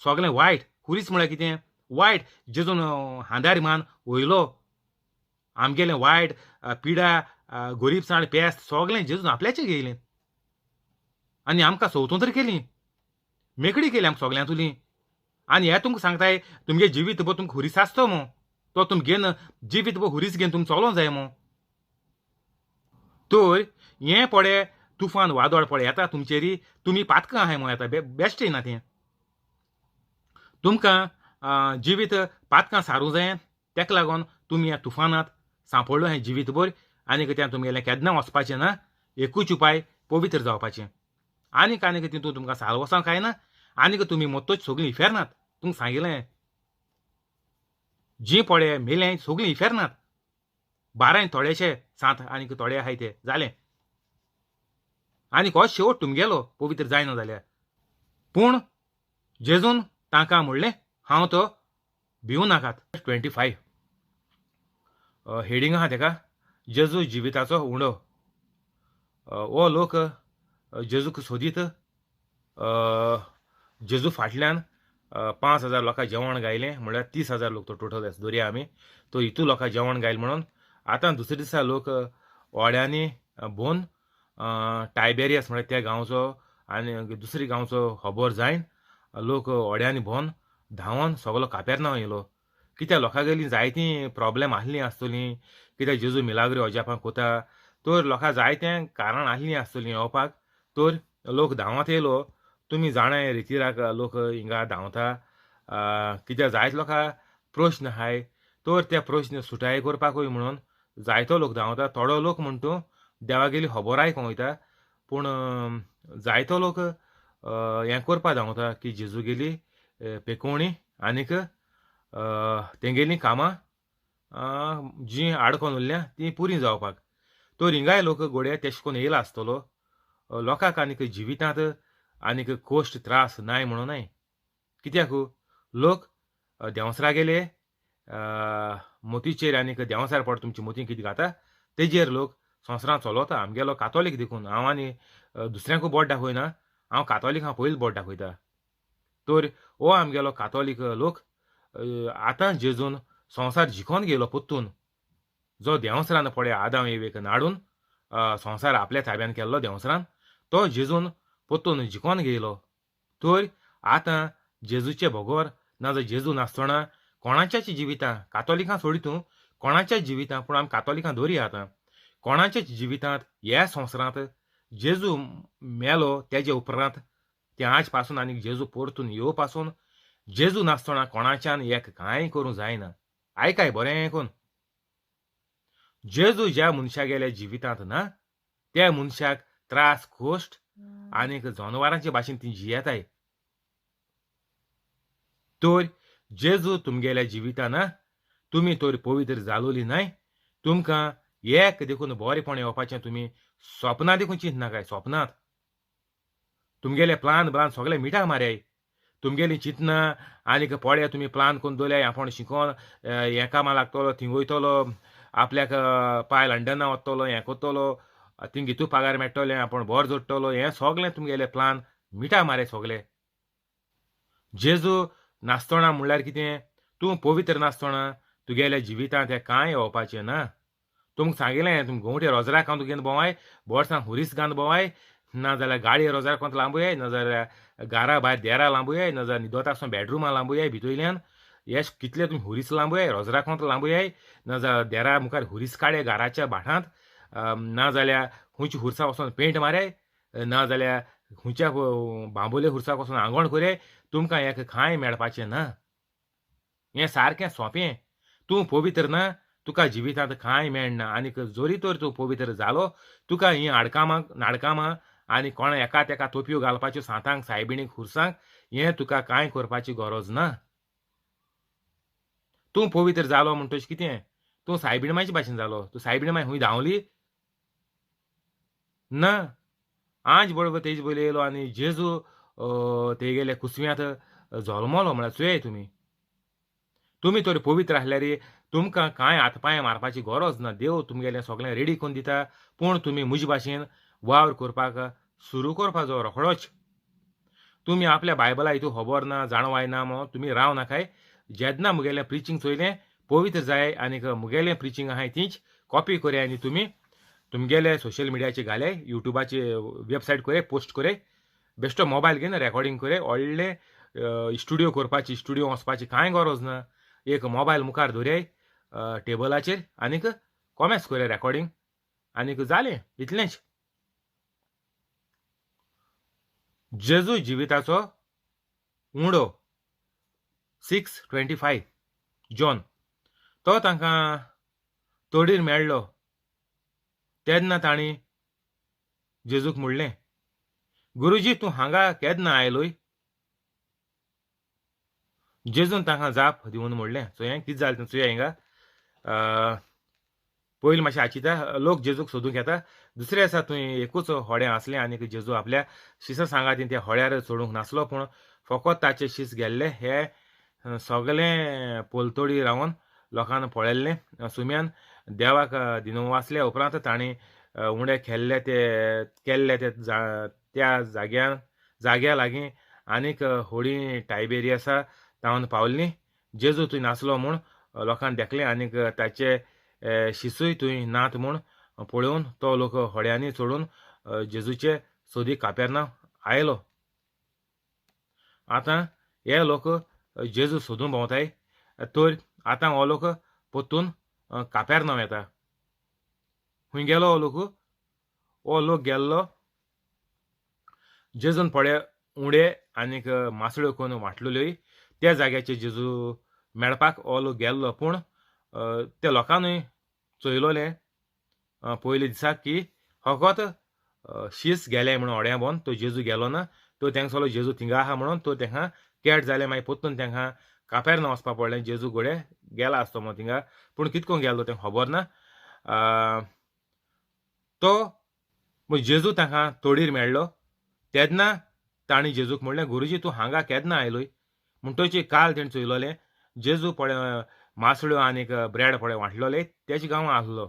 सगळें वायट. हुरीस म्हळ्यार कितें वायट. जेजून हांदार मान वयलो आमगेलें वायट पिडा गोरीबसाण पेस्त सगळें जेजून आपल्याचें घेयलें आनी आमकां स्वतंत्र केली, मेकळी केली आमकां सगळ्यांतुली. आनी हें तुमकां सांगताय तुमगे जिवीत बो तुमकां हुरीस आसतो मो, तो तुम घेवन जिवीत बो हुरीस घेवन तुमकां चलोंक जाय मो. तर हें पळय तुफान वादळ पळय येता तुमचेरी, तुमी पातकां आहाय म्हूण येता, बेश्टें ना तें. तुमकां जिवीत पातकां सारूं जाय, तेका लागून तुमी ह्या तुफानांत सांपडलो हें जिवीत भर आनीक तें तुमगेलें केन्ना वचपाचें ना. एकूच उपाय, पवित्र जावपाचें. आनीक आनीक तितून तुमकां साल वसां कांय ना, आनीक तुमी मोत्तोच सगळीं इफेर्नात. तुमकां सांगिल्लें जीं पळय मेलें सगळीं इफेर्नात, बाराय थोडेशे सांत आनीक थोडे आहाय ते जालें. आनीक हो शेवट तुमगेलो पवित्र जायना जाल्यार. पूण जेजून तांकां म्हणलें, हांव तो, भिवू नाकात. 25 हेडींग आहा तेका, जेजू जिविताचो उंडो. हो लोक जेजूक सोदीत जेजू फाटल्यान 5000 लोकां जेवण गायलें, म्हणल्यार 30,000 लोक तो टोटल धरया आमी, तो हितू लोकां जेवण गायलें म्हणून. आतां दुसरे दिसा लोक व्हड्यांनी भोवन टायबेरियस म्हळ्यार त्या गांवचो आनी दुसरी गांवचो खबर जायन लोक व्हड्यांनी भोवन धांवन सगलो कापेर्नांव येयलो. कित्याक लोकांगेली जायतीं प्रोब्लेम आसलीं आसतलीं, कित्याक जेजू मिलाग्री अजापां कोता, तर लोकां जायतें कारण आसलीं आसतलीं येवपाक, तर लोक धांवत येयलो. तुमी जाणाय रितिराक लोक हिंगा धांवता, कित्याक जायते लोकां प्रश्न आहाय, तर ते प्रश्न सुटाय करपाकूय म्हणून जायतो लोक धांवता. थोडो लोक म्हण तूं देवागेली खबर आयकोंक वयता, पूण जायतो लोक हें करपा धांवता की जेजूगेली पेकोवणी आनीक तेंगेलीं कामां जीं आडकोन उरल्या तीं पुरी जावपाक. तर हिंगाय लोक घोडये तेश कोन्न येयला आसतलो. लोकांक आनीक जिवितांत आनीक कोश्ट त्रास नाय म्हणून नाय, कित्याक लोक देंवसरा गेले मोतीचेर आनीक देंवसार पड तुमची मोती कितें घाता तेजेर लोक संवसारांत चलोता. आमगेलो कातोलीक देखून हांव आनी दुसऱ्यांकूय बोट दाखयना, हांव कातोलीक हांव पयलीं बोट दाखयता. तर हो आमगेलो कातोलीक लोक आतां जेजून संवसार जिखोन गेलो पोत्तून, जो देंवसरान पळय आदाम एवेक नाडून संवसार आपल्या ताब्यान केल्लो देंवसरान, तो जेजून पोत्तून जिखोन गेलो. तर आतां जेजूचे बगर ना जेजू नासतना कोणाच्याच जिवितां, कातोलिकां सोडी तूं, कोणाच्याच जिवितां, पूण आमी कातोलिकां धरया आतां, कोणाच्याच जिवितांत ह्या संवसारांत जेजू मेलो तेजे उपरांत ते आज पासून आनीक जेजू परतून येव पासून जेजू नासतना कोणाच्यान एक कांय करूं जायना. आयकाय बरें कोन, जेजू ज्या मनशागेल्या जिवितांत ना त्या मनशाक त्रास कोश्ट आनीक जनावरांचे भाशेन ती जियेताय. तर जेजू तुमगेल्या जिवितां ना, तुमी तर पवित्र जालोली न्हय, तुमकां एक देखून बरेपण येवपाचें तुमी सपनां देखून चिंतनाकाय. सपनांत तुमगेले प्लान ब्लान सगळे मिठा मारयाय, तुमगेलीं चिंतनां आनीक पळय तुमी प्लान करून दवरल्याय, आपूण शिकोन हें कामां लागतलो, थिंग वयतलो, आपल्याक पाय लंडना वतलो, हें करतलो, थिंग हितू पगार मेळटलें, आपूण बरो जोडटलो, हें सगळें तुमगेले प्लान मिठा मारयाय सगळे. जेजू नासतना म्हणल्यार कितें, तूं पवित्र नासतना तुगेल्या जिवितांत हें कांय येवपाचें ना. तुमकां सांगिल्लें, तुमी गोंवटे रोजराक हांव तुगेन भोंवाय, बोरसां हुरीस घालून भोंवाय, ना जाल्यार गाडये रोजराक कोंत लांबूयाय, ना जाल्यार घरा भायर देरा लांबूयाय, ना जाल्यार न्हिदता आसतना बेडरुमा लांबूयाय भितरल्यान, हे कितले तुमी हुरीस लांबूयाय, रोजराक कोंत लांबूयाय, ना जाल्यार देरा मुखार हुरीस काडे घराच्या भाटांत, ना जाल्यार खुंयच्या हुरसाक वचोन पेंट माराय, ना जाल्यार खुंयच्या बांबोले हुरसाक वचोन आंगण करयाय, तुमकां एक कांय मेळपाचें ना. हें सारकें सोंपें. तूं पवित्र ना, तुका जिवितांत कांय मेळना. आनीक जरी तर तूं पवित्र जालो, तुका हीं आडकामां नाडकामां आनी कोणा एका तेका तोपयो घालपाच्यो सांतांक सायबिणीक खुरसांक, हें तुका कांय करपाची गरज ना. तूं पवित्र जालो म्हणटच कितें, तूं सायबीण मायचे भाशेन जालो. तूं सायबीण माय खूंय धांवली ना. आज बरोबर तेजे पयलीं येयलो आनी जेजू तेगेल्या कुसव्यांत जल्मलो म्हळ्यार चोयाय तुमी. तुमी तर पवित्र आसल्यार तुमकां कांय हात पांय मारपाची गरज ना. देव तुमगेलें सगळें रेडी करून दिता, पूण तुमी म्हजे भाशेन वावर करपाक सुरू करपाचो रोखडोच. तुमी आपल्या बायबला हितू खबर ना, जाणवाय ना म्हूण तुमी राव नाकाय. जेन्ना म्हगेलें प्रिचींग चोयलें पवित्र जाय आनीक म्हगेलें प्रिचींग आहाय तीच कॉपी करया आनी तुमी तुमगेले सोशल मिडियाचे घाले, युट्यूबाचे वेबसायट करे, पोस्ट करे, बेश्टो मोबायल घेवन रेकॉर्डिंग करे. व्हडले स्टुडियो करपाची, स्टुडियो वचपाची कांय गरज ना. एक मोबायल मुखार दवरयाय टेबलाचेर आनीक कॉमेस करया रेकॉर्डिंग आनीक जालें, इतलेंच. जेजू जिविताचो उंडो. 6:25 जॉन. तो तांकां तोडीर मेळ्ळो तेन्ना तांणी जेजूक म्हणलें, गुरुजी तूं हांगा केन्ना आयलोय? जेजून तांकां जाप दिवन म्हणलें, चोया कितें जालें तें चोया हिंगा. पयलीं मातशें आचिता लोक जेजूक सोदूंक येता. दुसरें आसा थंय एकूच होडें आसलें आनी जेजू आपल्या शिसां सांगातीन त्या होड्यार चडूंक नासलो, पूण फकत ताचे शीस गेल्ले. हे सगलें पलतडी रावन लोकांक पळयल्लें. सुम्यान देवाक दिनवासल्या उपरांत तांणी उंडे खेल्ले ते केल्ले ते त्या जाग्या लागीं आनीक होडी टायबेरियसा तावन पावल्लीं. जेजू थंय नासलो म्हूण लोकांक देखलें आनीक ताचे शिसूय थंय नात म्हूण पळोवन तो लोक होड्यांनी चडून जेजूचे सोदी कापेर्नांव आयलो. आतां हे लोक जेजू सोदून भोंवताय, तर आतां हो लोक परतून कापेर्नांव येता. खंय गेलो हो लोक? हो लोक गेल्लो जेजून पळय उंडे आनीक मासळ्यो करून वांटलेल्योय त्या जाग्याचेर जेजू मेळपाक हो लोक गेल्लो. पूण त्या लोकांनूय चोयलोलें पयले दिसाक की फकत शीस गेलें म्हणून होड्या बोन तो जेजू गेलो ना. तो तेंगसलो जेजू थिंगा आहा म्हणून तो तेंकां कॅट जालें. मागीर परतून तेंकां कापेर्नांव वचपा पडलें. जेजू घोडे गेला आसतो म्हणून थिंगा, पूण कितको गेलो तें खबर ना. तो जेजू तांकां तोडीर मेळ्ळो तेन्ना तांणी जेजूक म्हणलें, गुरुजी तूं हांगा केन्ना आयलोय? म्हणटोची काल तेणें चोयलोलें जेजू पळय मासळ्यो आनीक ब्रेड पळय वांटलोले तेच गांवां आसलो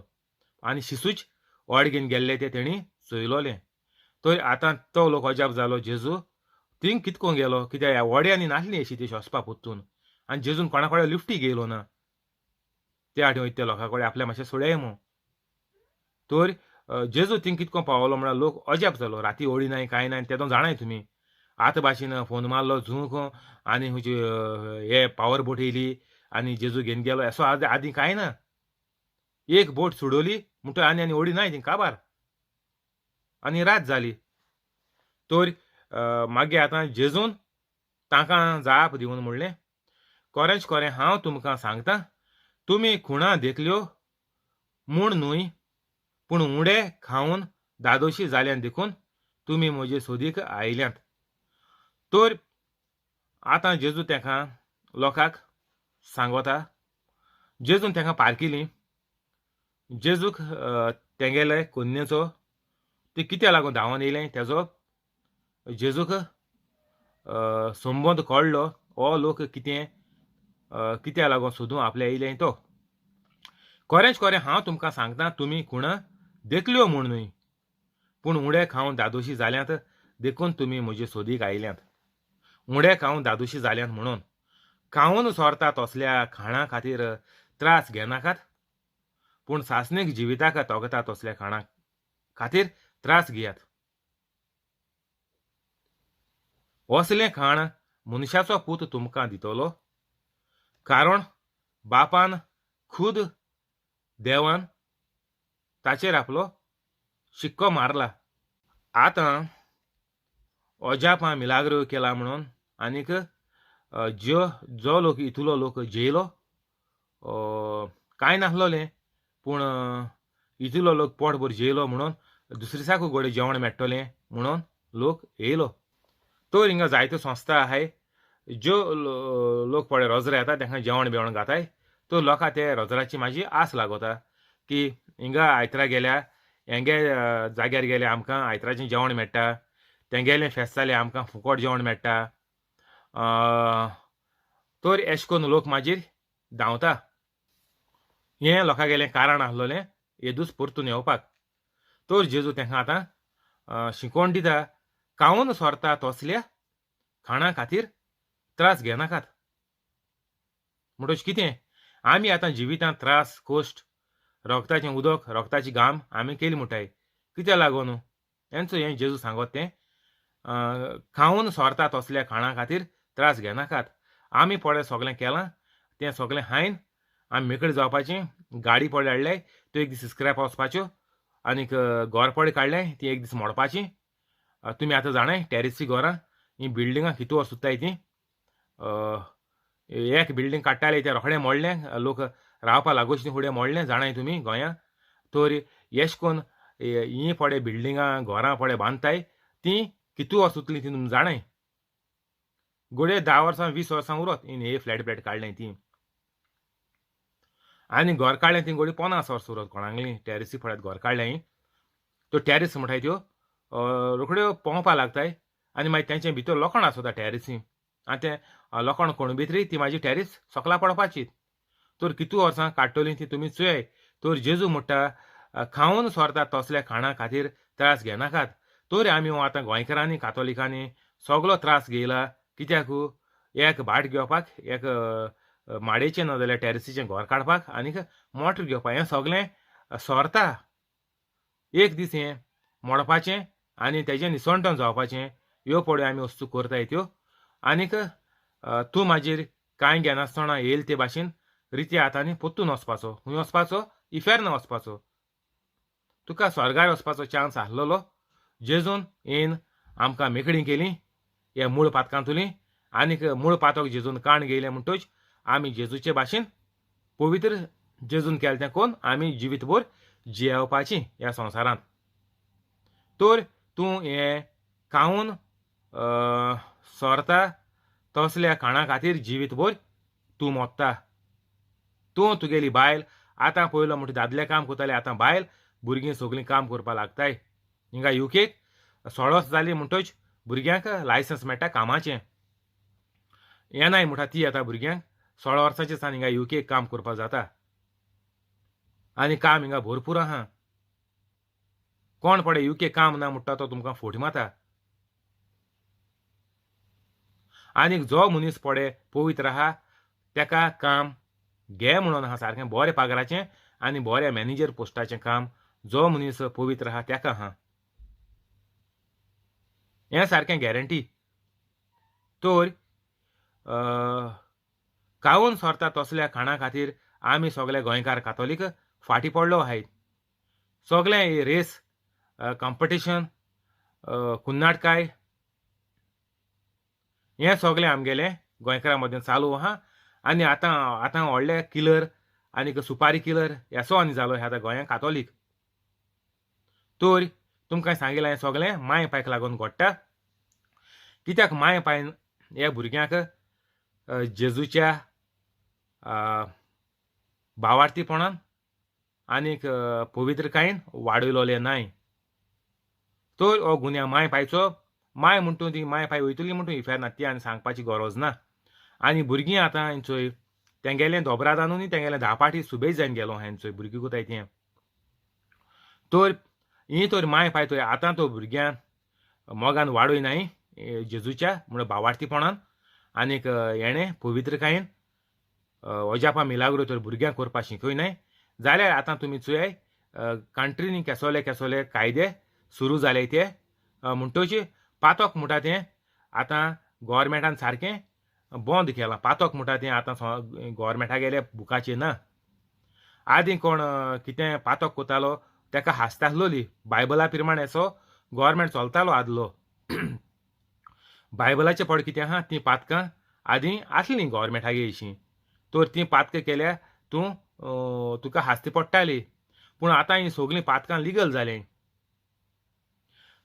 आनी शिसूच ओड घेवन गेल्ले ते तेणी चोयलोलें. तर आतां तो लोक अजाप जालो, जेजू थिंग कितको गेलो, कित्याक ह्या व्हड्यांनी नासली अशी ती सोंसपा परतून, आनी जेजून कोणा कडेन लिफ्टी गेलो ना त्या आटी वयता त्या लोकां कडेन आपल्या मातशें सोडय म्हूण. तर जेजू थिंग कितको पावलो म्हळ्यार लोक अजाप जालो. राती ओडी नाय कांय नाय तेदो जाणाय तुमी, आतां भाशेन फोन मारलो झूंक आनी खंयची हे पावर बोट येयली आनी जेजू घेवन गेलो असो आदीं कांय ना. एक बोट सोडवली म्हणटकीर आनी आनी ओडी नाय ती काबार आनी रात जाली. तर मागीर आतां जेजून तांकां जाप दिवन म्हणलें, कोरेंच कोरें हांव तुमकां सांगता, तुमी खुणां देखल्यो म्हूण न्हय, पूण उंडे खावन दादोशी जाल्यान देखून तुमी म्हजे सोदीक आयल्यात. तर आतां जेजू तेका लोकांक सांगता, जेजून तेका पारकिली. जेजूक तेंगेले कोन्नेचो ते कित्याक लागून धांवन येयलें तेजो जेजूक संबंद कळ्ळो. हो लोक कितें कित्याक लागून सोदूं आपल्या येयलें तो. खरेंच खरें हांव तुमकां सांगता, तुमी खुणां देखल्यो म्हूण न्हय, पूण उंडे खावन दादोशी जाल्यात देखून तुमी म्हजे सोदीक आयल्यात. उंडे खावन दादोशी जाल्यात म्हणून खावन सोरता तसल्या खाणा खातीर त्रास घेनाकात, पूण सासणीक जिविताक तोगता तसल्या खाणा खातीर त्रास घेयात. असलें खाण मनशाचो पूत तुमकां दितलो, कारण बापान खुद देवान ताचेर आपलो शिक्को मारला. आतां अजापां मिलाग्रो केला म्हणून आनीक ज्यो जो लोक इतलो लोक जेयलो कांय नासलोलें, पूण इतलो लोक पोटभर जेयलो म्हणून दुसरे दिसाकूय गोडे जेवण मेळटलें म्हणून लोक येयलो. तर हिंगा जायत्यो संस्था आहाय ज्यो लोक पळय रोजरा येता तांकां जेवण बिवण घाताय. तर लोकां ते रोजराची मातशी आस लागता की हिंगा आयतरा गेल्या हेंगे जाग्यार गेल्या आमकां आयतराचें जेवण मेळटा, तेंगेलें फेस्त जालें आमकां फुकट जेवण मेळटा. तर एश कोन्न लोक मागीर धांवता. हें लोकां गेलें कारण आसलोलें येदूच परतून येवपाक. तर जेजू तांकां आतां शिकोवन दिता, खावन सोरता तसल्या खाणा खातीर त्रास घेनाकात. म्हणटकच कितें आमी आतां जिवितांत त्रास कश्ट रोगताचें उदक रोगताची घाम आमी केली म्हणटाय, कित्याक लागून हेंचो हें जेजू सांगत तें खावन सोरता तसल्या खाणा खातीर त्रास घेनाकात. आमी पळय सगळें केलां तें सगळें हायन आमी मेकळी जावपाचें. गाडी पळय हाडले त्यो एक दीस स्क्रॅप वचपाच्यो, आनीक गोरपड काडलें ती एक दीस मोडपाची, तुमी आतां जाणाय टॅरिसी घरां हीं बिल्डिंगां कितू वर्स उरताय तीं. एक बिल्डींग काडटाले तें रोखडें मोडलें, लोक रावपा लागोच न्ही फुडें मोडलें, जाणाय तुमी गोंयांत. तर एश कोन हीं पडे बिल्डिंगां घरां पडे बांदताय तीं कितू वर्स उरतलीं तीं तुमी जाणाय. घडये 10 वर्सां 20 वर्सां उरत हीं हे फ्लॅट फ्लॅट काडलें तीं. आनी घर काडलें तीं घडये 50 वर्सां उरत कोणागलीं टॅरिसी पळयात घर काडलें हीं. त्यो टॅरिस म्हणटाय त्यो रोखड्यो पोंवपा लागताय आनी मागीर तेंचे भितर लोखण आसता टॅरिसी आनी तें लोखण कोण भितरी ती म्हाजी टॅरिस सकला पडपाची. तर कितू वर्सां काडटलीं ती तुमी चोयाय. तर जेजू म्हणटा खावन सोरता तसल्या खाणा खातीर त्रास घेनाकात. तर आमी आतां गोंयकारांनी कातोलिकांनी सगलो त्रास घेयला. कित्याक एक भाट घेवपाक, एक माडयेचें ना जाल्यार टॅरिसीचें घर काडपाक आनीक मोटर घेवपाक, हें सगलें सोरता. एक दीस हें मोडपाचें आनी तेजें निसणटण जावपाचें. ह्यो पळय आमी वस्तू करताय त्यो. आनीक तूं म्हाजेर कांय घेनासतना येयल ते भाशेन रित्या हातांनी परतून वचपाचो. खंय वचपाचो? इफेर्न वचपाचो. तुका स्वर्गार वचपाचो चान्स आसलेलो. जेजून येन आमकां मेकळी केली ह्या मूळ पातकांतुली. आनीक मूळ पातक जेजून काण घेयलें म्हणटच आमी जेजूचे भाशेन पवित्र जेजून केलें तें कोन्न आमी जिवीतभर जियेवपाची ह्या संवसारांत. तर तूं हें खावन सोरता तसल्या खाणा खातीर जिवीतभर तूं मोत्ता. तूं तुगेली बायल आतां पयलो म्हणटा दादले काम करताले, आतां बायल भुरगीं सगळीं काम करपाक लागताय. हिंगा युकेक 16 वर्सां जालीं म्हणटच भुरग्यांक लायसन्स मेळटा कामाचें. येनाय म्हणटा ती आतां भुरग्यांक 16 वर्सांचे सान हिंगा युकेक काम करपाक जाता. आनी काम हिंगा भरपूर आहा. कोण पळय युके काम ना म्हणटा तो तुमकां फोटी मारता. आनीक जो मनीस पळय पवित्र आहा तेका काम घे म्हणून आहा सारकें बरें पगाराचें आनी बऱ्या मॅनेजर पोस्टाचें काम जो मनीस पवित्र आहा तेका आहा. हें सारकें गॅरंटी. तर खावन सोरता तसल्या खाणा खातीर आमी सगळे गोंयकार कातोलीक फाटीं पडलो आहाय. सगळें रेस कॉम्पिटिशन कुन्नाटकाय हें सगळें आमगेलें गोंयकारां मदें चालू आहा. आनी आतां आतां व्हडले किलर आनीक सुपारी किलर हेसो आनी जालो हे आतां गोंयांत कातोलीक. तर तुमकां सांगिलां हें सगळें माय पायक लागून घडटा. कित्याक माय पायन ह्या भुरग्यांक जेजूच्या भावार्थीपणान आनीक पवित्रकायेन वाडयलोलें नाय. तर हो गुन्यांव माय पायचो. माय म्हणटू ती माय पाय वयतली म्हणटू इफेर्नात ती आनी सांगपाची गरज ना. आनी भुरगीं आतां हेंचोय तेंगेलें दोबरादानूय न्ही तेंगेलें 10 पाटी सुबेज जावन गेलो हेंचोय भुरगीं कोताय तें. तर ही तर माय पाय तर आतां तो भुरग्यांक मोगान वाडय नाय जेजूच्या म्हणून भावार्थीपणान आनीक हेणें पवित्रकायेन अजापा मिलाग्रो तर भुरग्यांक करपाक शिकय नाय जाल्यार आतां तुमी चोयाय कंट्रीनी केसोले केसोले कायदे सुरू जाले ते. म्हणटच पातक म्हणटा तें आतां गोवोरमेंटान सारकें बंद केलां. पातक म्हणटा तें आतां गोवोरमेंटा गेले बुकाचेर ना. आदीं कोण कितें पातक करतालो तेका हांसता आसलोली. बायबला प्रमाण असो गोवोरमेंट चलतालो आदलो. बायबलाचें पड कितें आहा तीं पातकां आदीं आसलीं गोवोरमेंटागे अशीं. तर तीं पातकां केल्यार तूं तुका हास्ती पडटाली. पूण आतां हीं सगळीं पातकां लिगल जालीं.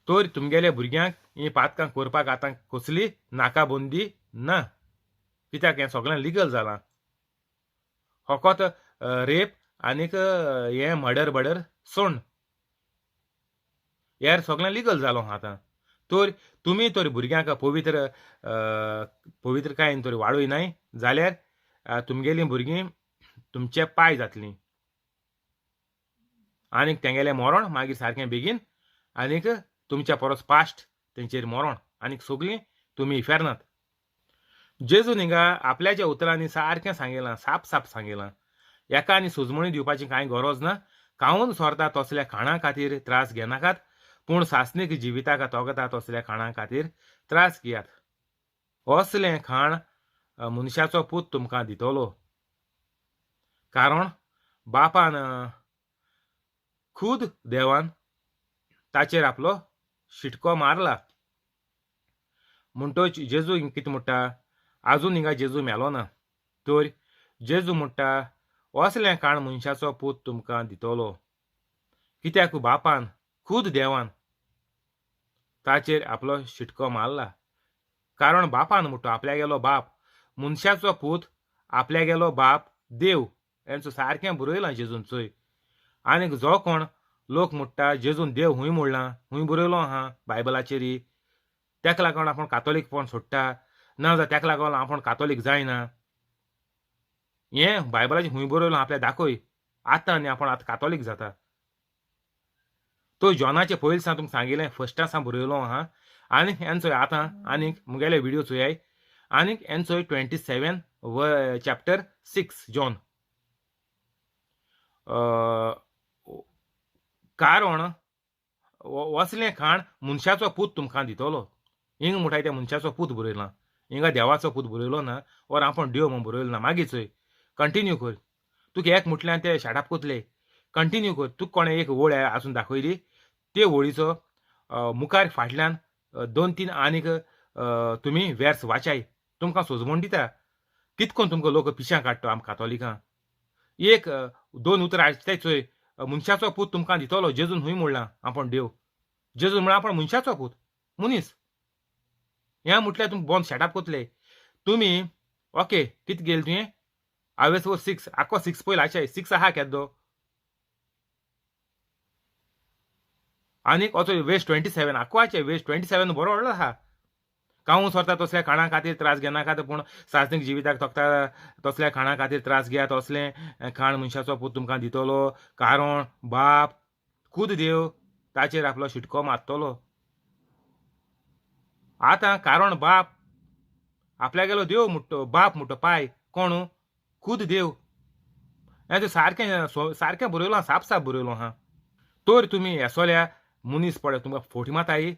तर तुमगेल्या भुरग्यांक हीं पातकां करपाक आतां कसली नाकाबंदी ना. कित्याक हें सगळें लिगल जालां. फकत रेप आनीक हें मर्डर बर्डर सोड हेर सगळें लिगल जालो आतां. तर तुमी तर भुरग्यांक पवित्र पवित्रकायेन तर वाडय नाय जाल्यार तुमगेलीं भुरगीं तुमचे पांय जातलीं आनीक तेंगेलें मरण मागीर सारकें बेगीन आनीक तुमच्या परस पास्ट तेंचेर मरण आनीक सगळीं तुमी इफेर्नात. जेजून हिंगा आपल्याच्या उतरांनी सारकें सांगिलां, साप साप सांगिलां. एका आनी सुजमणी दिवपाची कांय गरज ना. खावन सोरता तसल्या खाणा खातीर त्रास घेनाकात, पूण सासणीक जिविताक तोगता तसल्या खाणा खातीर त्रास घेयात. असलें खाण मनशाचो पूत तुमकां दितलो. कारण बापान खूद देवान ताचेर आपलो शिटको मारला. म्हणटोच जेजू कितें म्हणटा, आजून हिंगा जेजू मेलो ना, तर जेजू म्हणटा असलें काण मनशाचो पूत तुमकां दितलो. कित्याक बापान खूद देवान ताचेर आपलो शिटको मारला. कारण बापान म्हणटा आपल्यागेलो बाप मनशाचो पूत आपल्यागेलो बाप देव हेंचो सारकें बरयलां जेजून चोय. आनीक जो कोण लोक म्हणटा जेजून देव हुंय म्हणलां, हुंय बरयलो आहा बायबलाचेर, तेका लागून आपूण कातोलीकपण सोडटा, ना जाल्यार तेका लागून आपूण कातोलीक जायना, हें बायबलाचेर हुंय बरयलो आपल्या दाखय आतां आनी आपूण आतां कातोलीक जाता. तो जॉनाचे पयलीं सावन तुमकां सांगिल्लें फर्स्टा सावन बरयलो आहा. आनीक हेंचोय आतां आनीक मुगेले व्हिडियो चोयाय आनीक हेंचोय 27 चॅप्टर 6 जॉन. कारण असलें खाण मनशाचो पूत तुमकां दितलो. हिंग म्हणटाय त्या मनशाचो पूत बरयला, हिंगा देवाचो पूत बरयलो ना, ओर आपूण देव म्हूण बरयलो ना. मागीर चोय कंटिन्यू कर, तुका एक म्हटल्यार ते शाटाप कोतले, कंटिन्यू कर. तुका कोणें एक वळ आसून दाखयली ते वळीचो मुखार फाटल्यान 2-3 आनीक तुमी वेर्स वाचाय, तुमकां सोजमण दिता कितकोन तुमकां लोक पिशां काडटा आमकां कातोलिकां. 1-2 उतरां आसताय चोय, मनशाचो पूत तुमकां दितलो. जेजून हुंय म्हणलां आपूण देव, जेजून म्हणलां आपूण मनशाचो पूत मनीस. हें म्हटल्यार तुमकां बंद शाटाप कोतले तुमी. ओके कितें गेले तुवें हांवें 6 आखो 6 पयलो आशाय 6 आहा केदो आनीक असो वेस्ट 27 आखो आचे वेस्ट 27 बरो व्हडलो आहा. कावूं सरता तसल्या खाणां खातीर त्रास घेनाकात, पूण सासणीक जिविताक तोखता तसल्या खाणां खातीर त्रास घेयात. असलें खाण मनशाचो पूत तुमकां दितलो. कारण बाप खूद देव ताचेर आपलो शिटको मारतलो. आतां कारण बाप आपल्यागेलो देव म्हणटो, बाप म्हणटो पाय कोण खूद देव. हें तें सारकें सारकें बरयलो, साप साप बरयलो आहा. तर तुमी हेसोल्या मनीस पळय तुमकां फोटी माताय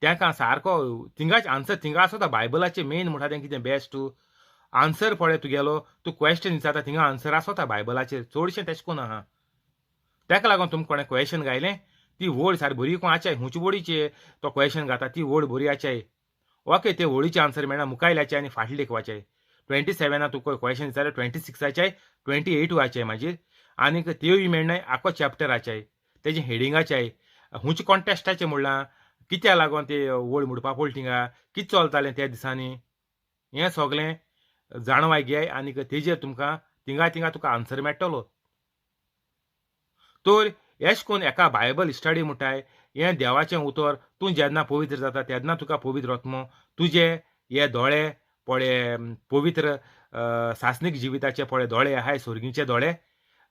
तेंकां सारको थिंगाच आन्सर थिंगा आसता बायबलाचें मेन म्हणटा तें कितें बेस्ट आन्सर पळय तुगेलो तूं क्वेश्चन विचारता थिंगा आन्सर आसता बायबलाचेर चडशें तेशें कोन्न आहा. तेका लागून तुमकां कोणें क्वेश्चन घायलें ती वळ सारकी बरी कोण आचाय हुंची वळीचे तो क्वेश्चन घाता ती वळ बरी आचाय. ओके ते वळीचे आन्सर मेळना मुखायल्याचे आनी फाटले वाचाय. 27 तुका क्वेश्चन विचारलें 26 28 आचाय मागीर आनीक त्योय मेळनाय आखो चॅप्टर आचाय तेजें हेडिंगाचाय हुंचे कॉन्टेस्टाचें म्हणलां कित्याक लागून ते वळ म्हणपा पडली थिंगा कितें चलतालें त्या दिसांनी हें सगळें जाणवाय घेय आनीक तेजेर तुमकां थिंगा थिंगा तुका आन्सर मेळटलो. तर एश कोन्न एका बायबल स्टडी म्हणटाय हें देवाचें उतर तूं जेन्ना पवित्र जाता तेन्ना तुका पवित्र आत्मो तुजे हे दोळे पळय पवित्र सासणीक जिविताचे पळय दोळे आहाय सोर्गीचे दोळे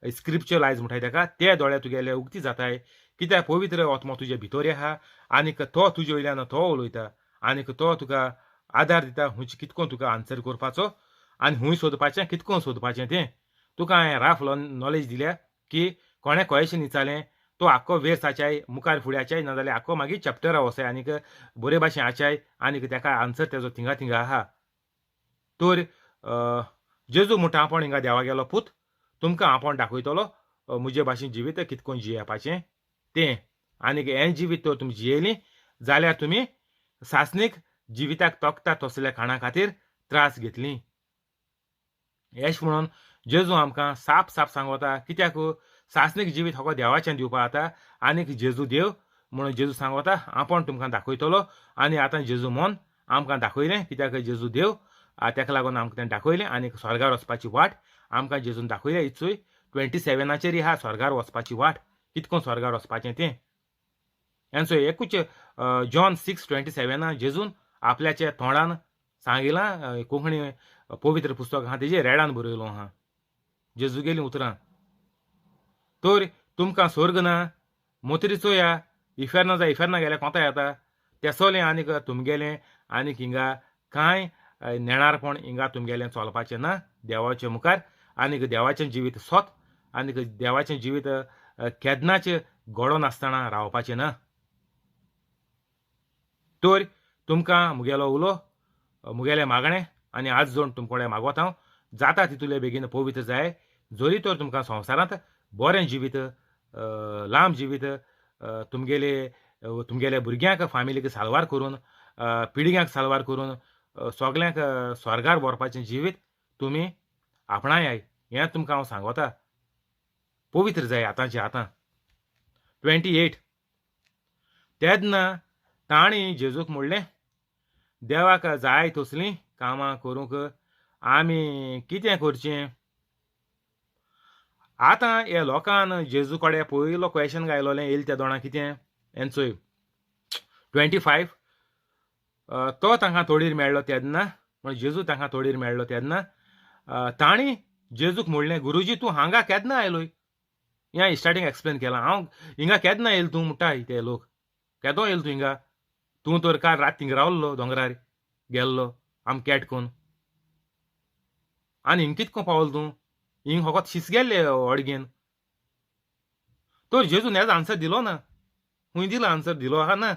स्क्रिप्चुअल आयज म्हणटाय तेका ते दोळे तुगेले उक्ती जाताय. कित्याक पवित्र आत्मो तुजे भितर आहा आनीक तो तुजे वयल्यान तो उलयता आनीक तो तुका आदार दिता हुंयचे कितको तुका आन्सर करपाचो आनी हुंय सोदपाचें कितको सोदपाचें तें तुका हांवें राफ नॉलेज दिल्या की कोणें क्वेश्चन विचारलें तो आख्खो वेर्स आचाय मुखार फुडें आचाय नाजाल्यार आख्खो मागीर चॅप्टरा वचाय आनीक बरे भाशेन आचाय आनीक तेका आन्सर तेजो थिंगा थिंगा आहा. तर जेजू म्हणटा आपूण हिंगा देवा गेलो पूत तुमकां आपूण दाखयतलो म्हजे भाशेन जिवीत कितकोन जियेवपाचें तें आनीक हें जिवीत तर तुमी जियेलीं जाल्यार तुमी सासणीक जिविताक तोखता तसल्या खाणां खातीर त्रास घेतलीं. एश म्हणून जेजू आमकां साप साप सांगता कित्याक सासणीक जिवीत हो देवाचें दिवपा जाता आनीक जेजू देव म्हणून जेजू सांगता आपूण तुमकां दाखयतलो. आनी आतां जेजू म्हूण आमकां दाखयलें कित्याक जेजू देव तेका लागून आमकां तें दाखयलें आनीक स्वर्गार वचपाची वाट आमकां जेजून दाखयल्या. इत्सूय 27 आहा स्वर्गार वचपाची वाट कितको स्वर्गार वचपाचें तें. हेंचो एकूच जॉन 6:27 जेजून आपल्याच्या तोंडान सांगिलां कोंकणी पवित्र पुस्तक आहा तेजेर रेडान बरयलो आहा जेजू गेलीं उतरां. तर तुमकां स्वर्ग ना मोतरी चोया इफेर्ना जाय इफेर्ना गेल्यार कोंता येता तेसोलें आनीक तुमगेलें आनीक हिंगा कांय नेणारपण हिंगा तुमगेलें चलपाचें ना देवाचे मुखार आनीक देवाचें जिवीत सोत आनीक देवाचें जिवीत केन्नाच घडोन आसतना रावपाचें ना. तर तुमकां मुगेलो उलो मुगेलें मागणें आनी आज जोड तुमकडे मागोत हांव जाता तितूले बेगीन पवित्र जाय जरी तर तुमकां संवसारांत बरें जिवीत लांब जिवीत तुमगेले तुमगेले भुरग्यांक फामिलीक साल्वार करून पिळग्यांक साल्वार करून सगल्यांक स्वर्गार व्हरपाचें जिवीत तुमी आपणायाय. हें तुमकां हांव सांगोता. पवित्र जाय आतांचे आतां. 28 तेन्ना तांणी जेजूक म्हणलें, देवाक जाय तसलीं कामां करूंक आमी कितें करचें? आतां ह्या लोकान जेजू कडेन पयलो क्वेशन घायलोलें येयलें त्या दोणां कितें हें चोय. 25 तो तांकां तोडीर मेळ्ळो तेन्ना, म्हण जेजू तांकां तोडीर मेळ्ळो तेन्ना तांणी जेजूक म्हणलें, गुरुजी तूं हांगा केन्ना आयलोय? हें स्टार्टींग एक्सप्लेन केलां हांव. हिंगा केन्ना येयलो तूं म्हणटाय ते लोक, केदो येयलो तूं हिंगा? तूं तर काल रात थिंगा रावल्लो दोंगरार गेल्लो आम केटकून, आनी हिंग कितको पावलो तूं? हिंग फकत शीस गेल्ले अडगेन. तर जेजून हेजो आन्सर दिलो ना. खूंय दिलो आन्सर? दिलो आहा ना.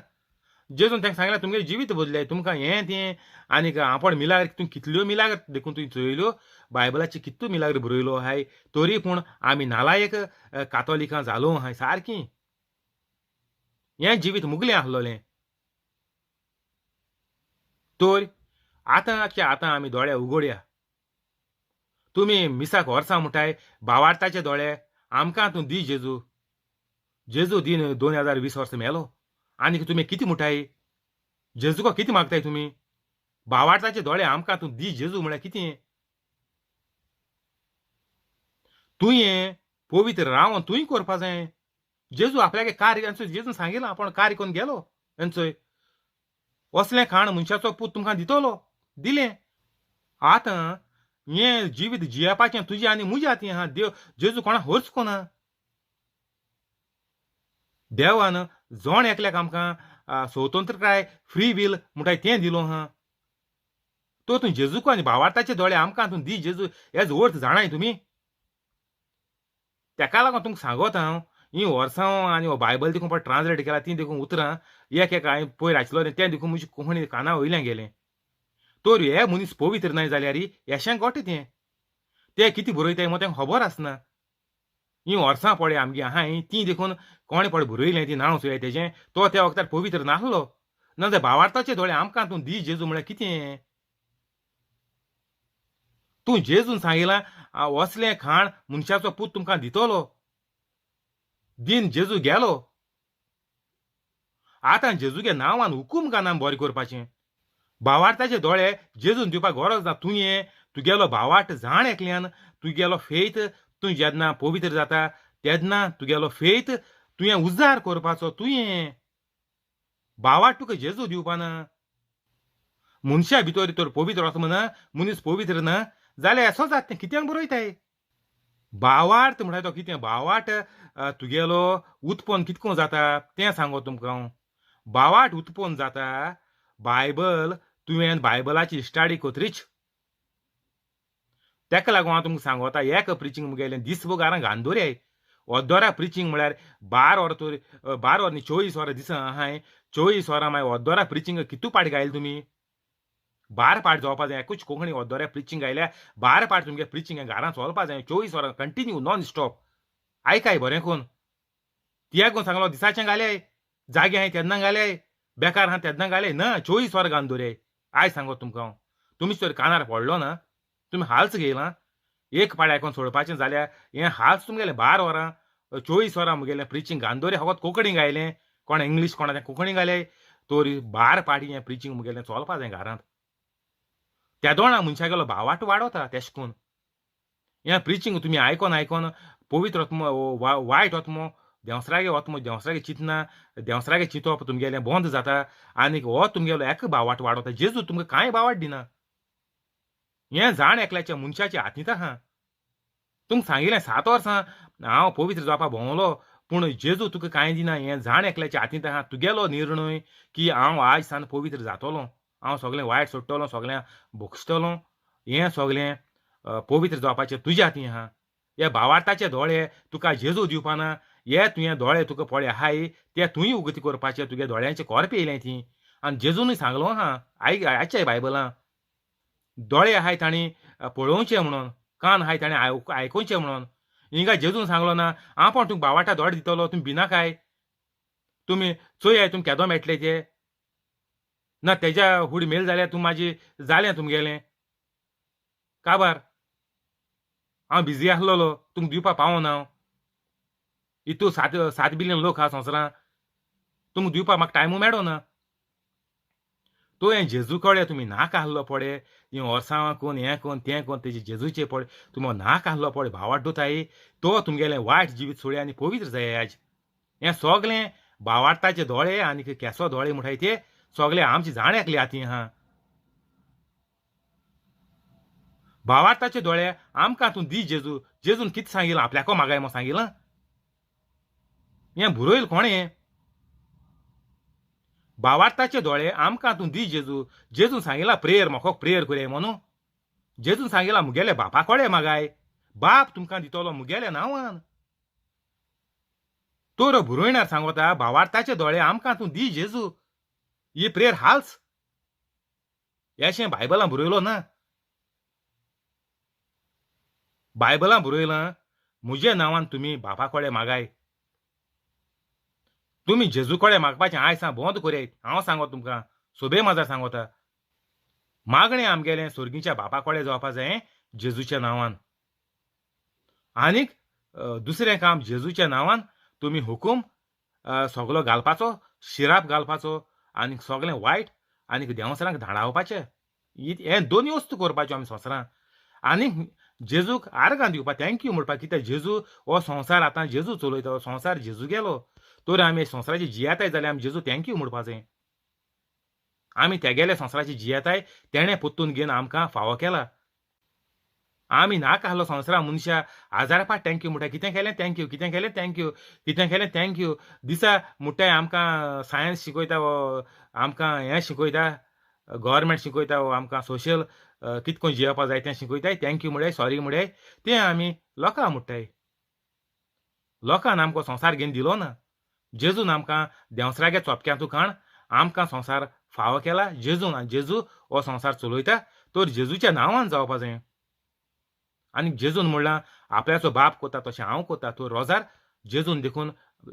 जेजून तांकां सांगलें, तुमगेलें जिवीत बदले, तुमकां हें तें आनीक आपण मिलाग्र, तूं कितल्यो मिलाग्र देखून तुवें चोयल्यो, बायबलाची कितल्यो मिलाग्र बरयलो आहाय, तरी पूण आमी नालायक कातोलिकां जालो आहाय सारकीं. हें जिवीत मुगलें आसलोलें. तर आतांचे आतां आमी दोळे उगोडया. तुमी मिसाक वर्सां म्हणटाय, बावार्ताचे दोळे आमकां तूं दी जेजू. जेजू दीन 2020 वर्सां मेलो, आनीक तुमी कितें म्हणटाय? जेजूको कितें मागताय तुमी? बावार्ताचे दोळे आमकां तूं दी जेजू म्हळ्यार कितें? तुवें पवित्र रावन तुवें करपा जाय. जेजू आपल्यागे कार्य जेजून सांगिलां, आपूण कार्य करून गेलो. एन्चोय असलें खाण मनशाचो पूत तुमकां दितलो, दिलें. आतां हें जिवीत जियेवपाचें तुजें आनी म्हज्या हातीं आहा. देव जेजू कोणा खर्च कोना. देवान जण एकल्याक आमकां स्वतंत्रकाय फ्री will म्हणटाय तें दिलो आहा. तो तूं जेजूको आनी भावार्थाचे दोळे आमकां तूं दी जेजू हेजो अर्थ जाणाय तुमी? तेका लागून तुमकां सांगोत हांव, हीं वर्सां आनी हो बायबल देखून पळय ट्रान्सलेट केला तीं देखून उतरां एक एक हांवें पयर आशिल्लो तें देखून म्हजी कोंकणी काना वयल्यान गेलें. तर हे मनीस पवित्र नाय जाल्यार येशें गोटे तें ते कितें बरयताय म्हूण तेंकां खबर आसना. हीं वर्सां पळय आमगे आहाय तीं देखून कोणें पळय बरयलें तीं नांव चोयाय तेजें, तो त्या वखदार पवित्र नासलो. ना जाल्यार भावार्थाचे दोळे आमकां तूं दी जेजू म्हळ्यार कितें? तूं जेजून सांगिलां असलें खाण मनशाचो पूत तुमकां दितलो. दीन जेजू गेलो. आतां जेजूगे नांवान हुकूम का नाम बरें करपाचें. भावार्थाचे दोळे जेजून दिवपाक गरज ना. तुवें तुगेलो भावार्थ जाण एकल्यान, तुगेलो फेथ, तूं जेन्ना पवित्र जाता तेन्ना तुगेलो फेथ तुवें उजार करपाचो. तुवें भावार्थ तुका जेजू दिवपाना. मनशा भितर तर पवित्र आत्मो ना, मनीस पवित्र ना जाल्यार असो जाता तें कित्याक बरयताय? भावार्थ म्हणटा तो कितें? भावार्थ तुगेलो उत्पन्न कितको जाता तें सांगो तुमकां हांव. भावार्थ उत्पन्न जाता बायबल तुवें बायबलाची स्टडी कोत्रीच. तेका लागून हांव तुमकां सांगोता, एक प्रिचींग मुगेलें दीसभर घरां घाण दवरयाय. अर्दोरा प्रिचींग म्हळ्यार 12 वरां तर 12 वरां न्ही 24 वरां दिसा आहाय. 24 वरां मागीर अर्दोरा प्रिचींग कितू पाट गायले तुमी? 12 पाट जावपा जाय. एकूच कोंकणी अर्दोरा प्रिचींग गायल्या 12 पाट तुमगे प्रिचींग घरांत चलपा जाय. 24 वरां कंटिन्यू नॉन स्टॉप. आयकाय बरें कोन. तियागो सांगलो दिसाचें घाले, जागे आहाय तेन्ना घाले, बेकार आहा तेन्ना घाले ना, 24 वरां घालून दवरयाय. आयज सांगो तुमकां हांव, तुमी तर कानार पडलो ना, तुमी हाल्स घेयलां. एक पाट आयकोन सोडपाचें जाल्यार हें हाल्स तुमगेलें 12 वरां 24 वरां मुगेलें प्रिचींग घालून दवरयाय. फकत कोंकणी गायलें, कोण इंग्लीश कोणा तें कोंकणी घाले, तर 12 पाटी हें प्रिचींग मुगेलें चलपा जाय घरांत. त्या दोणा मनशागेलो भावाट वाडोता तेश कोन. हें प्रिचींग तुमी आयकोन आयकोन पवित्र आत्मो वायट आत्मो देंवसरागे आत्मो देंवसरागे चिंतना देंवसरागे चिंतप तुमगेलें बंद जाता आनीक हो तुमगेलो एक भावाट वाडोता. जेजू तुमकां कांय भावाट दिना. हें जाण एकल्याच्या मनशाच्या हातींत आहा. तुमकां सांगिल्लें 7 वर्सां हांव पवित्र जावपाक भोंवलो, पूण जेजू तुका कांय दिना. हें जाण एकल्याच्या हातींत आहा. तुगेलो निर्णय की हांव आयज सान पवित्र जातलो, हांव सगळें वायट सोडटलो, सगळें भोगसतलो, हें सगळें पवित्र जावपाचें तुज्या हातीं आहा. हे भावार्थाचे दोळे तुका जेजू दिवपाना. हे तुवें दोळे तुका पळय आहाय ते तुवें उगती करपाचे. तुगे दोळ्यांचे कोरप येयलें ती. आनी जेजूनय सांगलो आहा आयचे बायबलां, दोळे आहाय तांणी पळोवचें म्हणून, कान आहाय ताणें आयकुचें म्हणून. हिंगा जेजून सांगलो ना हांव पण तुमकां भावार्था दोळे दितलो, तुमी भिनाकाय, तुमी चोयाय तुमकां केदो मेळटले ते. ना तेज्या हुड मेल जाल्यार तूं म्हाजी जालें तुमगेलें काबार. हांव बिजी आसलेलो, तुमकां दिवपा पावना हांव. इतू 7 बिलियन लोक आहा संवसारांत, तुमकां दिवपाक म्हाका टायमू मेळना. तो हें जेजू कडेन तुमी नाका आहलो पडे, हीं ओर्सांवां कोन हें कोन तें कोन तेजे जेजूचे पडे तुमी नाका आहलो पडे भावार्थ दोताय तो तुमगेलें वायट जिवीत सोडया आनी पवित्र जाय आज. हें सगलें भावार्थाचे दोळे आनी केसो दोळे म्हणटाय ते सगळे आमचे जाण एकले आती आहा. भावार्थाचे दोळे आमकां तूं दी जेजू. जेजून कितें सांगिलां आपल्याको मागाय म्हूण सांगिलां? हें बरयल कोणें? भावार्थाचे दोळे आमकां तूं दी जेजू. जेजून सांगिलां प्रेयर म्हाका प्रेयर करया म्हणून. जेजून सांगिलां मुगेले बापा कडेन मागाय, बाप तुमकां दितलो मुगेले नांवान. तोर बरोयणार सांगता भावार्थाचे दोळे आमकां तूं दी जेजू. ही प्रेयर हाल्स अशें बायबलां बरयलो ना. बायबलां बरयलां मुजे नांवान तुमी बापा कडेन मागाय. तुमी जेजू कडेन मागपाचें आयज हांव बंद करयात. हांव सांगता तुमकां सोबे माजार सांगता, मागणें आमगेलें सोर्गीच्या बापा कडेन जावपा जाय जेजूच्या नांवान. आनीक दुसरें काम जेजूच्या नांवान तुमी हुकूम सगलो घालपाचो, शिराप घालपाचो आनी सगलें वायट आनी देंवसरांक धाडावपाचें. हें दोनूय वस्तू करपाच्यो आमी संवसारांत. आनी जेजूक आर्गां दिवपा, thank you म्हणपाक, कित्याक जेजू हो संवसार आतां जेजू चलयता, हो संवसार जेजू गेलो. तर आमी संवसाराची जियेताय जाल्यार आमी जेजू thank you म्हणपाचें. आमी तेगेले संवसाराची जियेताय तेणें पोत्तून घेवन आमकां फावो केला. आमी नाका आहलो संवसारा मनशा हजार पाट thank you म्हणटा, कितें केलें thank you, कितें केलें thank you, कितें केलें thank you. दिसा म्हणटाय आमकां सायन्स शिकयता वो आमकां हें शिकयता, गव्हर्मेंट शिकयता वो आमकां सोशल कितें करून जियेवपा जाय तें शिकयताय, thank you म्हळ्यार सॉरी म्हळ्यार तें आमी लोकांक म्हणटाय. लोकान आमकां संवसार घेवन दिलो ना. जेजून आमकां देंवसरागे चोपक्यांतू काण आमकां संवसार फावो केला जेजून. आनी जेजू हो संवसार चलयता तर जेजूच्या नांवान जावपा जाय. आनी जेजून म्हणलां आपल्याचो बाप कोता तशें हांव कोता. तो रोजार जेजून देखून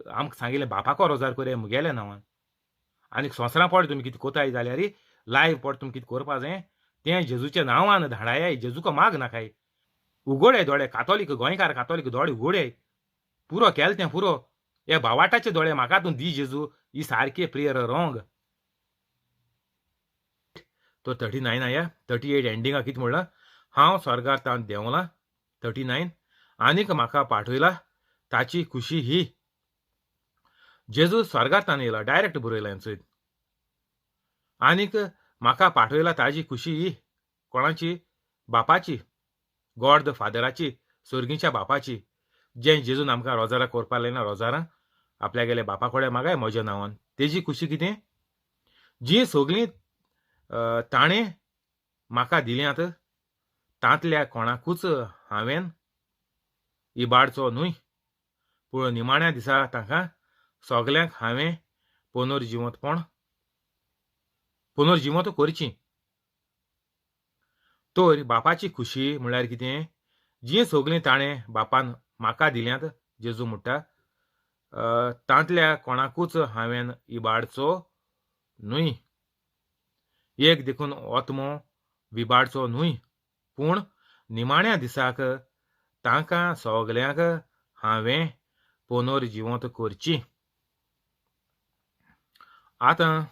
आमकां सांगिल्लें बापाको रोजार करया मुगेल्या नांवान. आनी संवसारां पड तुमी कितें कोताय जाल्यार लायव्ह पड तुमी कितें करपा जाय तें जेजूच्या नांवान धाडाय. जेजूको माग नाकाय. उगोडे दोळे कातोलीक, गोंयकार कातोलीक दोळे उगोडे, पुरो केलें तें पुरो. हे भावाटाचे दोळे म्हाका तूं दी जेजू. ही सारकी प्रेयर रोंग. तो 39 आया 38 एंडिंगा कितें म्हणलां, हांव स्वर्गार तावन देंवलां 39 आनीक म्हाका पाठयला ताची खुशी ही. जेजू स्वर्गार तावन येयला डायरेक्ट बरयला हें. आनीक म्हाका पाठयला ताजी खुशी ही कोणाची? बापाची, गॉड the फादराची, सोर्गीच्या बापाची. जें जेजून आमकां रोजारां करपाक लायना, रोजारां आपल्या गेले बापा कडेन मागाय म्हज्या नांवान. तेजी खुशी कितें? जी सगळीं ताणें म्हाका दिल्यांत तांतल्या कोणाकूच हांवें इबाडचो न्हय, पूण निमाण्या दिसा तांकां सगल्यांक हांवें पुनर्जिवंत करची. तर बापाची खुशी म्हणल्यार कितें? जी सगळीं ताणें बापान म्हाका दिल्यांत, जेजू म्हणटा, तांतल्या कोणाकूच हांवें इबाडचो न्हय, एक देखून आत्मो विबाडचो न्हय, पूण निमाण्या दिसाक तांकां सगल्यांक हांवें पुनर्जिवंत करची. आतां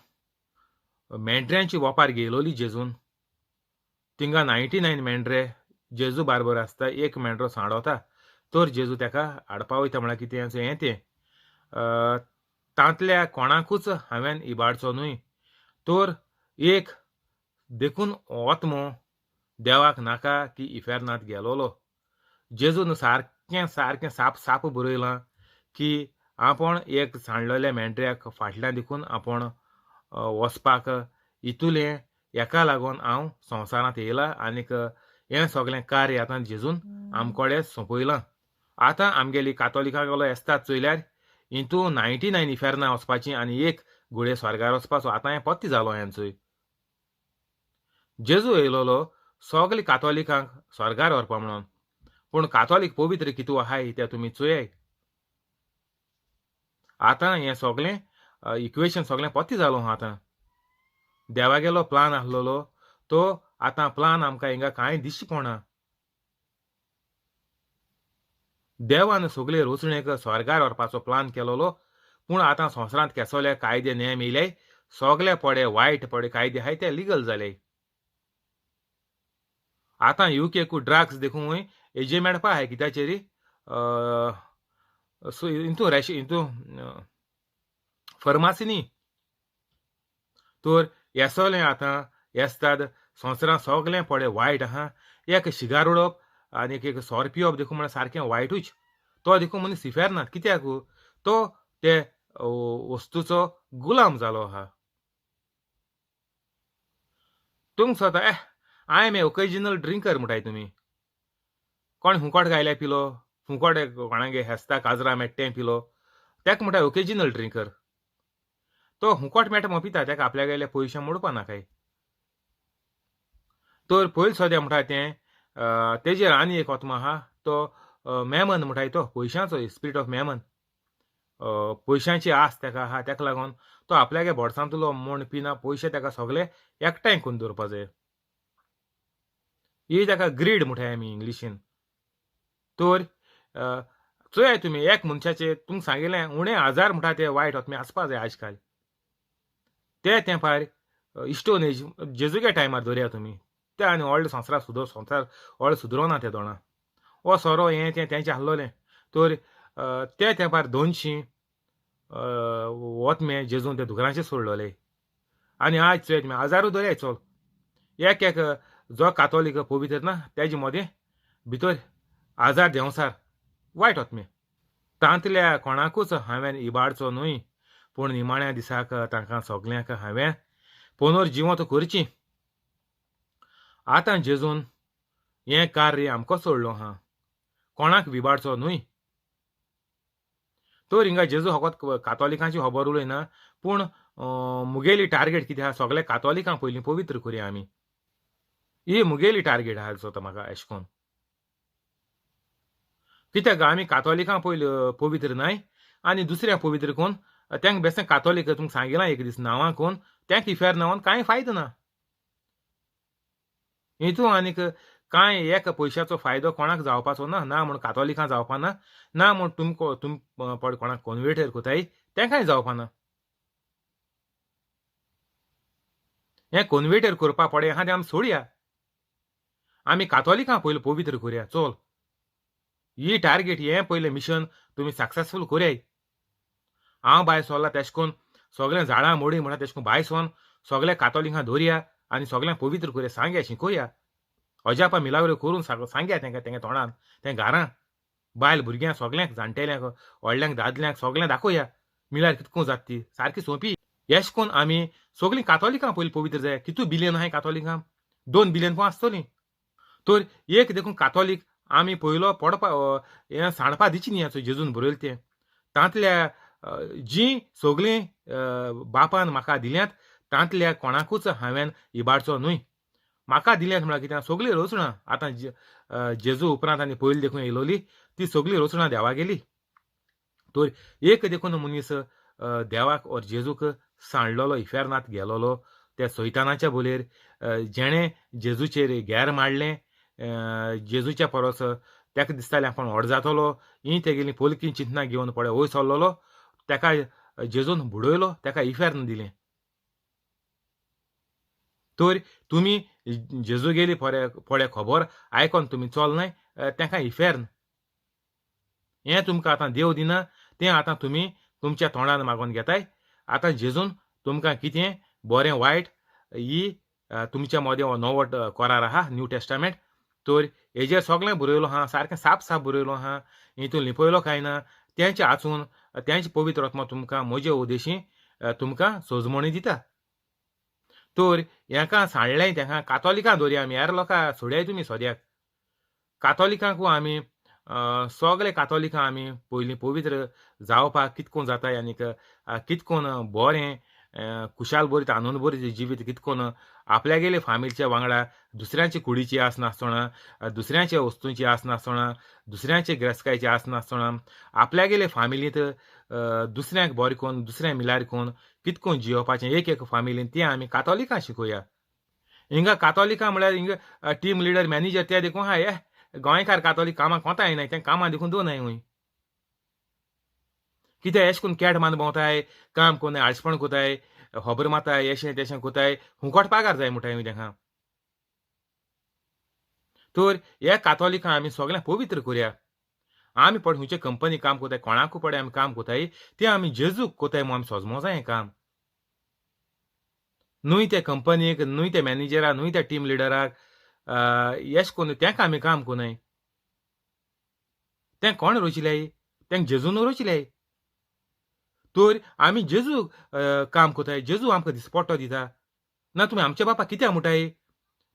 मेंढऱ्यांची वोपार घेयलोली जेजून. थिंगा 99 मेंढरे जेजू बारबर आसता, एक मेंढरो सांडवता तर जेजू ताका हाडपा वयता. म्हळ्यार कितें हें तें तांतल्या कोणाकूच हांवें इबाडचो न्हय, तर एक देखून आत्मो देवाक नाका की इफेर्नांत गेलोलो. जेजून सारकें सारकें साप साप बरयलां की आपूण एक सांडलेल्या मेंढऱ्याक फाटल्यान देखून आपूण वचपाक इतुलें हेका लागून हांव संवसारांत येयला आनीक हें सगळें कार्य आतां जेजून आमकोडे सोंपयलां. आतां आमगेली कातोलिकागेलो एस्ताद चोयल्यार हितू 99 इफेर्ना वचपाची आनी एक घोडये स्वर्गार वचपाचो. आतां हें पत्ते जालो हेंचोय. जेजू येयलोलो सगळे कातोलिकांक स्वर्गार व्हरपा म्हणून, पूण कातोलीक पवित्र कितू आहाय तें तुमी चोयाय. आतां हें सगळें इक्वेशन सगळें पत्ते जालो आहा. आतां देवागेलो प्लान आसलेलो तो आतां प्लान आमकां हिंगा कांय दिश्टी पडना. देवान सगळे रोचणेक स्वर्गार व्हरपाचो प्लान केलोलो, पूण आतां संवसारांत केसोले कायदे नेम येयले, सगळे पडे वायट पडे कायदे आहाय ते लिगल जाले. आतां युकेकू ड्रग्स देखून हेजे मेळपा आहाय कित्याचेर सो इंतू रॅश इंतू फर्मासीनी. तर येसोलें आतां येसतात संवसारांत सगळें पडे वायट आहा. एक शिगार उडोवप आनी एक सोर पिवप देखून म्हळ्यार सारकें वायटूच. तो देखून मनीस इफेर ना, कित्याक तो ते वस्तूचो गुलाम जालो आहा. तुमकां स्वता I am a occasional drinker म्हणटाय तुमी. कोण हुंकोट गायल्यार पिलो, फुंकोट कोणागे हेस्ता काजरा मेळटा तें पिलो, तेका म्हणटाय ओकेजनल ड्रिंकर. तो हुंकोट मेळटा म्हण पिता, तेका आपल्यागेले पयशे मोडपा नाकाय. तर पयलीं सद्या म्हणटा तें तेजेर आनी एक आत्मा आहा, तो मेमन म्हणटाय, तो पयशांचो स्पिरीट ऑफ मेमन. पयशांची आस तेका आहा, तेका लागून तो आपल्यागे बोडसांतलो म्हण पिना, पयशे तेका सगळे एकठांय करून दवरपा जाय. ही तेका ग्रीड म्हणटाय आमी इंग्लिशीन. तर चोयाय तुमी एक मनशाचे तुमकां सांगिल्लें उणें हजार म्हणटा ते वायट आत्मे आसपा जाय आजकाल. ते तेंपार इस्टोन एज जेजूगे टायमार दवरया तुमी, ते आनी व्हडले संवसार सुदर संवसार व्हडलो सुदरोना ते दोणां हो सोरो हें तें तेंचें आसलोलें. तर ते तेंपार 200 वोतमे जेजून ते दुकरांचेर सोडलोले. आनी आज चोयाय तुमी हजारूय दवरयाय चल, एक एक जो कातोलीक पवित्र ना तेजे मदें भितर हजार देंवसार वायट आत्मे. तांतल्या कोणाकूच हांवें इबाडचो न्हय, पूण निमाण्या दिसाक तांकां सगल्यांक हांवें पुनर्जिवंत करची. आतां जेजून हें कार्य आमकां सोडलो आहा, कोणाक विबाडचो न्हय. तर हिंगा जेजू फकत कातोलिकांची खबर उलयना, पूण मुगेली टार्गेट कितें आहा, सगळे कातोलिकांक पयलीं पवित्र करुया आमी. ही मुगेली टार्गेट आहा दिसता म्हाका एशें कोन्न. कित्याक आमी कातोलिकां पयलीं पवित्र नाय आनी दुसऱ्या पवित्र कोन्न तेंका बेस्तें कातोलीक तुमकां सांगिलां एक दीस नांवां कोन्न तेंका इफेर नांवान कांय फायदो ना. हितू आनीक कांय एक पयशाचो फायदो कोणाक जावपाचो ना, ना म्हूण कातोलिकां जावपा ना, ना म्हूण तुमकां तुम पळय कोणाक कॉन्वेटर कोताय तेंकांय जावपा ना. हें कॉन्वेटर करपा पडे आहा तें आमी सोडया, आमी कातोलिकां पयलीं पवित्र करुया. चल ही टार्गेट, हें पयलें मिशन तुमी सक्सेसफूल करयाय. हांव भायर सरला तेश कोन्न सगळें झाडां मोडी म्हणटा तेश कोन्न भायर सरोन सगळ्या कातोलिकां धरया आनी सगळ्यांक पवित्र करुया, सांगया शिकोया, अजापा मिलाग्रो करून सांगया तेंकां, तेंगे तोंडान तें घरां बायल भुरग्यांक सगल्यांक जाणटेल्यांक व्हडल्यांक दादल्यांक सगळ्यांक दाखोवया मिलार कितको जाता ती सारकी सोंपी. एश कोन्न आमी सगळीं कातोलिकां पयलीं पवित्र जाय. कितू बिलियन आहाय कातोलिकां, 2 बिलियन पण आसतलीं. तर एक देखून कातोलीक आमी पयलो पडपा हें सांडपा दिची न्ही जेजून बरयलें तें. तांतल्या जीं सगळीं बापान म्हाका दिल्यांत तांतल्या कोणाकूच हांवें इबाडचो न्हय. म्हाका दिल्यांत म्हळ्यार कितें, सगळीं रचणां आतां जेजू उपरांत आनी पयलीं देखून येयलोली ती सगळीं रचणां देवा गेली. तर एक देखून मनीस देवाक ओर जेजूक सांडलोलो, इफेर्नांत गेलोलो त्या सैतानाच्या बोलेर, जेणें जेजूचेर गेर माडलें, जेजूच्या परस तेका दिसतालें आपूण व्हड जातलो, ही तेगेली पोलकी चिंतनां घेवन पळय वयर सरलोलो, तेका जेजून बुडयलो, तेका इफेर्न दिलें. तर तुमी जेजू गेली पळय खबर आयकोन तुमी चल न्हय तेका इफेर्न. हें तुमकां आतां देव दिना, तें आतां तुमी तुमच्या तोंडान मागोन घेताय. आतां जेजून तुमकां कितें बरें वायट ही तुमच्या मदें हो नवो करार आहा, न्यू टेस्टामेंट, तर हेजेर सगळें बरयलो आहा, सारकें साफ साफ बरयलो आहा, हितून लिपयलो कांय ना. तेंचे आसून तेंचे पवित्र आत्मा तुमकां म्हजे उद्देशी तुमकां सोजमणी दिता. तर हेका सांडलें तेंका कातोलिकां दवरया आमी, हेर लोकां सोडयाय तुमी सद्याक. कातोलिकांकू आमी सगळे कातोलिकां आमी पयलीं पवित्र जावपाक कितकोन जाता आनीक कितकोन बरें खुशाल बरीत आनंद बरीत जिवीत कितकोन आपल्यागेले फामिलीच्या वांगडा दुसऱ्यांची कुडीची आस नासतना, दुसऱ्यांच्या वस्तूंची आस नासतना, दुसऱ्यांचे गिरेस्तकायची आस नासतना आपल्यागेले फामिलींत दुसऱ्यांक बरें करून दुसऱ्यांक मिलार करून कितकोन जियोवपाचें एक एक फामिलीन तें आमी कातोलिकां शिकोवया. हिंगा कातोलिकां म्हळ्यार हिंगा टीम लिडर मॅनेजर ते देखून हाय गोंयकार कातोलीक कामां कोता येनाय, तें कामां देखून दोनाय हूंय कित्याक एशें करून कॅट मान भोंवताय, काम कोन्नाय, आळसपण कोताय, खबर मारताय, एशें तेशें कोताय, हुंकोट पागार जाय म्हणटाय हूंय तेंकां. तर ह्या कातोलिकां आमी सगळें पवित्र करया. आमी पळय खंयचे कंपनी काम कोताय, कोणाकू पळय आमी काम कोताय तें आमी जेजूक कोताय म्हूण आमी सजमो जाय काम. न्हय त्या कंपनीक, न्हय त्या मॅनेजराक, न्हय त्या टीम लिडराक एशें करून तेंका आमी काम कोनाय. तें कोण रोचिल्याय? तेंका जेजून रोचिल्याय. तर आमी जेजू काम कोताय, जेजू आमकां दिसपट्टो दिता. ना तुमी आमच्या बापा कित्याक म्हणटाय?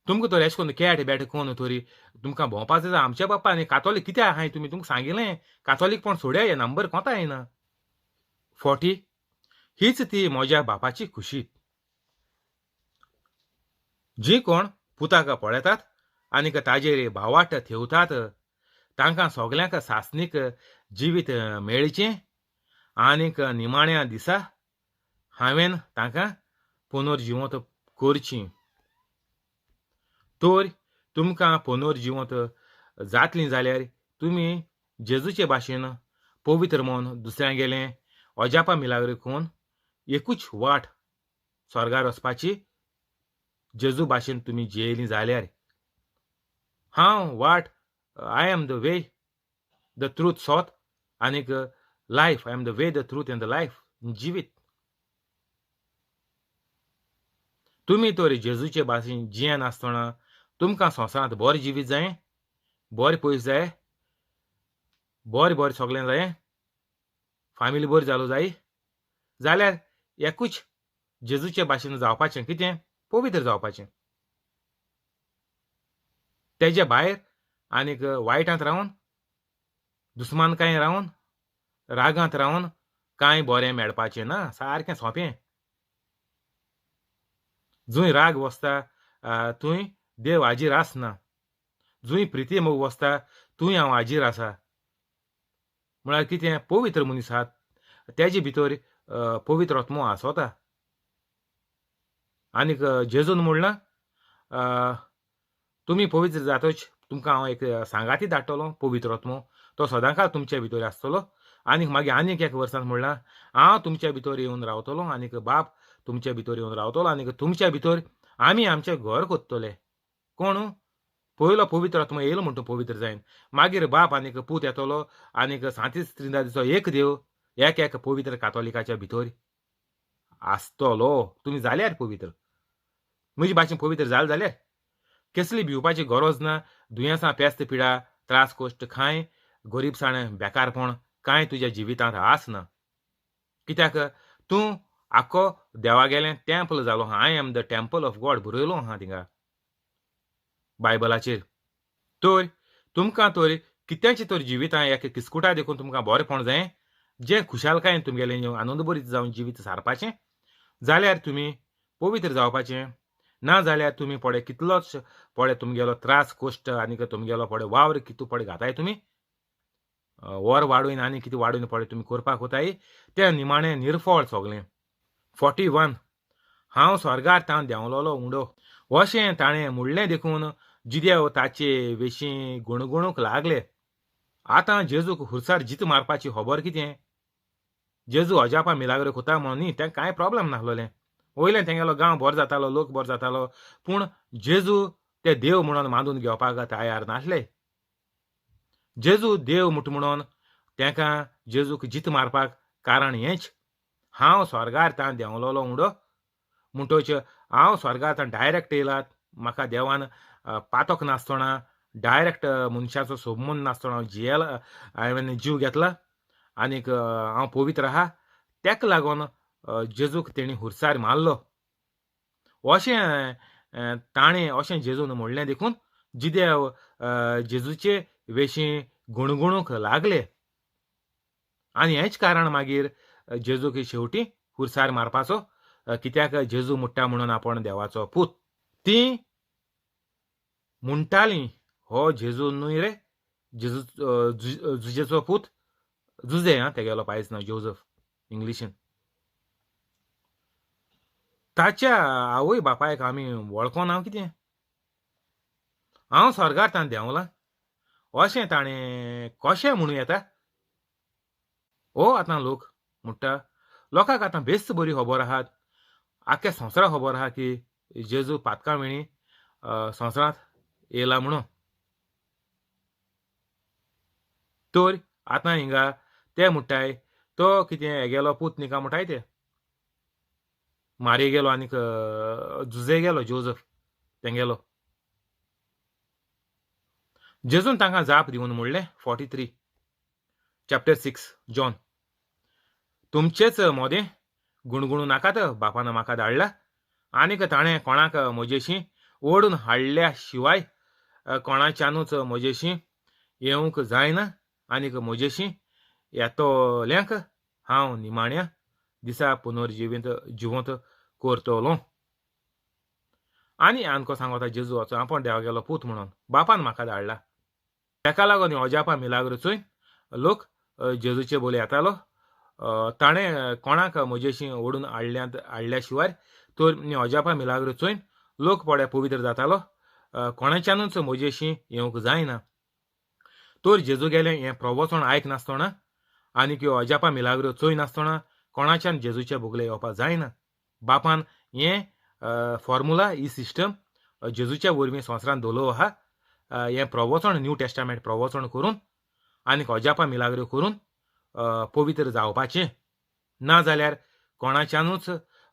तुमकां तर एशें करून कॅट बॅट कोन तरी तुमकां भोंवपाचें जाय. आमच्या बापा न्ही कातोलीक कित्याक आहाय तुमी? तुमकां सांगिल्लें कातोलीकपण सोड्या, हे नंबर कोता येना. 40 हीच ती म्हज्या बापाची खुशी. जी कोण पुताक पळयतात आनीक ताजेर भावाट थेवतात तांकां सगल्यांक सासणीक जिवीत मेळचें आनीक निमाण्या दिसा हांवें तांकां पुनर्जिवंत करची. तर तुमकां पुनर्जिवंत जातलीं जाल्यार तुमी जेजूचे भाशेन पवित्र मन दुसऱ्यांगेलें अजापा मिलाग्र करून एकूच वाट स्वर्गार वचपाची जेजू भाशेन तुमी जियेलीं जाल्यार. हांव वाट, I am the way the truth सोत आनीक life. I am the way the truth and the life जिवीत. तुमी तर जेजूचे भाशेन जियेनासतना तुमकां संवसारांत बरें जिवीत जाय, बरें पयशे जाय, बरें बरें सगळें जाय, फामिली बरी जालो जाय जाल्यार एकूच जेजूचे भाशेन जावपाचें कितें? पवित्र जावपाचें. तेजे भायर आनीक वायटांत रावन, दुस्मानकायेन रावन, रागांत रावन कांय बरें मेळपाचें ना. सारकें सोंपें. जंय राग वसता थंय देव हाजीर आसना, जंय प्रिती मोग वसता थंय हांव हाजीर आसा. म्हळ्यार कितें? पवित्र मनीस आहात तेजे भितर पवित्र आत्मो आसता. आनीक जेजून म्हणलां तुमी पवित्र जातच तुमकां हांव एक सांगाती धाडटलो पवित्र आत्मो, तो सदांकाळ तुमच्या भितर आसतलो. आनीक मागीर आनीक एक वर्सान म्हणलां हांव तुमच्या भितर येवन रावतलो आनीक बाप तुमच्या भितर येवन रावतलो आनीक तुमच्या भितर आमी आमचें घर कोत्तले. कोण? पयलो पवित्र आत्मो येयलो म्हणटा पवित्र जायन, मागीर बाप आनीक पूत येतलो आनीक सांतीस त्रिंदादीचो एक देव एक एक पवित्र कातोलिकाच्या भितर आसतलो. तुमी जाल्यार पवित्र, म्हजी भाशेन पवित्र जाल जाल्यार कसली भिवपाची गरज ना. दुयेंसां, पेस्त पिडा, त्रास कश्ट कांय, गरीबसाण, बेकारपण कांय तुज्या जिवितांत आसना. कित्याक तूं आख्खो देवागेलें टेम्पल जालो. I am the temple of God बरयलो आहा थिंगा बायबलाचेर. तर तुमकां तर कित्याचें तर जिवितां एक किस्कुटा देखून तुमकां बरेंपण जाय, जें खुशालकायेन तुमगेलें आनंदभरीत जावन जिवीत सारपाचें जाल्यार तुमी पवित्र जावपाचें. ना जाल्यार तुमी पळय कितलोच पळय तुमगेलो त्रास कश्ट आनीक तुमगेलो पळय वावर कितू पळय घाताय तुमी, वर वाडोवन आनी कितें वाडोवन पळय तुमी करपाक वताय तें निमाणें निर्फळ सगळें. 41 हांव स्वर्गार तावन देंवलोलो उंडो अशें ताणें म्हणलें देखून जिदेव ताचे विशीं गुणगुणूंक लागले. आतां जेजूक हुरसार जीत मारपाची खबर कितें? जेजू अजापा मिलाग्र कोता म्हणून न्ही, तें कांय प्रोब्लम नासलोलें. वयल्यान तेंगेलो गांव बरो जातालो, लोक बरो जातालो, पूण जेजू ते देव म्हणून मानून घेवपाक तयार नासले. जेजू देव म्हट म्हणून तेंकां जेजूक जीत मारपाक कारण हेंच, हांव स्वर्गार तावन देंवलोलो उंडो म्हणटोच हांव स्वर्गार तावन डायरेक्ट येयलात, म्हाका देवान पातक नासतना डायरेक्ट मनशाचो संबंद नासतना हांव जियेला, हांवें जीव घेतला आनीक हांव पवित्र आहा. तेका लागून जेजूक तेणी हुरसार मारलो अशें ताणें अशें जेजून म्हणलें देखून जिदेव जेजूचे वेशीं गुणगुणूंक लागले. आनी हेंच कारण मागीर जेजूक शेवटी हुरसार मारपाचो कित्याक जेजू मुट्टा म्हणून आपण देवाचो पूत. ती म्हणटाली हो जेजू न्हय रे, जेजू जुजेचो पूत, जुजे आं तेगेलो पायस ना जोजफ इंग्लिशीन. ताच्या आवय बापायक आमी वळखोन हांव कितें, हांव स्वर्गार ताणें देंवलां अशें ताणें कशें म्हणूं येता? ओ आतां लोक म्हणटा, लोकांक आतां बेस बरी खबर आहात, आख्ख्या संवसाराक खबर आहा की जेजू पातकां वेणी संवसारांत येयला म्हणून. तर आतां हिंगा ते म्हणटाय तो कितें हेगेलो पूत न्ही काय म्हणटाय ते, मारी गेलो आनीक जुजे गेलो जोजफ तेंगेलो. जेजून तांकां जाप दिवन म्हणलें, 43 चॅप्टर 6 जॉन, तुमचेच मोदें गुणगुणू नाकात, बापान म्हाका धाडला आनीक ताणें कोणाक म्हजेशी ओडून हाडल्या शिवाय कोणाच्यानूच म्हजेशी येवंक जायना, आनीक म्हजेशी येतल्यांक हांव निमाण्या दिसा पुनर्जिवीत जिवंत करतलो. आनी आमकां सांगता जेजू वचो आपूण देवा गेलो पूत म्हणून, बापान म्हाका धाडला. ताका लागून अजापा मिलाग्र चोय लोक जेजूचे बोले येतालो. ताणें कोणाक म्हजेशी ओडून हाडल्या शिवाय तर अजापा मिलाग्र चोय लोक पडे पवित्र जातालो, कोणाच्यानूच म्हजेशी येवंक जायना. तर जेजू गेलें हें प्रवचन आयक नासतना आनी ह्यो अजापा मिलाग्र चोय नासतना कोणाच्यान जेजूचे भोगले येवपाक जायना. बापान हें फॉर्मुला, ही सिस्टम जेजूच्या वरवीं संवसारांत दवरलो आहा. हें प्रवचन न्यू टेस्टामेंट प्रवचन करून आनीक अजापा मिलाग्र करून पवित्र जावपाचें, ना जाल्यार कोणाच्यानूच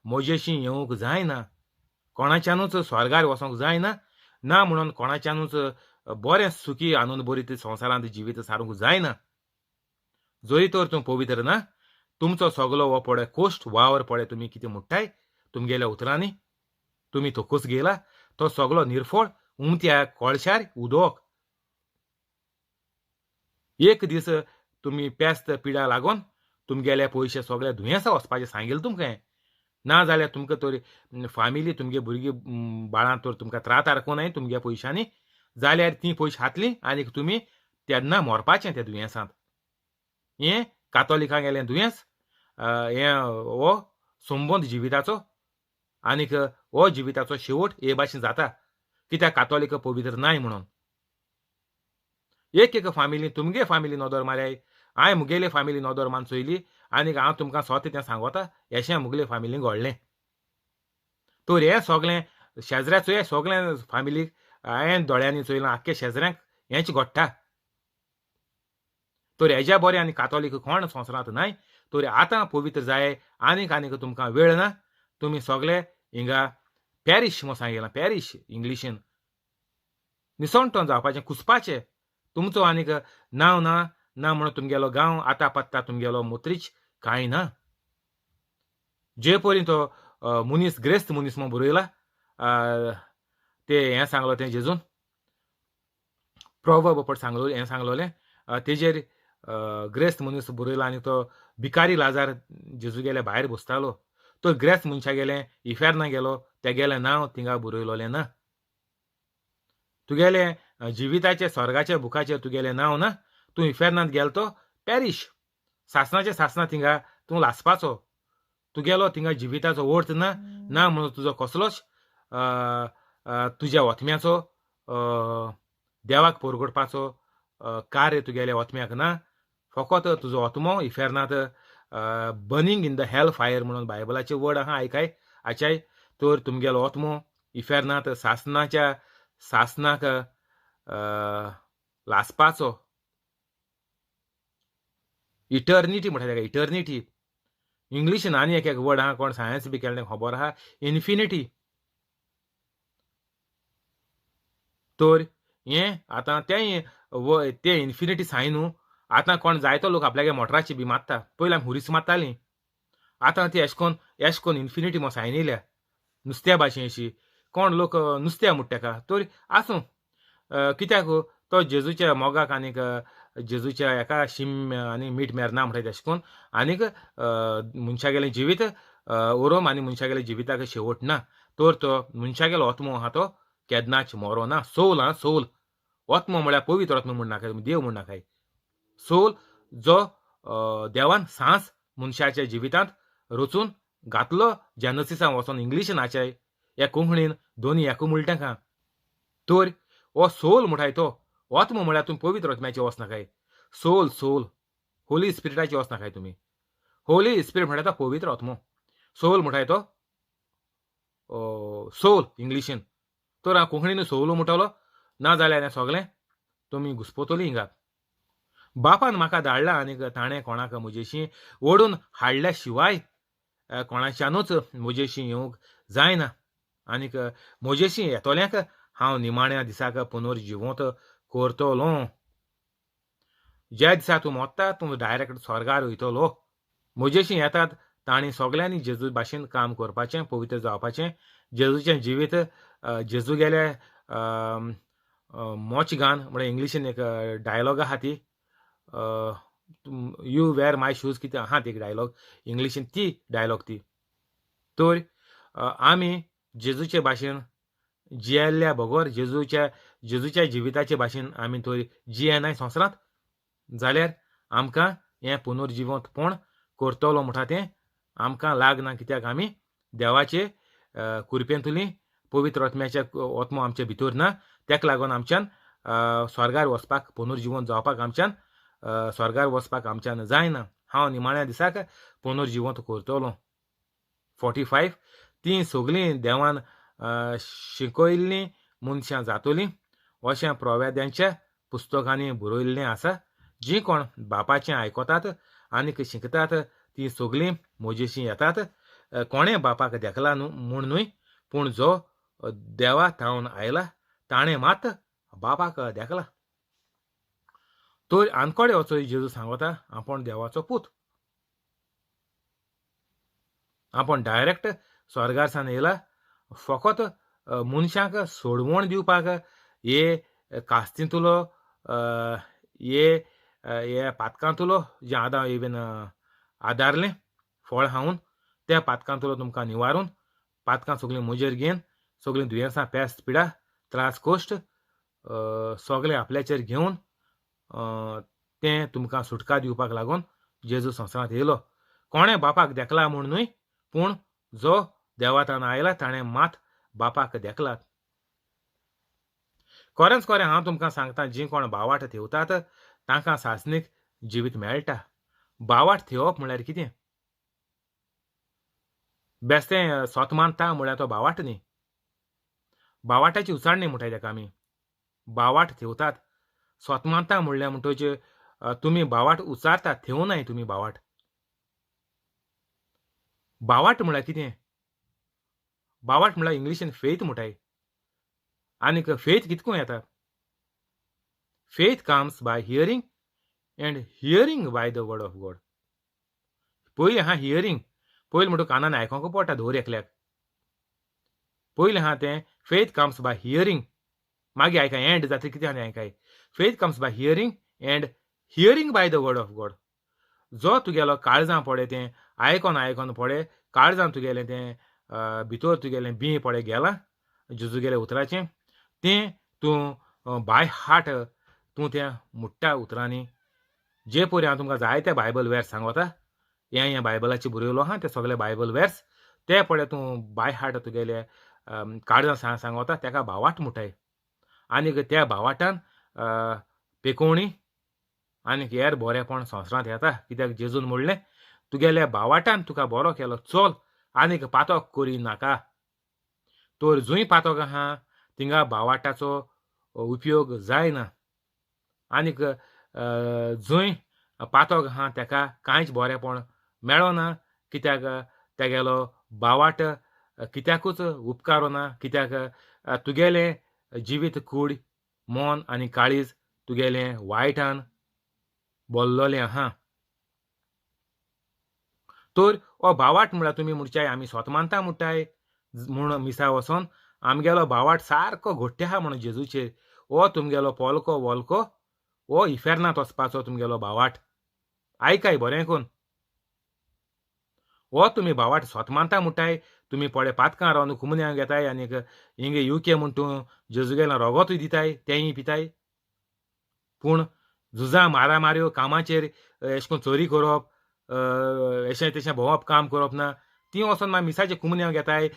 म्हजेशी येवंक जायना, कोणाच्यानूच स्वर्गार वचोंक जायना, ना म्हणून कोणाच्यानूच बरें सुखी आनंद बरी संवसारांत जिवीत सारूंक जायना. जरी तर तूं पवित्र ना, तुमचो सगलो हो पळय कोश्ट वावर पळय तुमी कितें म्हणटाय तुमगेल्या उतरांनी, तुमी थोकोस गेला तो सगलो निर्फळ उमत्या कोळशार उदक. एक दीस तुमी पेस्त पिडा लागून तुमगेले पयशे सगळे दुयेंसां वचपाचें सांगेल तुमकां, ना जाल्यार तुमकां तर फामिली तुमगे भुरगीं बाळां तर तुमकां त्रास आरकूं तुमगे पयशांनी, जाल्यार तीं पयशे खातलीं आनीक तुमी तेन्ना मरपाचें त्या दुयेंसांत. हें कातोलिकां गेलें दुयेंस, हें हो संबंद जिविताचो आनीक हो जिविताचो शेवट हे भाशेन जाता, कित्याक कातोलिक पवित्र नाय म्हणून. एक एक फामिली तुमगे फामिली नदर मारय, हांवें मुगेले फामिली नदर मान चोयली आनीक हांव तुमकां स्वता तें सांगता, अशें मुगले फामिलीन घडलें. तर हें सगळें शेजऱ्या चोय, सगळें फामिलीक हांवें दोळ्यांनी चोयलां, आख्खे शेजऱ्यांक हेंच घडटा. तर हेज्या बरें आनी कातोलीक कोण संवसारांत नाय. तर आतां पवित्र जाय आनीक आनीक तुमकां वेळ ना. तुमी सगळे हिंगा पॅरीश म्हूण सांगिलां, पॅरीश इंग्लिशीन निसणटोन जावपाचें, कुसपाचें. तुमचो आनीक नांव ना, ना म्हणून तुमगेलो गांव आतां पत्ता तुमगेलो मोत्रीच कांय ना. जे परी तो मनीस ग्रेस्त मनीस म्हूण बरयला ते हें सांगलो तें जेजून प्रोवर्ब पट सांगलो, हें सांगलोलें तेजेर ग्रेस्त मनीस बरयला आनी तो भिकारी लाजार जेजू गेले भायर बसतालो, तो ग्रेस्त मनशा गेलें इफेर्ना गेलो, तेगेलें नांव थिंगा बरयलोलें ना. तुगेलें जिविताचें स्वर्गाच्या बुकाचेर तुगेलें नांव ना, तूं इफेर्नांत गेलो तो पॅरीश, सासणाचें सासणां थिंगा तूं लासपाचो, तुगेलो थिंगा जिविताचो अर्थ ना, ना म्हणून तुजो कसलोच तुज्या ओतम्याचो देवाक परगटपाचो कार्य तुगेल्या ओतम्याक ना. फकत तुजो ओतमो इफेर्नांत burning in the hell fire म्हणून बायबलाचे वर्ड आहा आयकाय आचाय. तर तुमगेलो ओतमो इफेर्नांत सासणाच्या सासणाक लासपाचो, इटर्निटी म्हणटा ताका, इटर्निटी इंग्लिशीन आनी एक एक वर्ड आहा, कोण सायन्स बी केलें खबर आहा, इन्फिनिटी. तर हें आतां तें तें इन्फिनिटी साय न्हू. आतां कोण जायतो लोक आपल्यागे मोटराची बी मारता, पयलीं आमी हुरीस मारतालीं, आतां ती एशकोन एशकोन इन्फिनिटी म्हूण सायन येयल्या नुस्त्या भाशेन अशी, कोण लोक नुस्त्या म्हणटा तेका. तर आसूं, कित्याक तो जेजूच्या मोगाक आनीक जेजूच्या एका शीम आनी मीठ मेरना म्हणटा तेशें करून आनीक मनशागेलें जिवीत ओरोम आनी मनशागेल्या जिविताक शेवट ना. तर तो मनशागेलो आत्मो आहा तो केन्नाच मरो ना. सोल आं, सोल. आत्मो म्हळ्यार पवित्र आत्मो म्हूण नाकाय, देव म्हूण नाकाय. सोल जो देवान सांस मनशाच्या जिवितांत रचून घातलो जेनसिसा वचोन इंग्लिशीन आचाय या कोंकणीन दोनी एकू म्हणटा का. तर हो सोल म्हणटाय तो आत्मो म्हळ्यार तुमी पवित्र आत्म्याची वच नाकाय. सोल, सोल होली स्पिरिटाची वच नाकाय तुमी. होली स्पिरिट म्हणटा तो पवित्र आत्मो. सोल म्हणटाय तो सोल इंग्लिशीन. तर हांव कोंकणीन सोल म्हणटलो ना जाल्यार सगळें तुमी घुसपतली हिंगा. बापान म्हाका धाडला आनी ताणें कोणाक म्हजेशी ओडून हाडल्या शिवाय कोणाच्यानूच म्हजेशी येवंक जायना. आनीक म्हजेशी येतल्यांक हांव निमाण्या दिसाक पुनर्जिवंत करतलो. ज्या दिसा तूं मोत्ता तूं डायरेक्ट स्वर्गार वयतलो. म्हजेशी येतात तांणी सगल्यांनी जेजू भाशेन काम करपाचें, पवित्र जावपाचें. जेजूचें जिवीत जेजू गेले मोचगान म्हळ्यार इंग्लिशीन एक डायलॉग आहा ती, you wear my shoes कितें आहा ती एक डायलॉग इंग्लिशीन, ती डायलॉग ती. तर आमी जेजूचे भाशेन जियेल्ल्या बगर, जेजूच्या जिविताचे भाशेन आमी तर जियेनाय संवसारांत जाल्यार आमकां हें पुनर्जिवंतपण करतलो म्हणटा तें आमकां लागना. कित्याक आमी देवाचे कुरपेंतुली पवित्र आत्म्याचे आत्मो आमचे भितर ना. तेका लागून आमच्यान स्वर्गार वचपाक, पुनर्जिवंत जावपाक आमच्यान स्वर्गार वचपाक आमच्यान जायना. हांव निमाण्या दिसाक पुनर्जिवंत करतलो. 45 तीं सगळीं देवान शिकयल्लीं मनशां जातलीं अशें प्रोवेद्यांच्या पुस्तकांनी बरयल्लें आसा. जीं कोण बापाचें आयकतात आनीक शिकतात तीं सगळीं म्हजेशीं येतात. कोणें बापाक देखला न्हू म्हूण न्हय, पूण जो देवा थावन आयला ताणें मात बापाक देखला. तर आनकोडे वचो जेजू सांगता आपूण देवाचो पूत, आपूण डायरेक्ट स्वर्गार सान येयला फकत मनशांक सोडवण दिवपाक, हे कास्तींतलो हे पातकांतलो जें आदां इवन आदारलें फळ खावन त्या पातकांतलो तुमकां निवारून पातकां सगळीं म्हजेर घेवन सगळीं दुयेंसां पेस्त पिडा त्रास कश्ट सगळें आपल्याचेर घेवन तें तुमकां सुटका दिवपाक लागून जेजू संवसारांत येयलो. कोणें बापाक देखला म्हूण न्हय, पूण जो देवातान आयला ताणें मात बापाक देखला. खरेंच खरें हांव तुमकां सांगता, जीं कोण बावाट थेवतात तांकां सासणीक जिवीत मेळटा. बावाट थेवप म्हळ्यार कितें? बेस्तें सोत मानता म्हळ्यार तो बावाट न्ही. बावाटाची उचाडणी म्हणटाय ताका आमी. बावाट थेवतात सोत मानता म्हणल्यार म्हणटच तुमी बावाट उचारतात, थेवनाय तुमी बावाट. बावाट म्हळ्यार कितें? बावाट म्हळ्यार इंग्लिशीन फेथ म्हणटाय. आनीक फेथ कितको येता? Faith comes by hearing and hearing by the word of God. पयलीं आहा हियरींग, पयलीं म्हणटा कानान आयकोंक पडटा दवर एकल्याक. पयलीं आहा तें फेथ कम्स बाय हियरींग, मागीर आयकाय एंड जाता कितें आहा आयकाय. Faith comes by hearing and hearing by the word of God. जो तुगेलो काळजां पडे तें आयकोन आयकोन पडे काळजां तुगेलें तें भितर तुगेलें बीं पडे गेलां जेजूगेलें उतराचें तें तूं बाय हार्ट तूं त्या मोठ्या उतरांनी जे परी हांव तुमकां जायते बायबल वेर्स सांगता, हें हें बायबलाचेर बरयलो आहा ते सगळे बायबल वेर्स ते पळय तूं बाय हार्ट तुगेले काळजां सांगता तेका भावाट म्हणटाय. आनीक त्या भावाटान पेकोवणी आनीक हेर बरेंपण संवसारांत येता. कित्याक जेजून म्हणलें तुगेल्या भावाटान तुका बरो केलो, चल आनीक पातक करी नाका. तर जंय पातक आहा थिंगा भावाटाचो उपयोग जायना. आनीक जंय पातक आहा तेका कांयच बरेंपण मेळना, कित्याक तेगेलो भावाट कित्याकूच उपकारना. कित्याक तुगेलें जिवीत कूड मन आनी काळीज तुगेलें वायटान बोल्लोलें आहा. तर हो भावाट म्हळ्यार तुमी म्हणच्याय आमी स्वता मानता म्हणटाय म्हूण मिसा वचोन आमगेलो भावाट सारको घोट्टे आहा म्हणून जेजूचेर, हो तुमगेलो पोलको वोलको हो इफेर्नांत वचपाचो तुमगेलो भावाट. आयकाय बरें करून, हो तुमी भावाट स्वत मानता म्हणटाय, तुमी पडे पातकां रावन कुमुन्यांक घेताय आनीक हिंगे युके म्हूण तूं जेजूगेलें रोगोतूय दिताय, तेंय पिताय. पूण झुजां मारामाऱ्यो कामाचेर एशें करून चोरी करप, एशें तशें भोंवप काम करप ना, ती वचोन मागीर मिसाचें कुमुन्यांव घेताय,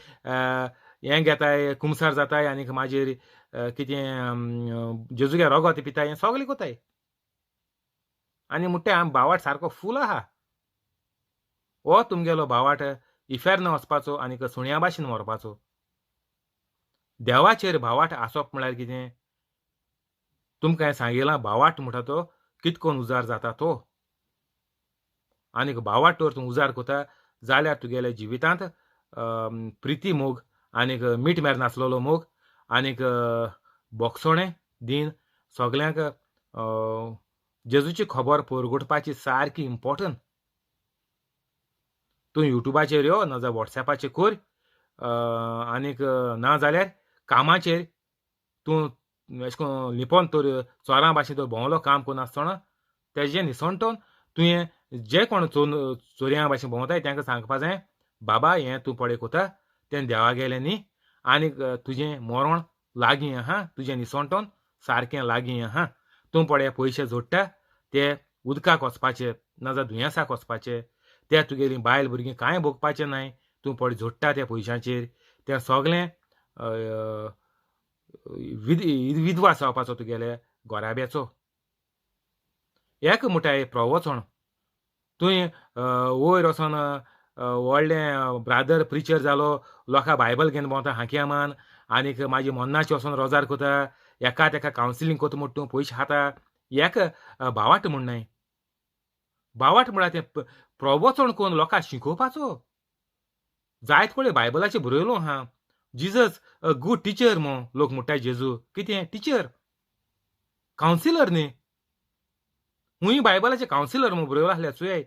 हें घेताय, कुमसार जाताय आनीक मागीर कितें जेजूगे रोगोत पिताय, हें सगळें कोताय. आनी म्हणटाय आम भावाट सारको फूल आहा. हो तुमगेलो भावाट इफेर्न वचपाचो आनीक सुण्या भाशेन मरपाचो. देवाचेर भावाट आसप म्हळ्यार कितें तुमकां हांवें सांगिलां. भावाट म्हणटा तो कितकोन उजार जाता तो. आनीक भावाट तर तूं उजार कोता जाल्यार तुगेल्या जिवितांत प्रिती मोग आनीक मीठ मेर नासलेलो मोग आनीक बोगसोणें दीन सगल्यांक जेजूची खबर परगटपाची सारकी इम्पोर्टंट. तूं युट्यूबाचेर यो ना जाल्यार वॉट्सॅपाचेर कर आनीक ना जाल्यार कामाचेर तूं अशें करून लिपोन तर चोरां भाशेन तर भोंवलो काम करून आसतना तेजें निसणटोन तुवें जे कोण चोरयां भाशेन भोंवताय तांकां सांगपा जाय, बाबा हें तूं पळय कोता तें देवा गेलें न्ही आनीक तुजें मरण लागीं आहा, तुजें निसणटोन सारकें लागीं आहा. तूं पळय पयशे जोडटा ते उदकाक वचपाचे ना जाल्यार दुयेंसाक वचपाचे, ते तुगेली बायल भुरगीं कांय भोगपाचें नाय. तूं पळय जोडटा त्या पयशांचेर तें सगळें विधवा जावपाचो तुगेल्या गोराब्याचो. एक म्हणटाय प्रवचन. तुवें वयर वचोन व्हडलें ब्रादर प्रिचर जालो, लोकां बायबल घेवन भोंवता हांक्या मान आनीक मागीर मन्नाचे वचोन रोजार कोता, एका तेका कावन्सिलींग कोता म्हूण तूं पयशे खाता. एक भावाट म्हूण न्हय. भावाट म्हळ्यार तें प्रवचन करून लोकांक शिकोवपाचो. जायत पळय बायबलाचेर बरयलो आहा, जिजस अ गूड टिचर म्हूण लोक म्हणटाय. जेजू कितें टिचर, कावन्सिलर न्ही. हुंय बायबलाचे कावन्सिलर म्हूण बरयलो आसल्यार चोय.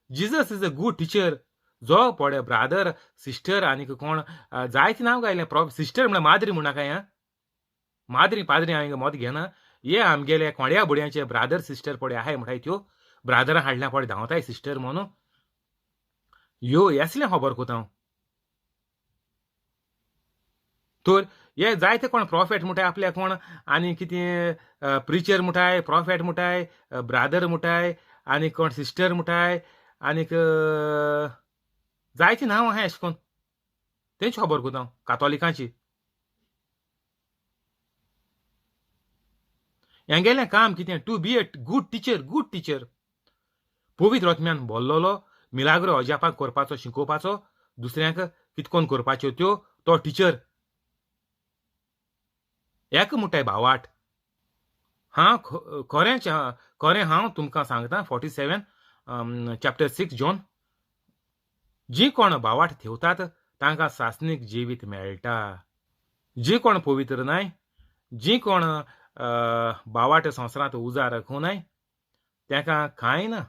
Jesus is a good teacher. जो पळय ब्रादर सिस्टर आनीक कोण जायते नांव गायलें. सिस्टर म्हळ्यार माद्री म्हूण नाका. हें माद्री पाद्री हांवें मत घेना. हे आमगेले कोंड्या बुड्यांचे ब्रादर सिस्टर पळय आहाय म्हणटाय त्यो ब्रादरां हाडल्या पळय धांवताय सिस्टर म्हणून. ह्यो येसलें खबर कोता हांव. तर हे जायते कोण प्रोफेट म्हणटाय आपल्या कोण आनी कितें प्रिचर म्हणटाय, प्रोफेट म्हणटाय, ब्रादर म्हणटाय आनी कोण सिस्टर म्हणटाय आनीक जायतीं नांवां आहाय अशें करून तेंची खबर कोता हांव कातोलिकांची. हेंगेलें काम कितें? To be a good teacher. Good teacher पवित्र आत्म्यान भरलेलो मिलाग्रो अजापाक करपाचो, शिकोवपाचो, दुसऱ्यांक कितकोन करपाच्यो त्यो, तो टिचर. एक म्हणटाय भावाट. हांव खरेंच खरें हांव तुमकां सांगता 47 चॅप्टर 6 जॉन, जी कोण भावाट थेवतात तांकां सासणीक जिवीत मेळटा. जी कोण पवित्र नाय, जी कोण भावाट संवसारांत उजार राखूं नाय तांकां कांय ना.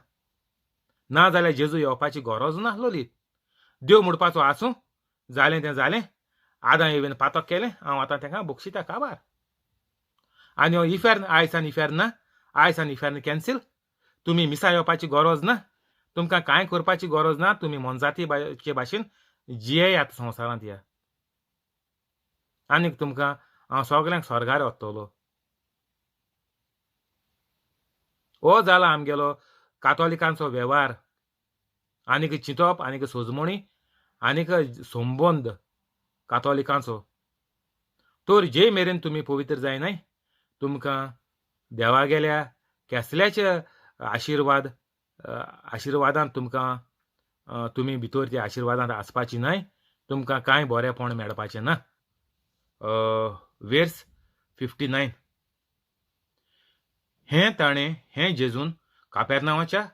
ना जाल्यार जेजू येवपाची गरज नासलोली. देव म्हणपाचो आसूं, जालें तें जालें, आदां येवन पातक केलें, हांव आतां तांकां बक्षिता काबार. आनी हो इफेर्न आयज आनी इफेर्न ना, आयज आनी इफेर्न कॅन्सील. तुमी मिसा येवपाची गरज ना, तुमकां कांय करपाची गरज ना, तुमी मोनजाती भाशेन जियेयात संवसारांत या आनीक तुमकां हांव सगल्यांक स्वर्गार वतलो. हो जाला आमगेलो कातोलिकांचो वेव्हार आनीक चिंतप आनीक सोजमणी आनीक संबंद कातोलिकांचो. तर जे मेरेन तुमी पवित्र जायनाय तुमकां देवागेल्या केसल्याचे आशिर्वाद आशिर्वादान तुमकां तुमी भितर त्या आशिर्वादांत आसपाची न्हय, तुमकां कांय बरेंपण मेळपाचें ना. वेर्स 59. हें ताणें हें जेजून कापेरनांवाच्या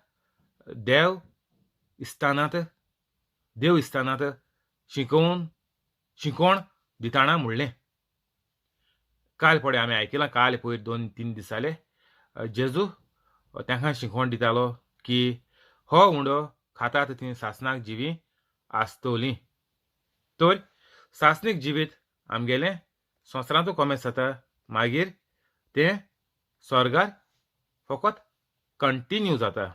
देव इस्थानांत शिकोवण दिताना म्हणलें. काल पळय आमी आयकलां, काल पयर 2-3 दीस जाले जेजू तांकां शिकोवण दितालो की हो उंडो खातात ती सासणाक जिवी आसतली. तर सासणीक जिवीत आमगेलें संवसारांतू कोमेस जाता, मागीर तें स्वर्गार फकत कंटिन्यू जाता.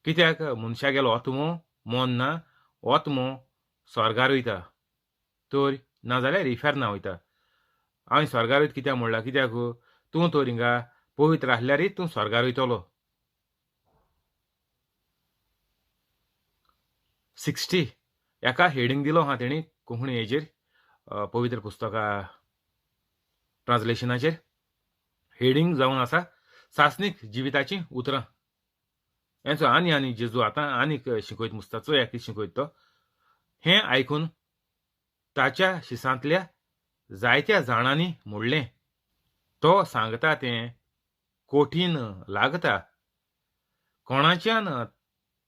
कित्याक मनशागेलो आत्मो मोन्ना ओत्मो स्वर्गार वयता तर नाजाल्यार इफेर्ना वयता. हांवें स्वर्गार वयता कित्याक म्हणलां, कित्याक तूं तर हिंगा पवित्र आसल्यारय तूं स्वर्गार वयतलो. 60 एका हेडींग दिलो आहा तेणी कोंकणी हेजेर पवित्र पुस्तका ट्रान्सलेशनाचेर हेडींग जावन आसा सासणीक जिविताचीं उतरां. हेंचो आनी आनी जेजू आतां आनीक शिकयत मुसता, चोया कितें शिकयत तो. हें आयकून ताच्या शिसांतल्या जायत्या जाणांनी म्हणलें, तो सांगता तें कठीण लागता, कोणाच्यान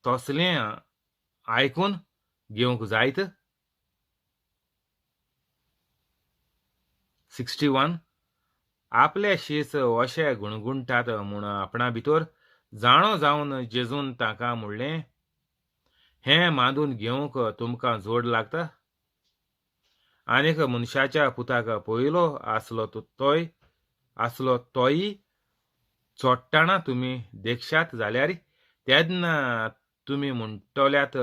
तसलें आयकून घेवंक जायत. 61 आपले शीस अशे गुणगुणटात म्हूण आपणा भितर जाणो जावन जेजून तांकां म्हणलें, हें मांदून घेवंक तुमकां जोड लागता. आनीक मनशाच्या पुताक पयलो आसलो तोय आसलो तोय चोडटाना तुमी देखशात जाल्यार तेन्ना तुमी म्हणटल्यात,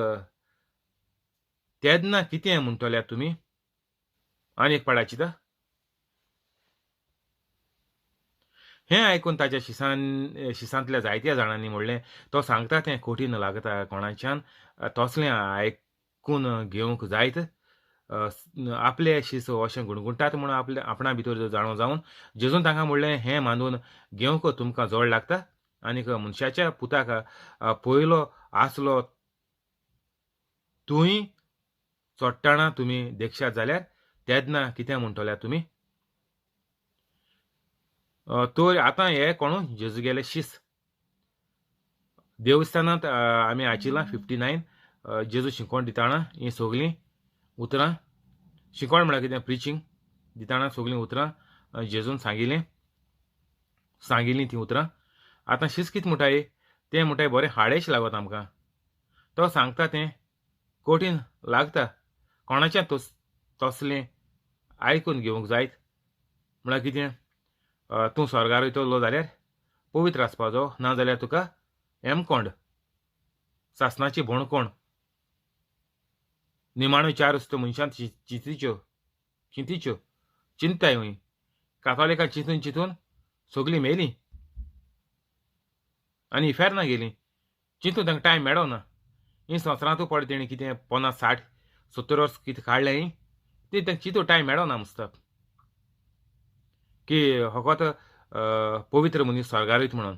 तेन्ना कितें म्हणटल्यात तुमी. आनी एक पाडाची तर हें आयकून ताच्या शिसांतल्या जायत्या जाणांनी म्हणलें, तो सांगता तें कठीण लागता, कोणाच्यान तसलें आयकून घेवंक जायत. आपले शीस अशें गुणगुणटात म्हूण आपले आपणा भितर जाणो जावन जेजून तांकां म्हणलें, हें मांदून घेवंक तुमकां जोड लागता. आनीक मनशाच्या पुताक पयलो आसलो तूंय चोडटाना तुमी देखशात जाल्यार तेन्ना कितें म्हणटल्यात तुमी. तर आतां हे कोणू जेजू गेले शीस देवस्थानांत आमी आयचिलां 59 जेजू शिकोवण दिताना हीं सगळीं उतरां, शिकोवण म्हळ्यार कितें प्रिचींग दिताना सगळीं उतरां जेजून सांगिल्लीं सांगिल्लीं तीं उतरां. आतां शीस कितें म्हणटाय तें म्हणटाय बरें हाडेश लागत आमकां, तो सांगता तें कठीण लागता, कोणाचें तसलें आयकून घेवंक जायत. म्हळ्यार कितें, तूं स्वर्गार वयतलो जाल्यार पवित्र आसपाचो, ना जाल्यार तुका हेमकोंड सासणाची भोणकोण. निमाण्यो चार वस्तू मनशान चिंतीच्यो चिंतीच्यो चिंताय हुंय कातोलिकां चिंतून चिंतून सगळीं मेलीं आनी इफेर्ना गेलीं. चिंतून तांकां टायम मेळो ना. ही संवसारांतू पडले तेणी कितें 50 60 70 वर्स कितें काडलें ती तांकां चिंतून टायम मेळो ना मुस्ताक की फकत पवित्र मनीस स्वर्गार वयता म्हणून.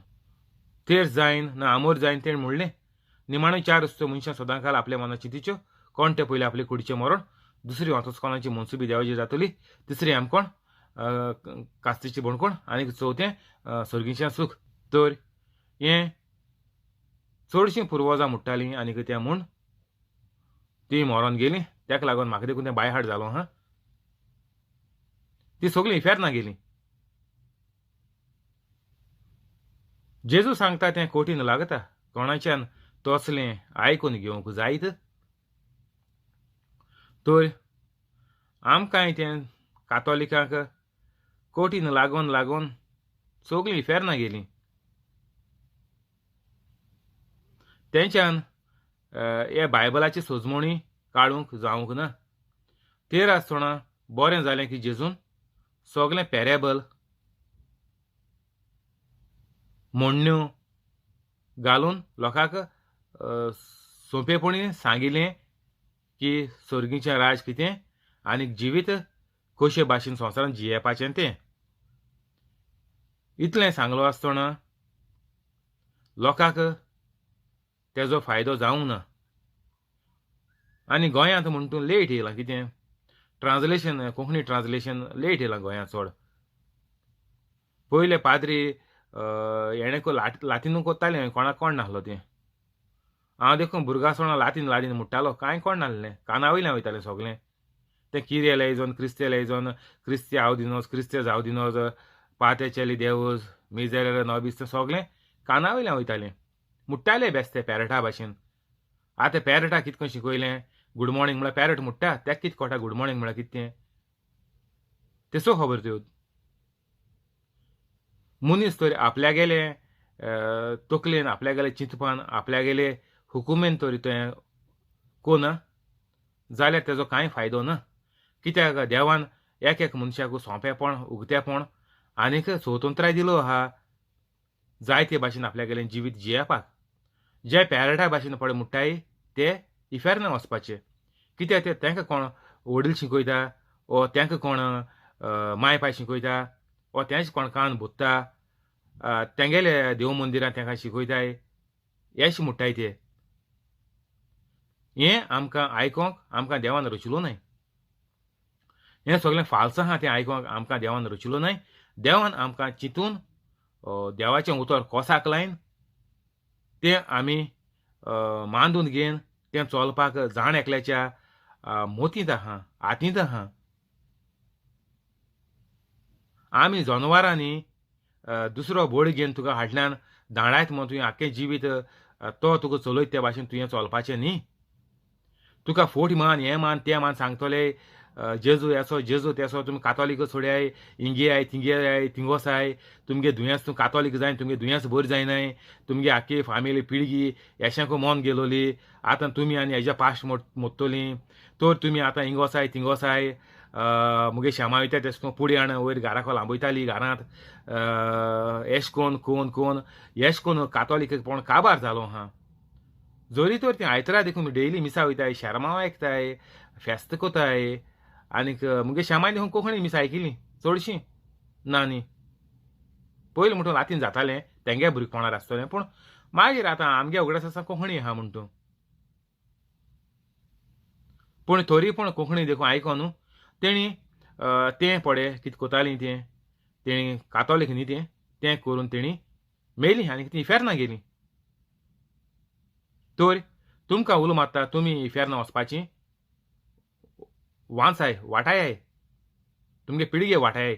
तेर जायन ना आमोर जायन तेणें म्हणलें. निमाण्यो चार वस्तू मनशां सदां काल आपल्या मनां चिंतीच्यो, कोण तें पयलें आपले कुडीचें मरण, दुसरी वांतोच कोणाची मनसुबी देवाची जातली, तिसरी आमकोण कास्तीची बणकोण, आनी चवथें सर्गीचें सूख. तर हें चडशीं पुर्वजां म्हणटालीं आनी कितें म्हूण तीं मरोन गेलीं, ताका लागून म्हाका देखून तें बायहार्ट जालो. हां, ती सगळीं इफेर्ना गेलीं. जेजू सांगता तें कठीण लागता, कोणाच्यान तसलें आयकून घेवंक जायत. तर आमकांय तें कातोलिकांक कठीण लागून लागून सगळीं इफेर्ना गेलीं. तेंच्यान हे बायबलाची सोजमणी काडूंक जावंक ना. तेर आसतना बरें जालें की जेजून सगळें पॅरेबल म्हणण्यो घालून लोकांक सोंपेपणी सांगिल्लें की सर्गीचें राज कितें आनी जिवीत कशे भाशेन संवसारांत जियेवपाचें तें. इतलें सांगलो आसतना लोकांक तेजो फायदो जावंक ना. आनी गोंयांत म्हण तूं लेट येयलां कितें ट्रान्सलेशन, कोंकणी ट्रान्सलेशन लेट येयलां गोंयांत चड. पयले पाद्री हेणें लातीनू कोत्तालें, कोणाक कोण नासलो तें. हांव देखून भुरग्यासोणा लातीन लातीन म्हणटालो, कांय कोण नासलें, काना वयल्यान वयतालें सगळें. तें किरें लेजोन क्रिस्ते लेजोन क्रिस्ते हांव दिनोज क्रिस्ते जावं दिनोज पाते चेली देवूज मिजेर नोबीस तें सगळें काना वयल्यान वयतालें, मुट्टाले बेस्ते पॅरटा भाशेन. आतां पॅरटा कितें करून शिकयलें, गूड मॉर्निंग म्हळ्यार पॅरट मुट्टा, तेका कितें कळटा गूड मॉर्निंग म्हळ्यार कितें तें, तेसो खबर त्यो. मनीस तर आपल्यागेले तकलेन आपल्यागेले चिंतपान आपल्यागेले हुकुमेन तरी तें कोना जाल्यार तेजो कांय फायदो ना. कित्याक देवान एक एक मनशाक सोंपेपण उगतेपण आनीक स्वतंत्राय दिलो आहा जायते भाशेन आपल्यागेलें जिवीत जियेवपाक. जे पॅरटा भाशेन पळय मुट्टाय ते इफेर्ना वचपाचे. कित्याक ते तांकां कोण वडील शिकयता ओ तांकां कोण माय पाय शिकयता ओ तेंच कोण कान बुत्ता तेंगेले देव मंदिरां तांकां शिकयताय येश मुट्टाय ते. हें आमकां आयकोंक आमकां देवान रचिलो न्हय. हें सगळें फाल्स आहा तें आयकोंक आमकां देवान रचिलो न्हय. देवान आमकां चिंतून देवाचें उतर कोसाक लायन तें आमी मांदून घेवन तें चलपाक जाण एकल्याच्या मोतींत आहा हातींत आहा. आमी जनवरांनी दुसरो बळी घेवन तुका हाडल्यान दांडायत म्हूण तुवें आख्खें जिवीत तो तुका चलयत त्या भाशेन तुवें चलपाचें न्ही. तुका फोट मान हें मान तें मान सांगतले जेजू येसो जेजू तेसो तुमी कातोलीक सोडयाय इंगे I थिंगे I थिंगोसाय तुमगे दुयेंस तूं कातोलीक जाय तुमगे दुयेंस बरी जायनाय तुमगे आख्खी फामिली पिळगी येशांकू मन गेलोली आतां तुमी आनी हेज्या पास्ट मोडटलीं तर तुमी आतां इंगोसाय थिंगोसाय मुगे श्यामा वयता तेश कोन पुडी हाण वयर घराक लांबयताली घरांत एश कोन कोन कोन एश कोन कातोलीक पण काबार जालो आहा. जरी तर ती आयतरा देखून डेली मिसा वयताय शेरमांव आयकताय फेस्त कोताय आनीक मुगे श्यामाय देखून कोंकणी मिसा आयकिली चडशीं ना न्ही. पयलीं म्हणटून लातीन जातालें तेंगे भुरगेपणार आसतलें पूण मागीर आतां आमगे उगडास आसा कोंकणी आहा म्हणटून. पूण थोरी पूण कोंकणी देखून आयको न्हू तेणी तें पळय कितें कोतालीं तें तेणी कातोलीक न्ही तें तें करून तेणी मेली आनी ती इफेर्ना गेली. तर तुमकां उलो मारता तुमी इफेर्ना वचपाची वांचाय वाटाय तुमगे पिळगे वाटाय.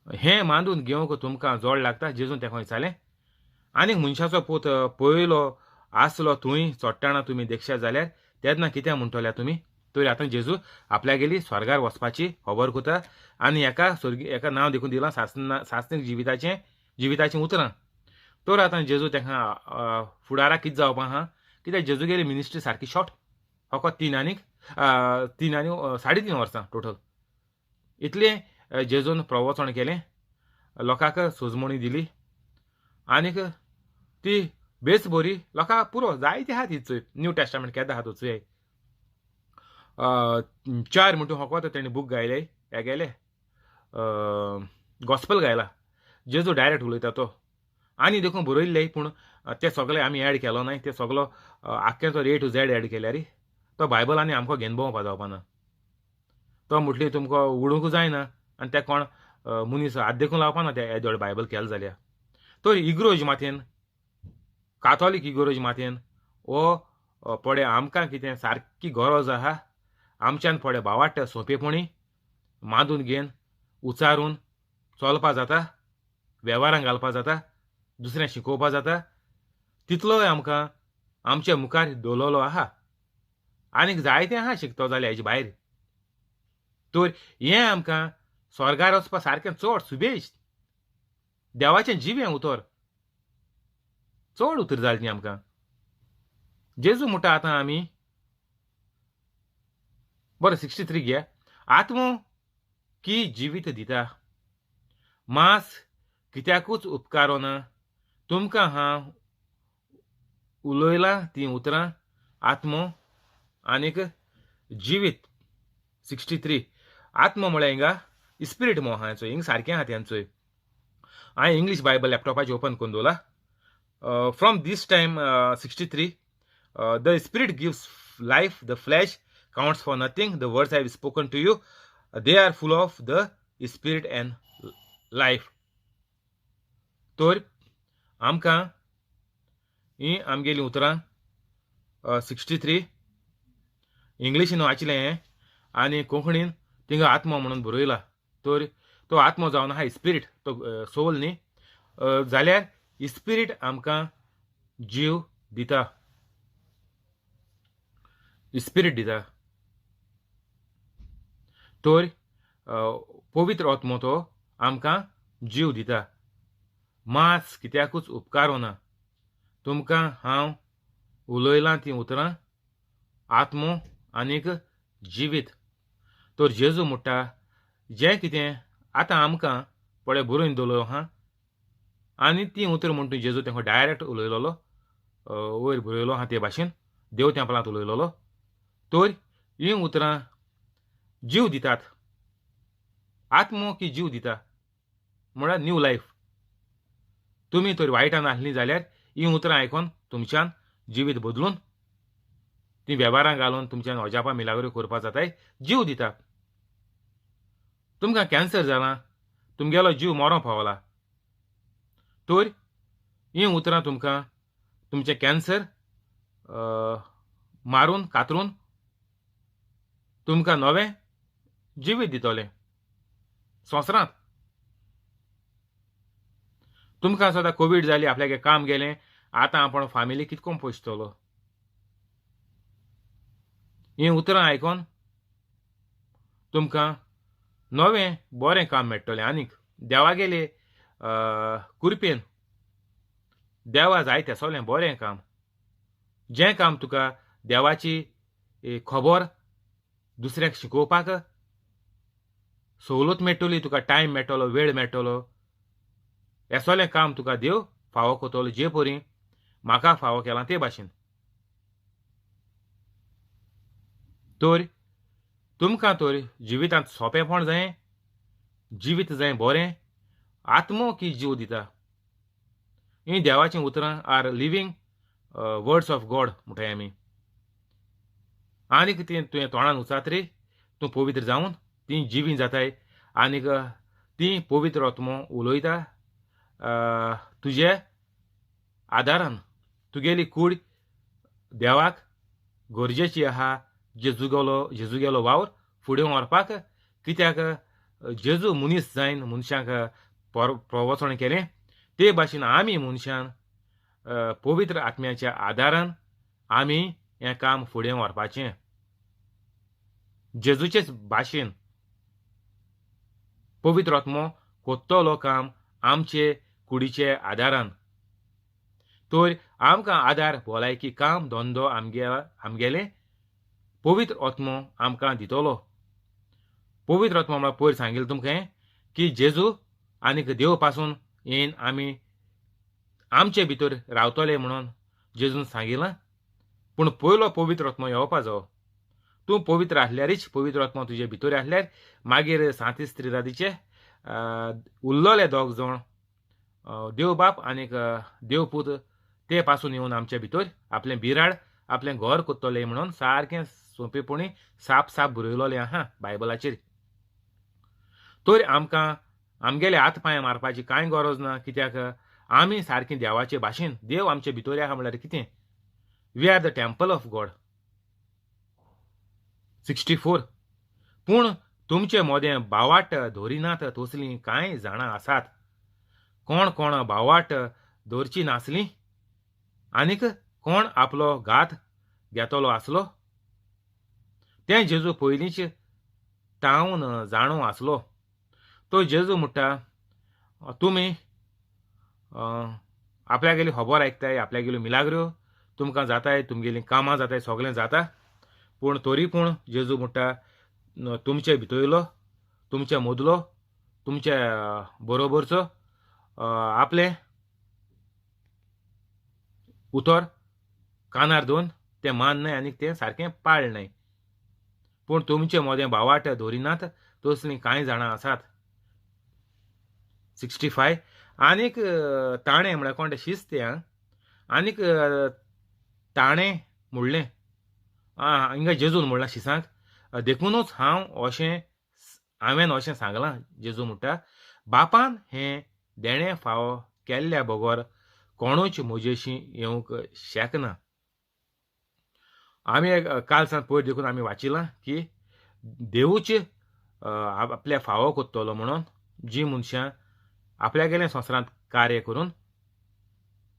हें मांदून घेवंक तुमकां जोड लागता. जेजून तें खंय चालें आनीक मनशाचो पूत पयलो आसलो थंय चोडटाना तुमी देखशा जाल्यार तेन्ना कितें म्हणटल्या तुमी. तर आतां जेजू आपल्यागेली स्वर्गार वचपाची खबर कोता आनी एका स्वर्गी एका नांव देखून दिलां सासणीक जिविताचें जिविताचीं उतरां. तर आतां जेजू तांकां फुडाराक कितें जावपा आहा कित्याक जेजूगेली मिनिस्ट्री सारकी शॉर्ट फकत 3.5 वर्सां टोटल इतलें जेजून प्रवचन केलें लोकांक सोजमणी दिली आनीक ती बेस बरी लोकांक पुरो जायती आहा ती चोय न्यू टेस्टामेंट केदां आहा तो चोय 4 म्हणटून फकत तेणी बूक गायले हे गेले गॉस्पल गायला जेजू डायरेक्ट उलयता तो आनी देखून बरयल्ले पूण ते सगळे आमी एड केलो नाय ते सगलो आख्ख्याचो ए टू झेड एड केल्यार तो बायबल आनी आमकां घेवन भोंवपा जावपा ना. तो म्हटली तुमकां उडूंक जायना आनी ते कोण मनीस हात देखून लावपा ना ते येदोळ बायबल केलें जाल्यार. तर इग्रोज माथेन कातोलीक इग्रोज माथेन हो पळय आमकां कितें सारकी गरज आहा आमच्यान पळय भावाट सोंपेपणी मांदून घेवन उचारून चलपा जाता वेव्हारांक घालपा जाता दुसऱ्यांक शिकोवपा जाता तितलोय आमकां आमच्या मुखार दवरलेलो आहा. आनीक जायतें आहा शिकतो जाल्यार हेजे भायर. तर हें आमकां स्वर्गार वचपा सारकें चड सुबेज देवाचें जिवें उतर चड उतर जालें ती आमकां. जेजू म्हणटा आतां आमी बरें 63 घे आत्मो की जिवीत दिता मांस कित्याकूच उपकारोना तुमकां हांव उलयलां तीं उतरां आत्मो आनीक जिवीत. 63 आत्मो म्हळ्यार हिंगा स्पिरीट मो आहा हेंचो हिंग सारकें आहा तेंचोय. हांवें इंग्लीश बायबल लॅपटॉपाचेर ओपन करून दवरला. From this time 63 the spirit gives life the flesh counts for nothing. The words I have spoken to you, they are full of the spirit and life. तर आमकां ही आमगेलीं उतरां 63 इंग्लिशीन वाचलें हें आनी कोंकणीन थिंगा आत्मो म्हणून बरयला. तर तो आत्मो जावन आहा स्पिरीट तो सोल न्ही जाल्यार स्पिरीट आमकां जीव दिता स्पिरीट दिता. तर पवित्र आत्मो तो आमकां जीव दिता. मांस कित्याकूच उपकारोना. तुमकां हांव उलयलां तीं उतरां आत्मो आनीक जिवीत. तर जेजू म्हणटा जें कितें आतां आमकां पळय बरोवन दवरलो आहा आनी तीं उतरां म्हूण तूं जेजू तेंका डायरेक्ट उलयलोलो, वयर बरयलो आहा ते भाशेन देव तेंपलांत उलयलोलो. तर हीं उतरां जीव दितात, आत्मो की जीव दिता म्हळ्यार न्यू लायफ. तुमी तर वायटान आसलीं जाल्यार हीं उतरां आयकोन तुमच्यान जिवीत बदलून तीं वेव्हारां घालून तुमच्यान अजापां मिलाग्रो करपा जाताय, जीव दिता. तुमकां कॅन्सर जाला, तुमगेलो जीव मरोंक पावला, तर हीं उतरां तुमकां तुमचें कॅन्सर मारून कातरून तुमकां नवें जिवीत दितलें संवसारांत. तुमकां सदां कोवीड जाली, आपल्यागे काम गेलें, आतां आपूण फामिली कितकोन पोसतलो, हीं उतरां आयकोन तुमकां नवें बरें काम मेळटलें. आनीक देवागेले कुरपेन देवा जाय तेसोलें बरें काम, जें काम तुका देवाची खबर दुसऱ्याक शिकोवपाक सवलत मेळटली, तुका टायम मेळटलो, वेळ मेळटलो, हेसोलें काम तुका देव फावो करतलो जे परी म्हाका फावो केलां ते भाशेन. तर तुमकां तर जिवितांत सोंपेपण जाय, जिवीत जाय बरें, आत्मो की जीव दिता. हीं देवाचीं उतरां are living words of God म्हणटाय आमी. आनीक तीं तुवें तोंडान उचातरी तूं पवित्र जावन तीं जिवीं जाताय आनीक तीं पवित्र आत्मो उलयता तुजे आदारान. तुगेली कूड देवाक गरजेची आहा जेजूगेलो वावर फुडें व्हरपाक. कित्याक जेजू मनीस जायन मनशांक प्रवचण केलें ते भाशेन आमी मनशान पवित्र आत्म्याच्या आदारान आमी हें काम फुडें व्हरपाचें जेजूचेच भाशेन. पवित्र आत्मो कोत्तलो काम आमचे कुडीचे आदारान. तर आमकां आदार भलायकी काम धंदो आमगेलें पवित्र आत्मो आमकां दितलो. पवित्र आत्मो म्हळ्यार पयर सांगिल्लें तुमकां की जेजू आनीक देव पासून येवन आमी आमचे भितर रावतले म्हणून जेजून सांगिलां. पूण पयलो पवित्र आत्मो येवपा जावो. तूं पवित्र आसल्यारीच, पवित्र आत्मो तुजे भितर आसल्यार मागीर सांतीस त्रिदादीचे उरलोले दोग जाण देव बाप आनीक देवपूत ते पासून येवन आमचे भितर आपलें बिराड आपलें घर कोत्तलें म्हणून सारकें सोंपेपणी साप साप बरयलोलें आहा बायबलाचेर. तर आमकां आमगेले हात पांय मारपाची कांय गरज ना, कित्याक आमी सारकी देवाचे भाशेन देव आमचे भितर आहा म्हणल्यार कितें, we are the temple of God. 64 पूण तुमचे मोदें बावाट धरिनात तसलीं कांय जाणां आसात. कोण कोण बावाट धरची नासली आनीक कोण आपलो घात घेतलो आसलो तें जेजू पयलींच तावन जाणो आसलो. तो जेजू म्हणटा तुमी आपल्यागेली खबर आयकताय, आपल्यागेल्यो मिलाग्रो तुमकां जाताय, तुमगेलीं कामां जाताय, सगळें जाता, पूण तरी पूण जेजू म्हणटा तुमचे भितरलो, तुमचे मदलो, तुमचे बरोबरचो आपलें उतर कानार दवरून तें मान न्हय आनी तें सारकें पाळ न्हय. पूण तुमचे मोदें बावाट दवरिनात तसलीं कांय जाणां आसात. 65 आनीक ताणें म्हळ्यार कोण तें शिस्त तें आनीक ताणें म्हणलें हिंगा जेजून म्हणलां शिसांक, देखुनूच हांव अशें हांवें अशें सांगलां. जेजू म्हणटा बापान हें देणें फावो केल्ल्या बगर कोणूच म्हजेशी येवंक शकना. आमी काल सावन पयर देखून आमी वाचिलां की देवूच आपल्या फावो कोत्तलो म्हणून जी मनशां आपल्यागेलें संवसारांत कार्य करून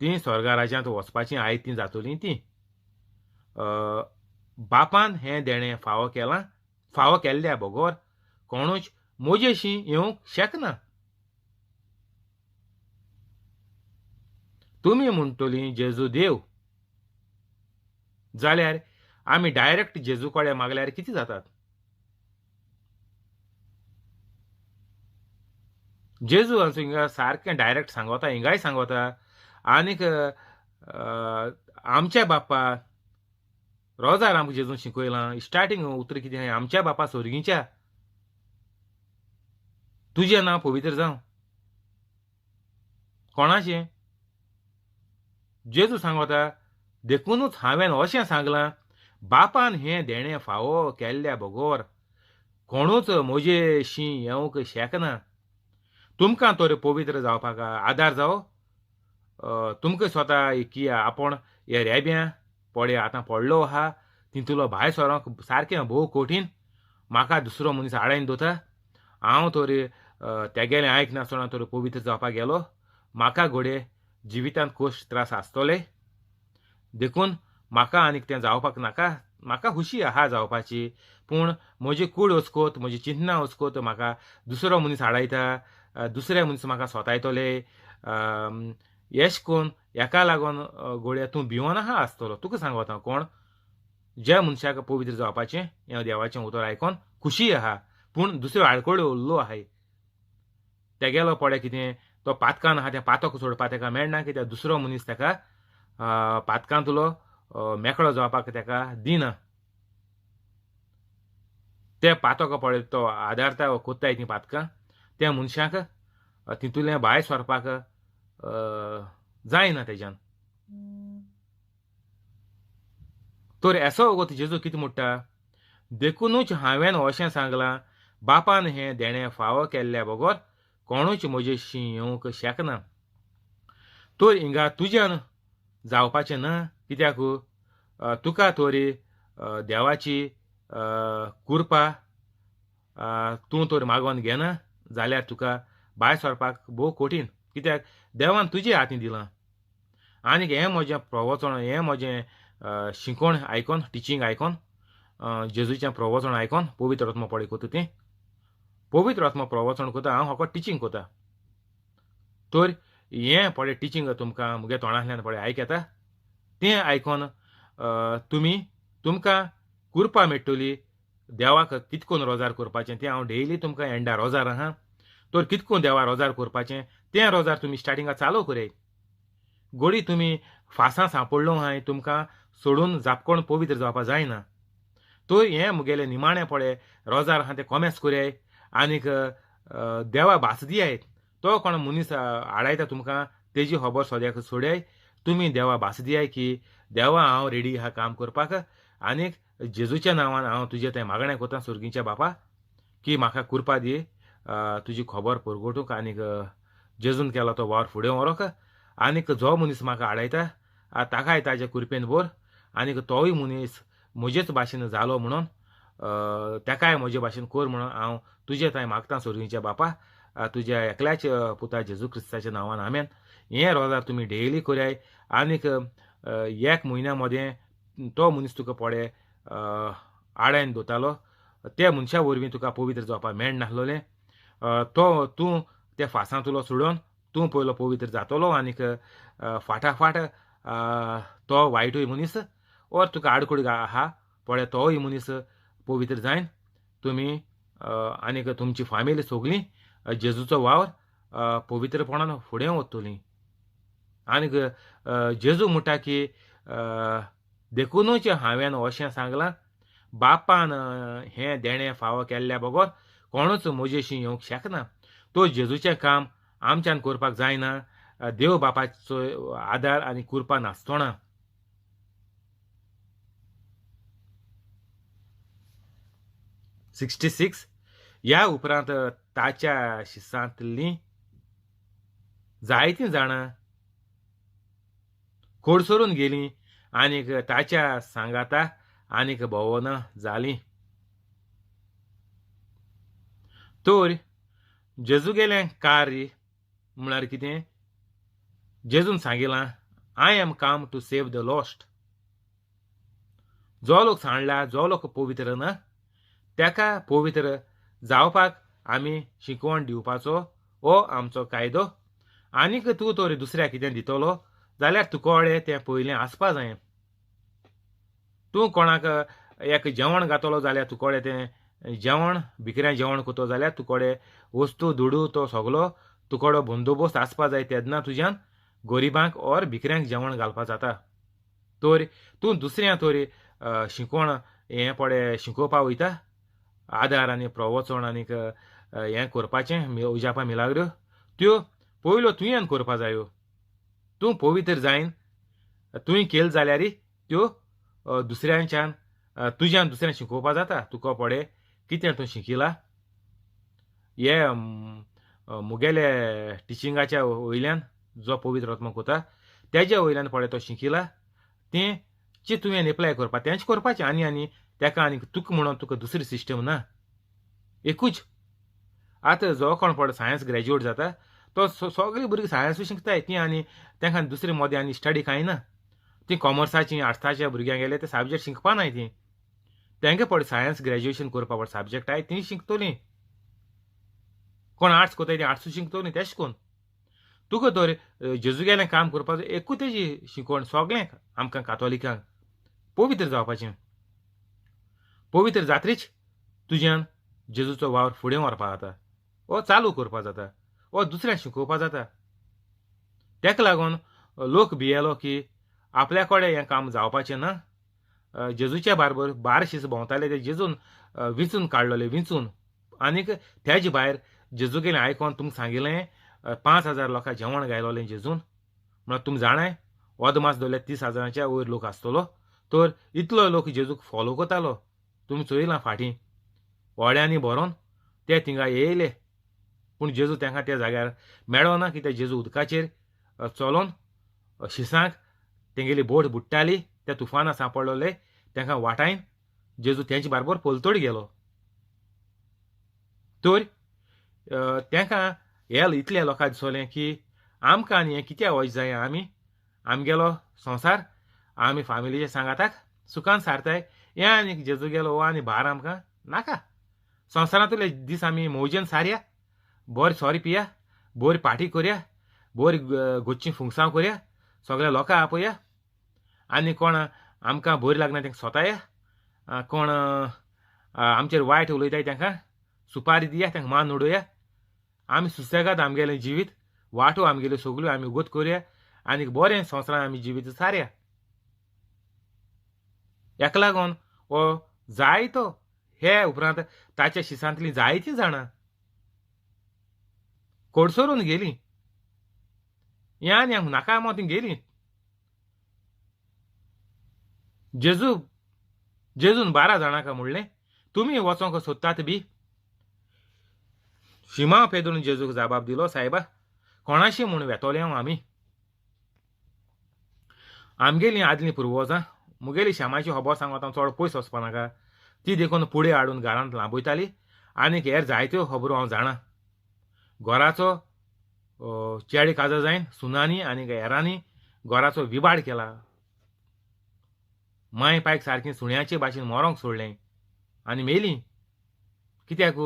तीं स्वर्गा राज्यांत वचपाचीं आयतीं जातलीं तीं. बापान हें देणें फावो केलां, फावो केल्ल्या बगर कोणूच म्हजेशी येवंक शकना. तुमी म्हणटलीं जेजू देव. जाल्यार आमी डायरेक्ट जेजू कडेन मागल्यार कितें जातात? जेजू आमचो हिंगा सारकें डायरेक्ट सांगता, हिंगाय सांगता. आनीक आमच्या बाप्पा रोजार आमकां जेजून शिकयलां. स्टार्टींग उतर कितें? आमच्या बापा सोर्गीच्या, तुजें नांव पवित्र जावं. कोणाचें? जेजू सांगता, देखुनूच हांवें अशें सांगलां, बापान हें देणें फावो केल्ल्या बगर कोणूच म्हजेशी येवंक शकना. तुमकां तर पवित्र जावपाक आदार जावो. तुमकां स्वता की आपूण हे रेब्यां पळय आतां पडलो आहा, तितूंतलो भायर सरोंक सारकें भोव कठीण. म्हाका दुसरो मनीस आडायन दवरता. हांव तर तेगेलें आयकनासतना तर पवित्र जावपाक गेलो. म्हाका घडये जिवितांत कश्ट त्रास आसतले, देखून म्हाका आनीक तें जावपाक नाका. म्हाका खुशी आहा जावपाची, पूण म्हजी कूड वचकोत, म्हजी चिंतनां वचकोत म्हाका दुसरो मनीस आडायता, दुसरे मनीस म्हाका सोतायतले. येश कोन हेका लागून घडये तूं भिवन आहा आसतलो. तुका सांगता कोण ज्या मनशाक पवित्र जावपाचें हें देवाचें उतर आयकोन खुशी आहा, पूण दुसरो आडखळ्यो उरलो आहाय. तेगेलो पळय कितें तो पातकान आहा, तें पातक सोडपाक तेका मेळना, कित्याक दुसरो मनीस तेका पातकांतलो मेकळो जावपाक तेका दिना. ते पातक पळय तो आदारता वा कोत्ताय तीं पातकां, त्या मनशाक तितूंतलें भायर सरपाक जायना तेज्यान. तर एसो वगत जेजू कितें म्हणटा? देखुनूच हांवें अशें सांगलां, बापान हें देणें फावो केल्ल्या बगर कोणूच म्हजेशी येवंक शकना. तर हिंगा तुज्यान जावपाचें ना, कित्याक तुका तरी देवाची कृपा तूं तर मागोन घेना जाल्यार तुका भायर सरपाक भोव कठीण, कित्याक देवान तुजे हातीं दिलां. आनीक हें म्हजें प्रवचन, हें म्हजें शिकोवण आयकोन, टिचींग आयकोन, जेजूचें प्रवचन आयकोन पवित्र आत्मा पळय कोता, तें पवित्र आत्मा प्रवचन कोता, हांव फकत टिचींग कोता. तर हें पळय टिचींग तुमकां म्हगे तोंडांतल्यान पळय आयकता, तें आयकोन तुमी तुमकां कृपा मेळटली देवाक कितकोन रोजार करपाचें तें हांव डेली तुमकां एंडा रोजार आहा. तर कितकोन देवा रोजार करपाचें तें रोजार तुमी स्टार्टिंगा चालू कराय. गोडी तुमी फासां सांपडलो आहाय, तुमकां सोडून जापकोण पवित्र जावपा जायना. तर हें म्हगेलें निमाणें पळय रोजार आहा तें कोमेस कराय आनीक देवा भास दियाय. तो कोण मनीस आडायता तुमकां तेजी खबर सद्याक सोडयाय. तुमी देवा भास दियाय की देवा हांव रेडी आहा काम करपाक, आनीक जेजूच्या नांवान हांव तुजें तें मागणें करता सुर्गीच्या बापा की म्हाका कृपा दी तुजी खबर परगटूंक आनीक जेजून केला तो वावर फुडें व्हरूंक. आनीक जो मनीस म्हाका आडायता ताकाय ताजे कृपेन भर, आनीक तोय मनीस म्हजेच भाशेन जालो म्हणून ताकाय म्हजे भाशेन कर म्हणून हांव तुजें थंय मागता सुर्गीच्या बापा, तुज्या एकल्याच पुता जेजू क्रिस्ताच्या नांवान आमेन. हें रोजार तुमी डेली कराय. आनीक एक म्हयन्या मदें तो मनीस तुका पळय आडायन दवरतालो, त्या मनशा वरवीं तुका पवित्र जावपाक मेळनासलें. तो तूं त्या फासांतलो सोडून तूं पयलो पवित्र जातलो आनीक फाटाफाट तो वायटूय मनीस ओर तुका आडखळ आहा पळय तोय मनीस पवित्र जायन. तुमी आनीक तुमची फामिली सगळीं जेजूचो वावर पवित्रपणान फुडें वतली. आनीक जेजू म्हणटा की देखुनूच हांवें अशें सांगलां, बापान हें देणें फावो केल्ल्या बगर कोणूच म्हजेशी येवंक शकना. तो जेजूचें काम आमच्यान करपाक जायना, देव बापाचो आदार आनी कृपा नासतना. 66 ह्या उपरांत ताच्या शिसांतलीं जायतीं जाणां कोडसरून गेलीं आनीक ताच्या सांगाता आनीक भोवना जालीं. तर जेजू गेलें कार्य म्हळ्यार कितें? जेजून सांगिलां, I am come to save the lost. जो लोक सांडला, जो लोक पवित्र ना, ताका पवित्र जावपाक आमी शिकवण दिवपाचो हो आमचो कायदो. आनीक तूं तर दुसऱ्याक कितें दितलो जाल्यार तुकोडे तें पयलें आसपा जाय. तूं कोणाक एक जेवण घातलो जाल्यार तुकोडे तें जेवण भिकऱ्यां जेवण करतो जाल्यार तुकोडे वस्तू दुडू तो सगलो तुकोडो बंदोबस्त आसपा जाय. तेन्ना तुज्यान गरिबांक ओर भिकऱ्यांक जेवण घालपा जाता. तर तूं दुसऱ्या तरी शिकोवण हें पळय शिकोवपा वयता आदार आनी प्रवचन आनीक हें करपाचें उजापा मिलाग्रो त्यो पयल्यो तुवें करपा जायो. तूं पवित्र जायन तुवें केलें जाल्यार त्यो दुसऱ्यांच्यान तुज्यान दुसऱ्यान शिकोवपा जाता. तुका पळय कितें तूं शिकिला हे मुगेले टिचिंगाच्या वयल्यान जो पवित्र आत्मो कोता तेज्या वयल्यान पळय तो शिकिला तें ची तुवें एप्लाय करपा तेंच करपाचें. आनी आनी तेका आनी तुका म्हणून तुका दुसरी सिस्टम ना एकूच. आतां जो कोण पळय सायन्स ग्रॅज्युएट जाता तो सगळीं भुरगीं सायन्सूय शिकताय तीं आनी तेंकां दुसरे मदें आनी स्टडी कांय ना. तीं कॉमर्साचीं आर्ट्साच्या भुरग्यांक गेले ते सब्जेक्ट शिकपा नाय तीं. तेंकां पळय सायन्स ग्रॅज्युएशन करपा पळय सब्जेक्ट I तीं शिकतलीं. कोण आर्ट्स कोताय तीं आर्ट्सूय शिकतलीं. तेश कोन तुका तर जेजू गेलें काम करपाचो एकूच तेजी शिकवण सगळें आमकां कातोलिकांक पवित्र जावपाचें. पवित्र जात्रीच तुज्यान जेजूचो वावर फुडें व्हरपा जाता वो चालू करपा जाता वो दुसऱ्यांक शिकोवपा जाता. तेका लागून लोक भियेलो की आपल्या कडेन हें काम जावपाचें ना. जेजूच्या बारबर 12 शीस भोंवताले ते जेजून विंचून काडलेले विंचून आनीक तेजे भायर जेजू गेलें आयकोन तुमकां सांगिलें 5000 लोकां जेवण गायलोलें जेजून. म्हणल्यार तुमी जाणाय अदमास दवरल्यार 30,000च्या वयर लोक आसतलो. तर इतलो लोक जेजूक फॉलो करतालो. तुमी चोयलां फाटीं व्हड्यांनी भरोन ते थिंगा येयले पूण जेजू तांकां त्या जाग्यार मेळो ना. कित्याक जेजू उदकाचेर चलोन शिसांक तेंगेली बोट बुडटाली त्या तुफाना सांपडलेले तांकां वाटायन जेजू तेंचे बारबर पलतडी गेलो. तर तांकां हे इतल्या लोकांक दिसलें की आमकां आनी हें कित्याक वच जाय. आमी आमगेलो संवसार आमी फामिलीच्या सांगाताक सुखान सारताय. हें आनी जेजू गेलो हो आनी भार आमकां नाका. संवसारांतले दीस आमी मौजेन सारया, बरी सोरी पिया, बरी पार्टी करया, बरी गोच्ची फुंगसांव करया, सगळ्या लोकांक आपया आनी कोण आमकां बरी लागना तांकां सोताया, कोण आमचेर वायट उलयताय तांकां सुपारी दिया, तांकां मान उडोवया. आमी सुसेगाद आमगेलें जिवीत वांटो आमगेल्यो सगल्यो आमी उगत करया आनी बरें संवसारान आमी जिवीत सारया. हेका लागून हो जायतो हे उपरांत ताच्या शिसांतलीं जायतीं जाणां कोडसरून गेलीं. हें आनी नाका म्हूण तीं गेलीं. जेजून 12 जाणांक म्हणलें तुमी वचोंक सोदतात बी. शिमा पेद्रून जेजूक जाबाब दिलो, सायबा कोणाशी म्हूण वेतोले हांव आमी? आमगेलीं आदलीं पुर्वजां मुगेली श्यामाची खबर सांगत हांव चड पयस वचपा नाका. ती देखून पुडे हाडून घरांत लांबयताली आनीक हेर जायत्यो खबरो हांव जाणा. घराचो चेडे काजार जायन सुनांनी आनी हेरांनी घराचो विबाड केला. मांय पायक सारकी सुण्याचे भाशेन मरोंक सोडलें आनी मेली. कित्याक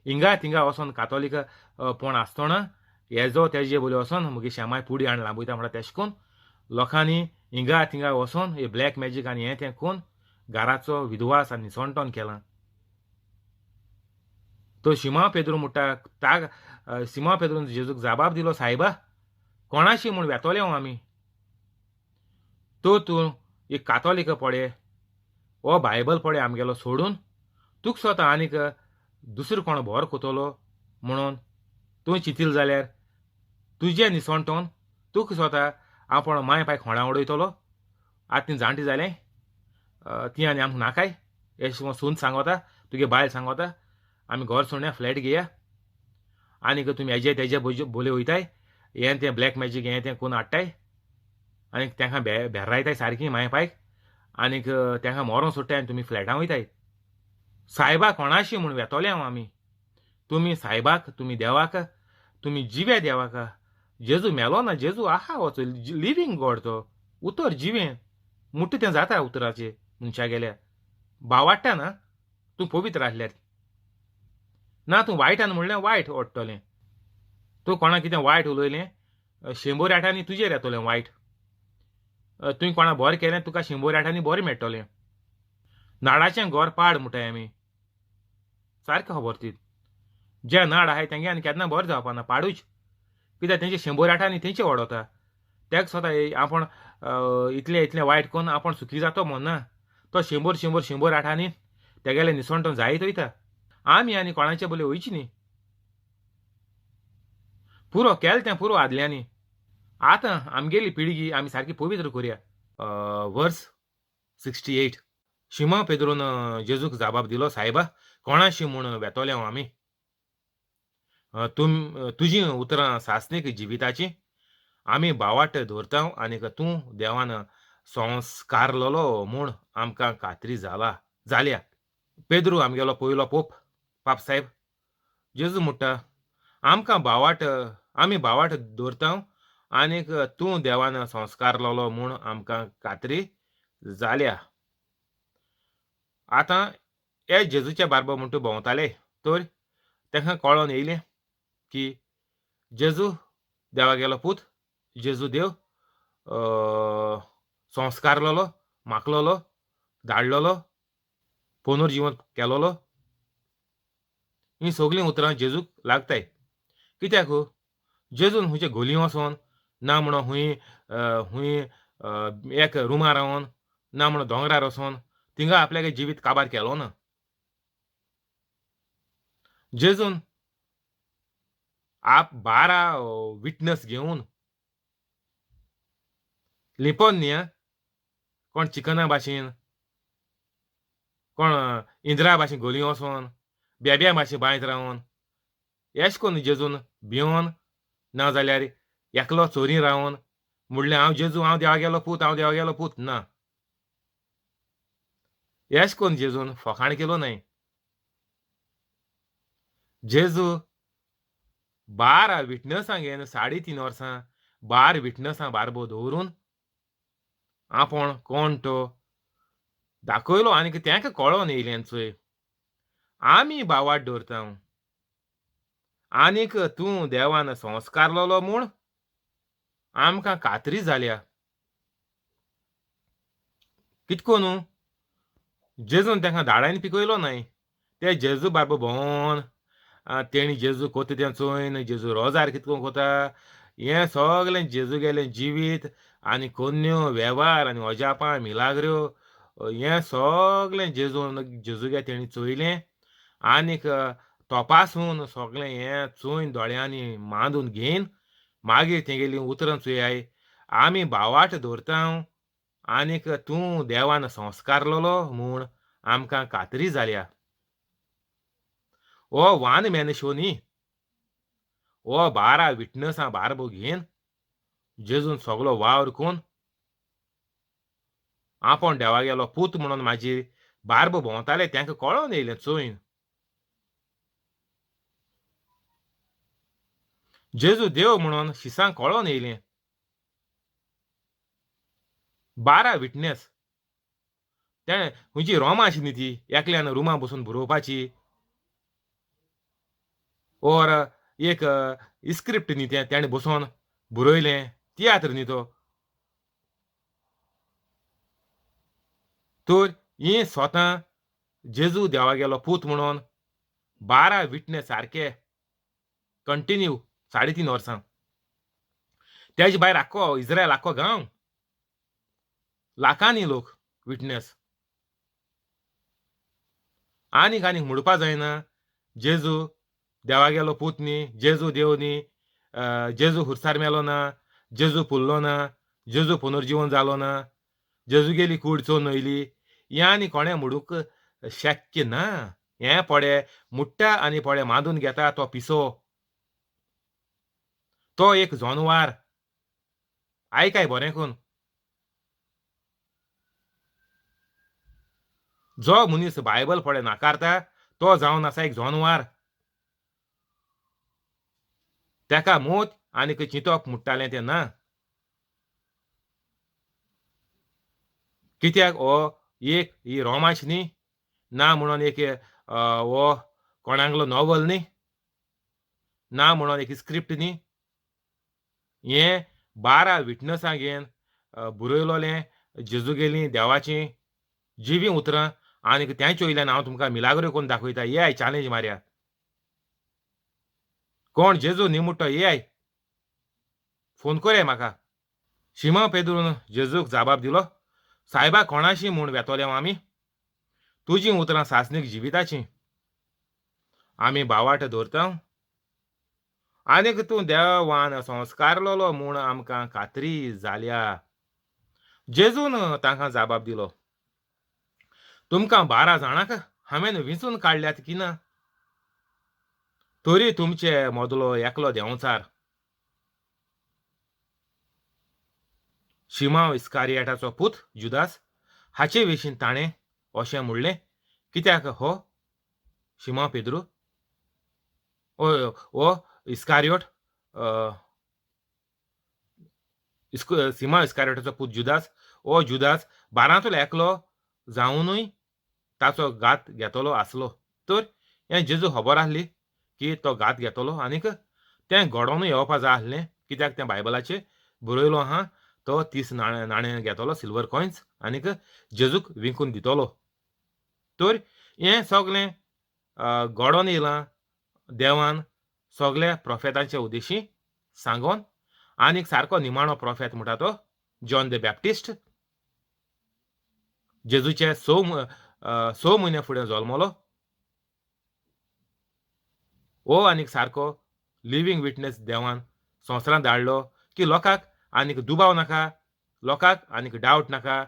हिंगा थिंगा वचोन कातोलीक पण आसतना हेजो तेजे बोले वचोन मुगे श्यामाय पुडी हाडून लांबयता म्हणटा तेश कोन लोकांनी हिंगा थिंगा वचोन हे ब्लॅक मॅजीक आनी हें तें कोन घराचो विधवास आनी निसणटोन केला. तो शिमा पेद्रू म्हणटा ताग सिमा पेद्रून जेजूक जाबाब दिलो, सायबा कोणाशी म्हूण वेतोले हांव आमी? तो तूं एक कातोलीक पळय हो बायबल पळय आमगेलो सोडून तुका स्वता आनीक दुसरो कोण भर कोतलो म्हणून तूं चिंतील जाल्यार तुजें निसणटोन तुका स्वता आपूण मांय पाय खोणां उडयतलो. आतां तीं जाणटी जालें तीं आनी आमकां नाकाय अशें सून सांगता तुगे बायल सांगता आमी घर सोडया फ्लॅट घेया आनीक तुमी हेजे तेजे बोले वयताय हें तें ब्लॅक मॅजीक हें तें कोण हाडटाय आनीक तांकां भेर्रायताय सारकी मांय पायक आनीक तांकां मरोंक सोडटाय आनी तुमी फ्लॅटां वयताय. सायबा कोणाशी म्हूण वेतोले हांव आमी? तुमी सायबाक तुमी देवाक तुमी जिव्या देवाक. जेजू मेलो ना, जेजू आहा हो लिवींग गॉड. तो उतर जिवें मुट्ट तें जाता उतराचें मनशा गेल्या बावाडटा ना. तूं पवित्र आसल्यार ना तूं वायटान म्हणलें वायट ओडटलें. तूं कोणाक कितें वायट उलयलें 100 आठांनी तुजेर येतलें वायट. तुवें कोणा बोरें केलें तुका शंबर आठांनी बोरें मेळटलें. नाडाचें गोर पाड म्हणटाय आमी, सारकें खबर ती. जे नाड आहाय तेंगे आनी केन्ना बरें जावपा ना, पाडूच. कित्याक तेंचे 100 आठांनी तेंचे वडोता. तेका स्वता आपूण इतलें इतलें वायट करून आपूण सुखी जातो म्हण ना, तो 100 100 100 आठांनी तेगेलें निसणटो जायत वयता. आमी आनी कोणाचे बोले वयची न्ही. पुरो केलें तें पुरो आदल्यांनी. आतां आमगेली पिळगी आमी सारकी पवित्र करया. वर्स 68. शिमा पेद्रून जेजूक जाबाब दिलो, सायबा कोणाशी म्हूण वेतोले हांव आमी? तुजीं उतरां सासणीक जिविताचीं. आमी बावाट दवरता आनीक तूं देवान संस्कारलेलो म्हूण आमकां खात्री जाल्या. पेद्रू आमगेलो पयलो पोप पाप साहेब. जेजू म्हणटा आमकां बावाट, आमी बावाट दवरता आनीक तूं देवान संस्कारलेलो म्हूण आमकां खात्री जाल्या. आतां हे जेजूच्या बारबो म्हूण तूं भोंवताले तर तांकां कळोन येयलें की जेजू देवागेलो पूत, जेजू देव संस्कारलेलो, माकलोलो, धाडलेलो, पुनर्जिवन केलोलो. हीं सगळीं उतरां जेजूक लागताय. कित्याक जेजून खंयचे गोली वचोन ना म्हणून हुंय हुंय एक रुमार रावन ना म्हणून दोंगरार वचोन थिंगा आपल्यागे जिवीत काबार केलो ना. जेजून आप 12 विटनस घेवन लिपोन न्ही, कोण चिकना भाशेन, कोण इंद्रा भाशेन गोली वचोन, बेब्या भाशेन बांयत रावन, एश कोन्न जेजून भिवन ना जाल्यार एकलो चोरी रावन म्हणलें हांव जेजू, हांव देवागेलो पूत, हांव देवागेलो पूत ना. एश कोन्न जेजून फोकाण केलो न्हय. जेजू 12 विटनसां घेवन 3.5 वर्सां 12 विटनसां बारबो दवरून आपूण कोण तो दाखयलो आनी तेंका कळोन येयलें चोय आमी बावाट दवरता आनीक तूं देवान संस्कारलेलो म्हूण आमकां खात्री जाल्या. कितको न्हू जेजून तांकां धाडायन पिकयलो न्हय. ते जेजू बारबो भोंवन तेणी जेजू कोता तें चोयन, जेजू रोजार कितको कोता, हें सगळें जेजू गेलें जिवीत आनी कोन्न्यो वेव्हार आनी अजापां मिलाग्र्यो हें सगळें जेजून जेजूगे तेणी चोयलें आनीक तपासून सगळें हें चोयन दोळ्यांनी मांदून घेवन मागीर तेगेलीं उतरां चोयाय आमी बावाट दवरता आनीक तूं देवान संस्कारलेलो म्हूण आमकां खात्री जाल्या. हो वान मॅन शो न्ही, हो 12 विटनसां बारबो घेवन जेजून सगलो वावर कोन आपूण देवागेलो पूत म्हणून म्हाजी बारबो भोंवताले तांकां कळोन येयलें चोयन. जेजू देव म्हणून शिसांक कळोन येयलें. 12 विटनस तें खंयची रोमा आशिल्ली ती एकल्यान रुमा बसून बरोवपाची ओर एक स्क्रिप्ट न्ही तें तेणें बसोन बरयलें तियात्र न्ही तो. तर ही स्वता जेजू देवागेलो पूत म्हणून 12 विटनस सारके कंटिन्यू 3.5 वर्सां. तेजे भायर आख्खो इस्रायल आख्खो गांव लाखांनी लोक विटनस. आनीक आनीक म्हणपा जायना जेजू देवागेलो पूत न्ही, जेजू देव न्ही, जेजू खुर्सार मेलो ना, जेजू पुरलो ना, जेजू पुनर्जिवन जालो ना, जेजूगेली कूड चोवन येयली, हें आनी कोणें म्हणूंक शक्य ना. हें पडे मुट्टा आनी पडे मांदून घेता तो पिसो, तो एक जनवार. आयकाय बरें करून, जो मनीस बायबल पडे नाकारता तो जावन आसा एक जनवार. ताका मोत आनीक चिंतप म्हणटालें तें ना. कित्याक हो एक ही रोमांश न्ही ना म्हणून एक हो कोणागलो नॉव्हल न्ही ना म्हणून एक स्क्रिप्ट न्ही. हें 12 विटनसां घेवन बरयलोलें जेजूगेलीं देवाचीं जिवीं उतरां आनीक तेंच वयल्यान हांव तुमकां मिलाग्रो करून दाखयता. येयाय चॅलेंज मारया, कोण जेजू न्ही म्हणटा येयाय फोन करया म्हाका. शिमा पेद्रून जेजूक जाबाब दिलो, सायबा कोणाशी म्हूण वेतोले आमी? तुजीं उतरां सासणीक जिविताचीं, आमी बावाट दवरता आनीक तूं देवान संस्कारलोलो म्हूण आमकां खात्री जाल्या. जेजून तांकां जाबाब दिलो, तुमकां 12 जाणांक हांवें विंचून काडल्यात की ना? तरी तुमचे मदलो एकलो देंवचार. शिमांव इस्कारियोटाचो पूत जुदास हाचे विशीं ताणें अशें म्हणलें, कित्याक हो शिमांव पेद्रू ओ इस्कारियोट, सिमांव इस्कारियोटाचो पूत जुदास, ओ जुदास 12 एकलो जावनूय ताचो घात घेतलो आसलो. तर हें जेजू खबर आसली की तो घात घेतलो आनीक तें घडोवनूय येवपा जाय आसलें, कित्याक तें बायबलाचेर बरयलो आहा, तो 30 नाणें घेतलो सिल्वर कॉयन्स आनीक जेजूक विकून दितलो. तर हें सगळें घडोवन येयलां देवान सगल्या प्रोफेतांच्या उद्देशी सांगोन. आनीक सारको निमाणो प्रोफेत म्हणटा तो जॉन the Baptist, जेजूचे 6 म्हयन्या फुडें जल्मलो. ओ आनीक सारको लिवींग विटनेस देवान संवसारांत धाडलो की लोकांक आनीक दुबाव नाका, लोकांक आनीक डावट नाका,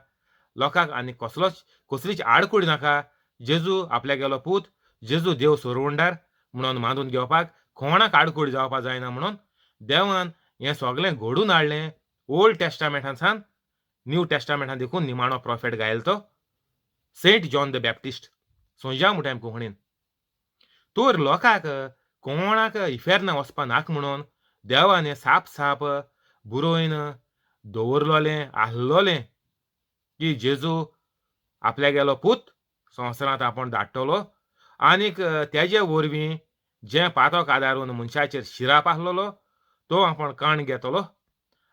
लोकांक आनीक कसलोच कसलीच आडखळ नाका. जेजू आपल्यागेलो पूत, जेजू देव सोरवंडार म्हणून मानून घेवपाक कोणाक आडखळ जावपाक जायना म्हणून देवान हें सगळें घडून हाडलें. ओल्ड टेस्टामेंटान सान न्यू टेस्टामेंटान देखून निमाणो प्रोफेट गायल तो सेंट जॉन the Baptist, सोंजा म्हणटा आमी कोंकणीन. तर लोकांक कोणाक इफेर्ना वचपा नाका म्हणून देवान हें साप साप बरोवन दवरलोलें आहलोलें की जेजू आपल्यागेलो पूत संवसारांत आपूण धाडटलो आनीक तेजे वरवीं जें पातक आदारून मनशाचेर शिराप आहलोलो तो आपूण काण घेतलो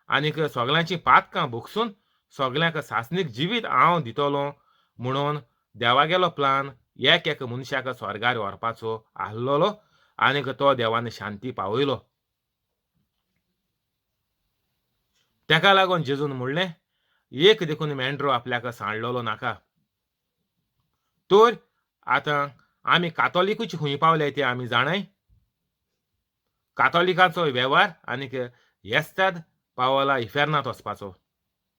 आनीक सगल्यांचीं पातकां भोगसून सगल्यांक सासणीक जिवीत हांव दितलो म्हणून देवागेलो प्लान एक एक मनशाक स्वर्गार व्हरपाचो आहलोलो आनीक तो देवान शांती पावयलो. तेका लागून जेजून म्हणलें, एक देखून मेंढरो आपल्याक सांडलेलो नाका. तर आतां आमी कातोलिकूच खंय पावले ते आमी जाणाय. कातोलिकांचो वेव्हार आनीक येस्ताद पावला इफेर्नांत वचपाचो.